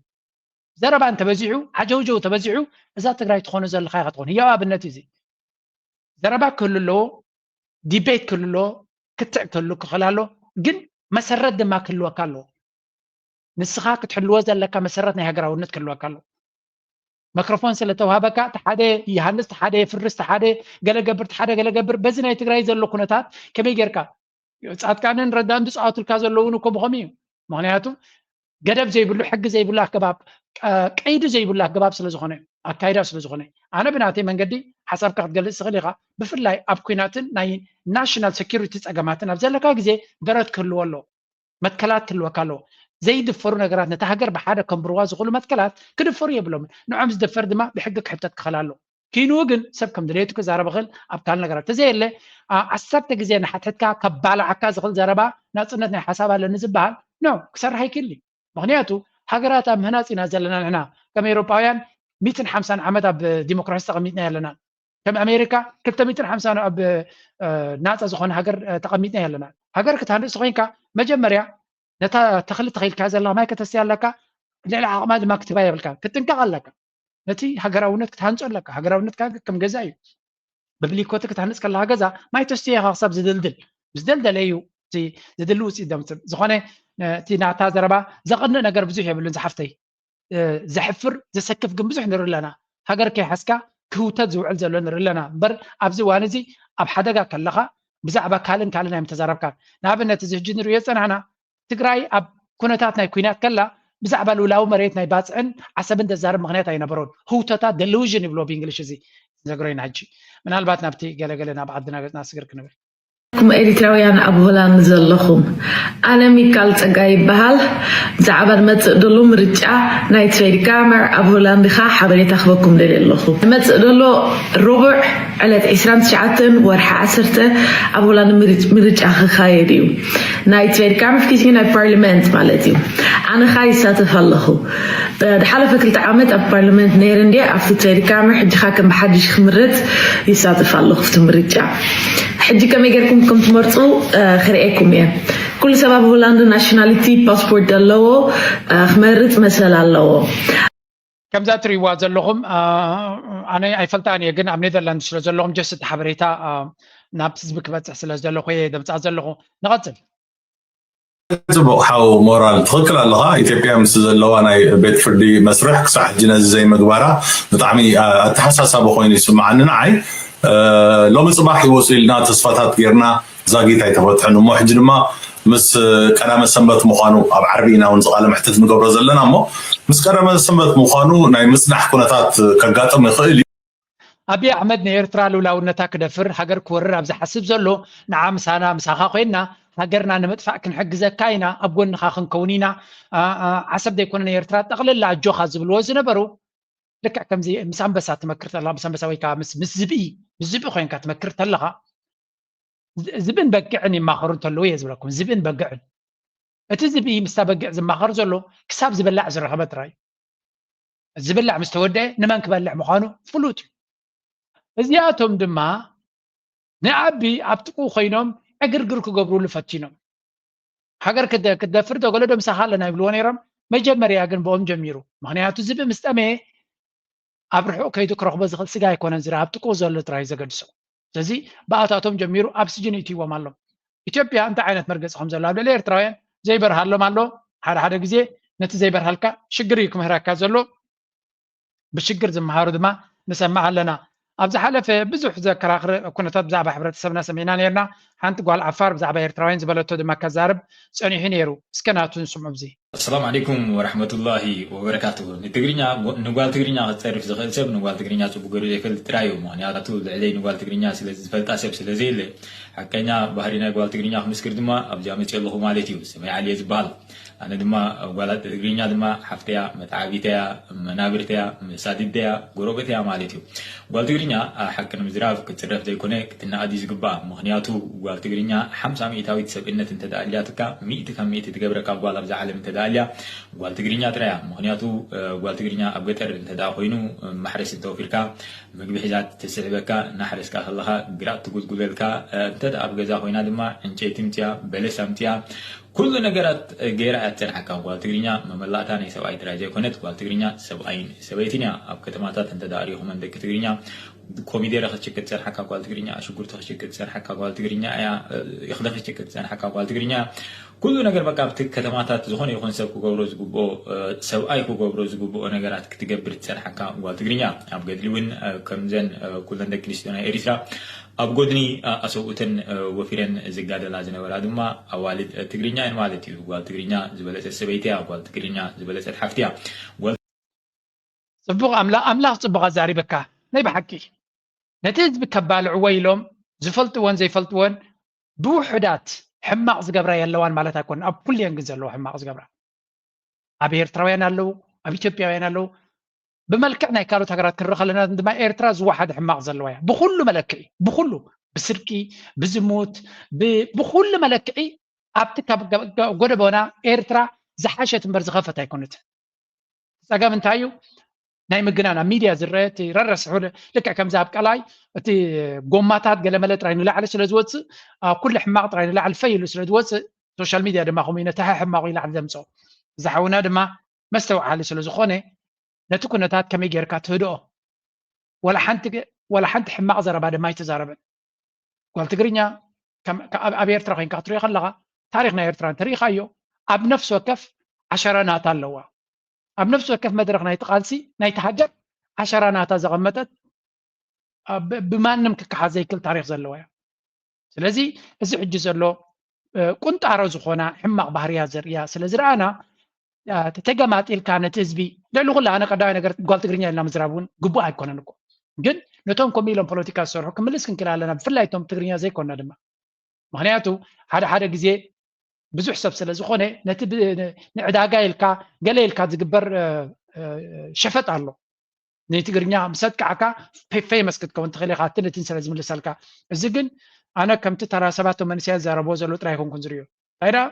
ዘረባ እንተበዚሑ ዓጀውጀው ተበዚሑ እዛ ትግራይ ትኾኖ ዘለኻ ኢኻ ትኾን። ህያው ኣብነት እዩ እዚ። ዘረባ ክህሉ ኣለዎ፣ ዲቤት ክህሉ ኣለዎ፣ ክትዕ ክህሉ ክኽእል ኣሎ፣ ግን መሰረት ድማ ክህልወካ ኣለዎ። ንስኻ ክትሕልዎ ዘለካ መሰረት ናይ ሃገራውነት ክህልወካ ኣለዎ። መክሮፎን ስለ ተዋሃበካ እቲ ሓደ ይሃንፅ፣ እቲ ሓደ የፍርስ፣ እቲ ሓደ ገለ ገብር፣ እቲ ሓደ ገለ ገብር። በዚ ናይ ትግራይ ዘሎ ኩነታት ከመይ ጌርካ ጻድቃንን ረዳን ዝጻወቱልካ ዘለውን እኮ ብኸምኡ እዩ። ምኽንያቱ ገደብ ዘይብሉ፣ ሕጊ ዘይብሉ ኣገባብ፣ ቀ- ቀይዲ ዘይብሉ ኣገባብ ስለ ዝኾነ፣ ኣካይዳ ስለ ዝኾነ፣ ኣነ ብናተይ መንገዲ ሓሳብካ ክትገልጽ ትኽእል ኢኻ። ብፍላይ ኣብ ኩናትን ናይ ናሽናል ሴኩሪቲ ጸገማትን ኣብ ዘለካ ግዜ ደረት ክህልዎ ኣለዎ፣ መትከላት ክህልወካ ኣለዎ። ዘይድፈሩ ነገራት፣ ነታ ሃገር ብሓደ ከንብርዋ ዝኽእሉ መትከላት ክድፈሩ የብሎምን። ንዖም ዝደፈር ድማ ብሕጊ ክሕተት ክኽእል ኣለዎ። ኪንኡ ግን ሰብ ከም ድሌቱ ክዛረብ ይኽእል ኣብ ካልእ ነገራት። ተዘየለ ዓ- ዓሰርተ ግዜ ንሓትሕትካ ከባልዓካ ዝኽእል ዘረባ ናጽነት ናይ ሓሳብ ኣለኒ ዝበሃል ኖ ክሰርሕ ኣይክእል እዩ። ምኽንያቱ ሃገራት ኣብ ምህናጽ ኢና ዘለና ንሕና። ከም ኤውሮጳውያን ሚእትን ሓምሳን ዓመት ኣብ ዲሞክራሲ ተቐሚጥና ኣለና። ከም ኣሜሪካ ክልተ ሚእትን ሓምሳን ኣብ ናጻ ዝኾነ ሃገር ተቐሚጥና ኣለና። ሃገር ክትሃንጽ ተኾይንካ መጀመርያ ነታ ተኽሊ ተኺልካ ዘለኻ ማይ ከተስትያ ኣለካ። ልዕሊ ዓቕማ ድማ ክትህባ የብልካ። ክትጥንቀቕ ኣለካ። ነቲ ሃገራውነት ክትሃንጾ ኣለካ። ሃገራውነትካ ከም ገዛ እዩ። ብብሊኮቲ ክትሃንጽ ከለኻ ገዛ ማይ ተስትዮ ኢኻ ክሳብ ዝድልድል። ምስ ደልደለ እዩ እቲ ዝድሊ ውፅኢት ዘምፅእ። ዝኾነ እቲ ናታ ዘረባ ዘቐንእ ነገር ብዙሕ የብሉን ዝሓፍተይ። ዘሕፍር ዘሰክፍ ግን ብዙሕ ንርኢ ኣለና። ሃገር ከይሓዝካ ክህውተት ዝውዕል ዘሎ ንርኢ ኣለና እምበር ኣብዚ እዋን እዚ ኣብ ሓደጋ ከለኻ ብዛዕባ ካልእን ካልእን ኣይምተዛረብካን። ንኣብነት እዚ ሕጂ ንርእዮ ዝፀናሕና ትግራይ ኣብ ኩነታት ናይ ኩናት ከላ ብዛዕባ ልውላዊ መሬት ናይ ባፅዕን ዓሰብን ዘዛርብ ምኽንያት ኣይነበሮን። ህውተታ ደሉዥን ይብሎ ብእንግሊሽ እዚ ዝነግሮ ኢና። ሕጂ ምናልባት ናብቲ ገለገለ ናብ ዓድና ገፅና ስግር ክንብል ኩም ኤሪትራውያን ኣብ ሆላንድ ዘለኹም ኣነ ሚካል ፀጋ ይበሃል። ብዛዕባ ንመፅእ ደሎ ምርጫ ናይ ትሬድ ካመር ኣብ ሆላንድ ካ ሓበሬታ ክበኩም ደልየ ኣለኹ። ንመፅእ ደሎ ሮቡዕ ዕለት ዕስራን ትሽዓተን ወርሒ ዓሰርተ ኣብ ሆላንድ ምርጭ- ምርጫ ክካየድ እዩ። ናይ ትሬድ ካመር ፍኪስ ናይ ፓርሊመንት ማለት እዩ። ኣነ ካ ይሳተፍ ኣለኹ። ዝሓለፈ ክልተ ዓመት ኣብ ፓርላመንት ነይረ እንድየ ኣብቲ ትሬድ ካመር ሕጂ ካ ከም ብሓድሽ ክምረፅ ይሳተፍ ኣለኹ ኣብቲ ምርጫ። ሕጂ ከመይ ጌርኩም ከም ትመርፁ ክርእየኩም እየ። ኩሉ ሰብ ኣብ ሆላንድ ናሽናሊቲ ፓስፖርት ዘለዎ ክመርፅ መሰል ኣለዎ። ከምዛ ትሪእዋ ዘለኹም ኣነ ኣይፈልጣን እየ፣ ግን ኣብ ኔዘርላንድ ስለ ዘለኹም ጀስት ሓበሬታ ናብቲ ህዝቢ ክበፅሕ ስለ ዝደለኹ እየ ደምፃ ዘለኹ። ንቐፅል። ፅቡቕ ሓው ሞራል ትኽክል ኣለኻ። ኢትዮጵያ ምስ ዘለዋ ናይ ቤት ፍርዲ መስርሕ ክሳዕ ሕጂ ነዚ ዘይምግባራ ብጣዕሚ ኣተሓሳሳቢ ኮይኑ ይስምዓኒ ንዓይ። ሎሚ ፅባሕ ይወፁ ኢልና ተስፋታት ጌርና ዛጊት ኣይተፈትሐን እሞ ሕጂ ድማ ምስ ቀዳመ ሰንበት ምዃኑ ኣብ ዓርቢ ኢና እውን ዝቃለ መሕትት ንገብሮ ዘለና እሞ ምስ ቀዳመ ሰንበት ምዃኑ ናይ ምፅናሕ ኩነታት ከጋጥም ይኽእል እዩ። ኣብይ ኣሕመድ ንኤርትራ ልውላውነታ ክደፍር ሃገር ክወርር ኣብ ዝሓስብ ዘሎ ንዓ ምሳና ምሳኻ ኮይንና ሃገርና ንምጥፋእ ክንሕግዘካ ኢና ኣብ ጎንኻ ክንከውን ኢና ዓሰብ ዘይኮነ ንኤርትራ ጠቕልላ ኣጆኻ ዝብልዎ ዝነበሩ ልክዕ ከምዚ ምስ ኣንበሳ ትመክር ተለኻ ምስ ኣንበሳ ወይ ከዓ ምስ ምስ ዝብኢ ምስ ዝብኢ ኮይንካ ትመክር ተለኻ ዝብእን በግዕን ይማኸሩ እንተለዉ እየ ዝብለኩም ዝብእን በግዕን እቲ ዝብኢ ምስታ በጊዕ ዝማኸር ዘሎ ክሳብ ዝበላዕ ዝረኸበ ጥራይ እዩ። ዝብላዕ ምስ ተወደአ ንመን ክበልዕ ምዃኑ ፍሉጥ እዩ። እዚኣቶም ድማ ንኣቢ ኣብ ጥቕኡ ኮይኖም ዕግርግር ክገብሩሉ ፈቲኖም። ሃገር ክትደፍር ዶ ገለ ዶ ምሳኻ ኣለና ይብልዎ ነይሮም። መጀመርያ ግን ብኦም ጀሚሩ። ምኽንያቱ ዝብኢ ምስ ጠመየ ኣብ ርሑቕ ከይዱ ክረኽቦ ዝኽእል ስጋ ኣይኮነን ዝርኢ ኣብ ጥቅኡ ዘሎ ጥራይ ዘገድሶ። ስለዚ ብኣታቶም ጀሚሩ ኣብ ስጅን ይእትይዎም ኣሎ። ኢትዮጵያ እንታይ ዓይነት መርገፂ ከም ዘሎ ኣብ ልዕሊ ኤርትራውያን ዘይበርሃሎም ኣሎ። ሓደ ሓደ ግዜ ነቲ ዘይበርሃልካ ሽግር እዩ ክምህረካ ዘሎ። ብሽግር ዝመሃሩ ድማ ንሰምዕ ኣለና። ኣብ ዝሓለፈ ብዙሕ ዘከራኽር ኩነታት ብዛዕባ ሕብረተሰብና ሰሚዕና ነርና። ሓንቲ ጓል ዓፋር ብዛዕባ ኤርትራውያን ዝበለቶ ድማ ከዛርብ ፀኒሑ ነይሩ። እስከ ናቱ ንስምዑ። እዚ ኣሰላሙ ዓለይኩም ወረሕመቱላሂ ወበረካቱ። ንትግርኛ ንጓል ትግርኛ ክፀርፍ ዝኽእል ሰብ ንጓል ትግርኛ ፅቡቅ ገይሩ ዘይፈልጥ ጥራይ እዩ። ምኽንያቱ ልዕለይ ንጓል ትግርኛ ስለ ዝፈልጣ ሰብ ስለ ዘየለ ሓቀኛ ባህሪ ናይ ጓል ትግርኛ ክምስክር ድማ ኣብዚኣ መፅየ ኣለኹ ማለት እዩ። ስመይ ዓሊ እየ ዝበሃል። ኣነ ድማ ጓል ትግርኛ ድማ ሓፍተያ፣ መተዓቢተያ፣ መናብርተያ፣ መሳድደያ፣ ጎረቤተያ ማለት እዩ። ጓል ትግርኛ ሓቂ ንምዝራብ ክትፅረፍ ዘይኮነ ክትነኣድ እዩ ዝግባኣ። ምኽንያቱ ጓል ትግርኛ ሓምሳ ሚእታዊት ሰብእነት እንተደኣ ኣልያትካ ሚእቲ ካብ ሚእቲ ትገብረካ ጓል ኣብዛ ዓለም እንተደኣ ኣልያ ጓል ትግርኛ ጥራይ እያ። ምኽንያቱ ጓል ትግርኛ ኣብ ገጠር እንተደኣ ኮይኑ ማሕረስ እንተወፊርካ ምግቢ ሒዛ ትስዕበካ፣ እናሓረስካ ከለኻ ግራት ትጉልጉለልካ፣ እንተደኣ ኣብ ገዛ ኮይና ድማ ዕንጨይቲ ኣምፅኣ፣ በለስ ኣምፅኣ፣ ኩሉ ነገራት ገይራ እያ ትፀንሓካ። ጓል ትግርኛ መመላእታ ናይ ሰብኣይ ጥራይ ዘይኮነት ጓል ትግርኛ ሰብኣይን ሰበይትን እያ። ኣብ ከተማታት እንተደኣ ሪኢኹመን ደቂ ትግርኛ ኮሚደረ ክትሽቅጥ ትፀንሓካ ጓል ትግርኛ፣ ሽጉርቲ ክትሽቅጥ ትፀንሓካ ጓል ትግርኛ እያ፣ እኽሊ ክትሽቅጥ ትፀንሓካ ጓል ትግርኛ። ኩሉ ነገር በቃ ኣብቲ ከተማታት ዝኾነ ይኹን ሰብ ክገብሮ ዝግብኦ ሰብኣይ ክገብሮ ዝግብኦ ነገራት ክትገብር ትፀንሓካ ጓል ትግርኛ። ኣብ ገድሊ እውን ከምዘን ኩለን ደቂ ኣንስትዮ ናይ ኤሪትራ ኣብ ጎድኒ ኣሰብኡተን ወፊረን ዝጋደላ ዝነበራ ድማ ኣዋልድ ትግርኛ እየን ማለት እዩ። ጓል ትግርኛ ዝበለፀት ሰበይቲ እያ። ጓል ትግርኛ ዝበለፀት ሓፍቲ እያ። ፅቡቕ ኣምላኽ ኣምላኽ ፅቡቕ ኣዛሪበካ ናይ ብሓቂ ነቲ ህዝቢ ከባልዕዎ ኢሎም ዝፈልጥዎን ዘይፈልጥዎን ብውሑዳት ሕማቕ ዝገብራ የለዋን ማለት ኣይኮን ኣብ ኩልየን ግን ዘለዎ ሕማቕ ዝገብራ ኣብ ኤርትራውያን ኣለዉ ኣብ ኢትዮጵያውያን ኣለዉ ብመልክዕ ናይ ካልኦት ሃገራት ክንርኢ ከለና ድማ ኤርትራ ዝወሓደ ሕማቕ ዘለዋ እያ ብኩሉ መለክዒ ብኩሉ ብስርቂ ብዝሙት ብኩሉ መለክዒ ኣብቲ ካብ ጎደቦና ኤርትራ ዝሓሸት እምበር ዝኸፈት ኣይኮነትን ፀገም እንታይ እዩ ናይ ምግናን ኣብ ሚድያ ዝረአ እቲ ረረስሑ ልክዕ ከምዚ ኣብ ቀላይ እቲ ጎማታት ገለመለ ጥራይ ንላዕሊ ስለ ዝወፅእ ኩሉ ሕማቕ ጥራይ ንላዕሊ ፈይ ኢሉ ስለ ዝወፅእ ሶሻል ሚድያ ድማ ከምኡ ነቲ ሕማቑ ይላዕሊ ዘምፅኦ እዚ ሓውና ድማ መስተውዓሊ ስለ ዝኾነ ነቲ ኩነታት ከመይ ጌርካ ትህድኦ ወላ ሓንቲ ሕማቕ ዘረባ ድማ ኣይተዛረበን ጓል ትግርኛ ኣብ ኤርትራ ኮይንካ ክትሪኦ ከለካ ታሪክ ናይ ኤርትራ እንተሪኢካዮ ኣብ ነፍሲ ወከፍ ዓሸራ ናታ ኣለዋ ኣብ ነፍሲ ወከፍ መድረክ ናይቲ ቃልሲ ናይቲ ሃገር ዓሸራ ናታ ዘቐመጠት ብማንም ክከሓ ዘይክል ታሪክ ዘለዋ እያ ስለዚ እዚ ሕጂ ዘሎ ቁንጣሮ ዝኾና ሕማቕ ባህርያት ዘርእያ ስለ ዝረኣና ተገማጢልካ ነቲ ህዝቢ ልዕሊ ኩሉ ኣነ ቀዳማይ ነገር ጓል ትግርኛ ኢልና ምዝራብ እውን ግቡእ ኣይኮነን እኮ ግን ነቶም ከምኡ ኢሎም ፖለቲካ ዝሰርሑ ክምልስ ክንክእል ኣለና ብፍላይ እቶም ትግርኛ ዘይኮና ድማ ምክንያቱ ሓደ ሓደ ግዜ ብዙሕ ሰብ ስለ ዝኾነ ነቲ ንዕዳጋ ኢልካ ገለ ኢልካ ዝግበር ሸፈጥ ኣሎ ንትግርኛ ምስ ኣጥቃዕካ ፌመስ ክትከውን ትኽእል ኢኻ እቲ ነቲን ስለ ዝምልሰልካ እዚ ግን ኣነ ከምቲ ተራ ሰባት መንስያ ዝዛረብዎ ዘሎ ጥራይ ኣይኮንኩን ዝርእዮ እንታይ ደኣ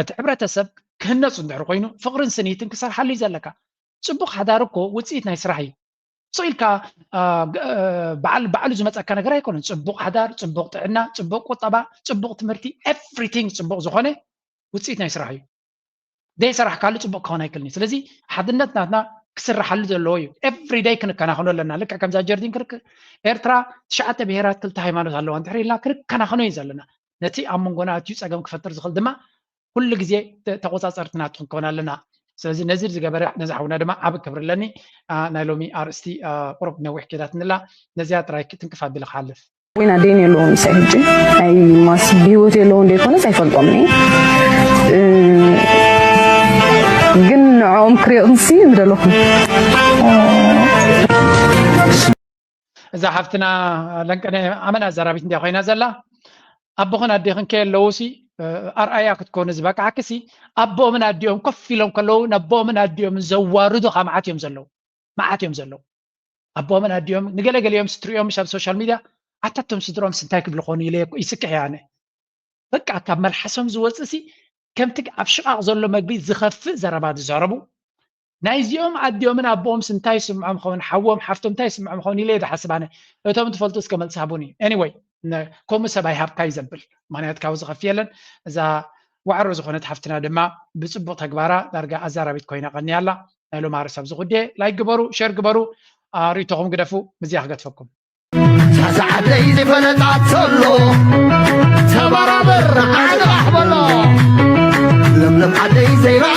እቲ ሕብረተሰብ ክህነፁ እንድሕር ኮይኑ ፍቕርን ስኒትን ክሰርሓሉ እዩ ዘለካ ፅቡቕ ሓዳር እኮ ውፅኢት ናይ ስራሕ እዩ ስቕ ኢልካ በዓል ባዕሉ ዝመፀካ ነገር ኣይኮነን ፅቡቕ ሓዳር ፅቡቕ ጥዕና ፅቡቕ ቁጠባ ፅቡቕ ትምህርቲ everything ፅቡቕ ዝኾነ ውፅኢት ናይ ስራሕ እዩ ዘይሰራሕካሉ ፅቡቕ ክኸውን ኣይክልን እዩ ስለዚ ሓድነት ናትና ክስራሓሉ ዘለዎ እዩ everyday ክንከናኸኖ ኣለና ልክዕ ከምዛ ጀርዲን ክርክር ኤርትራ ትሽዓተ ብሄራት ክልተ ሃይማኖት ኣለዋ እንድሕር ኢልና ክንከናኸኖ እዩ ዘለና ነቲ ኣብ መንጎና ኣትዩ ፀገም ክፈጥር ዝኽእል ድማ ኩሉ ግዜ ተቆፃፀርቲ ናቱ ክንከውን ኣለና ስለዚ ነዚ ዝገበረ ነዚ ሓውና ድማ ዓብ ክብሪ ኣለኒ ናይ ሎሚ ኣርእስቲ ቁሩብ ነዊሕ ኬዳትንላ ነዚኣ ጥራይ ትንክፍ ኣቢለ ክሓልፍ ወይና ደይን የለዎም ምሳይ ሕጂ ናይ ማስ ብሂወት የለዎም ደይኮነስ ኣይፈልጦም እየ ግን ንዕኦም ክሪኦ ክንሲ ምደለኹም እዛ ሓፍትና ለንቀነ ኣመና ኣዛራቢት እንድያ ኮይና ዘላ ኣቦኽን ኣዴኽን ከየለዉ ሲ ኣርኣያ ክትኮኑ ዝበቃዕኪ ሲ ኣቦኦምን ኣዲኦም ኮፍ ኢሎም ከለዉ ነቦኦምን ኣዲኦምን ዘዋርዱ ከ መዓት እዮም ዘለዉ መዓት እዮም ዘለዉ ኣቦኦምን ኣዲኦም ንገለገሊኦም ስትሪኦም ኣብ ሶሻል ሚድያ ኣታቶም ስድሮም ስንታይ ክብሉ ኮኑ ኢለ ይስክሕ እየ ኣነ በቃ ካብ መልሓሶም ዝወፅእ ሲ ከምቲ ኣብ ሽቓቕ ዘሎ መግቢ ዝኸፍእ ዘረባ ዝዛረቡ ናይዚኦም ኣዲኦምን ኣቦኦምስ እንታይ ይስምዖም ኸውን ሓዎም ሓፍቶም እንታይ ይስምዖም ኸውን ኢለ እየ ዝሓስብ ኣነ እቶም ትፈልጡ እስከ መልሲ ሃቡኒ anyway ከምኡ ሰብ ኣይሃብካ እዩ ዘብል ምክንያት ካብኡ ዝኸፍእ የለን እዛ ዋዕሮ ዝኾነት ሓፍትና ድማ ብፅቡቕ ተግባራ ዳርጋ ኣዛራቢት ኮይና ቀንያ ኣላ ናይ ሎማሪ ሰብ ዝኹዴ ላይክ ግበሩ ሸር ግበሩ ርእቶኹም ግደፉ ምዚያ ክገድፈኩም ሳዛ ዓደይ ዘይፈለጣ ተሎ ተባራበር ዓንቓሕ በሎ ለምለም ዓደይ ዘይረኣ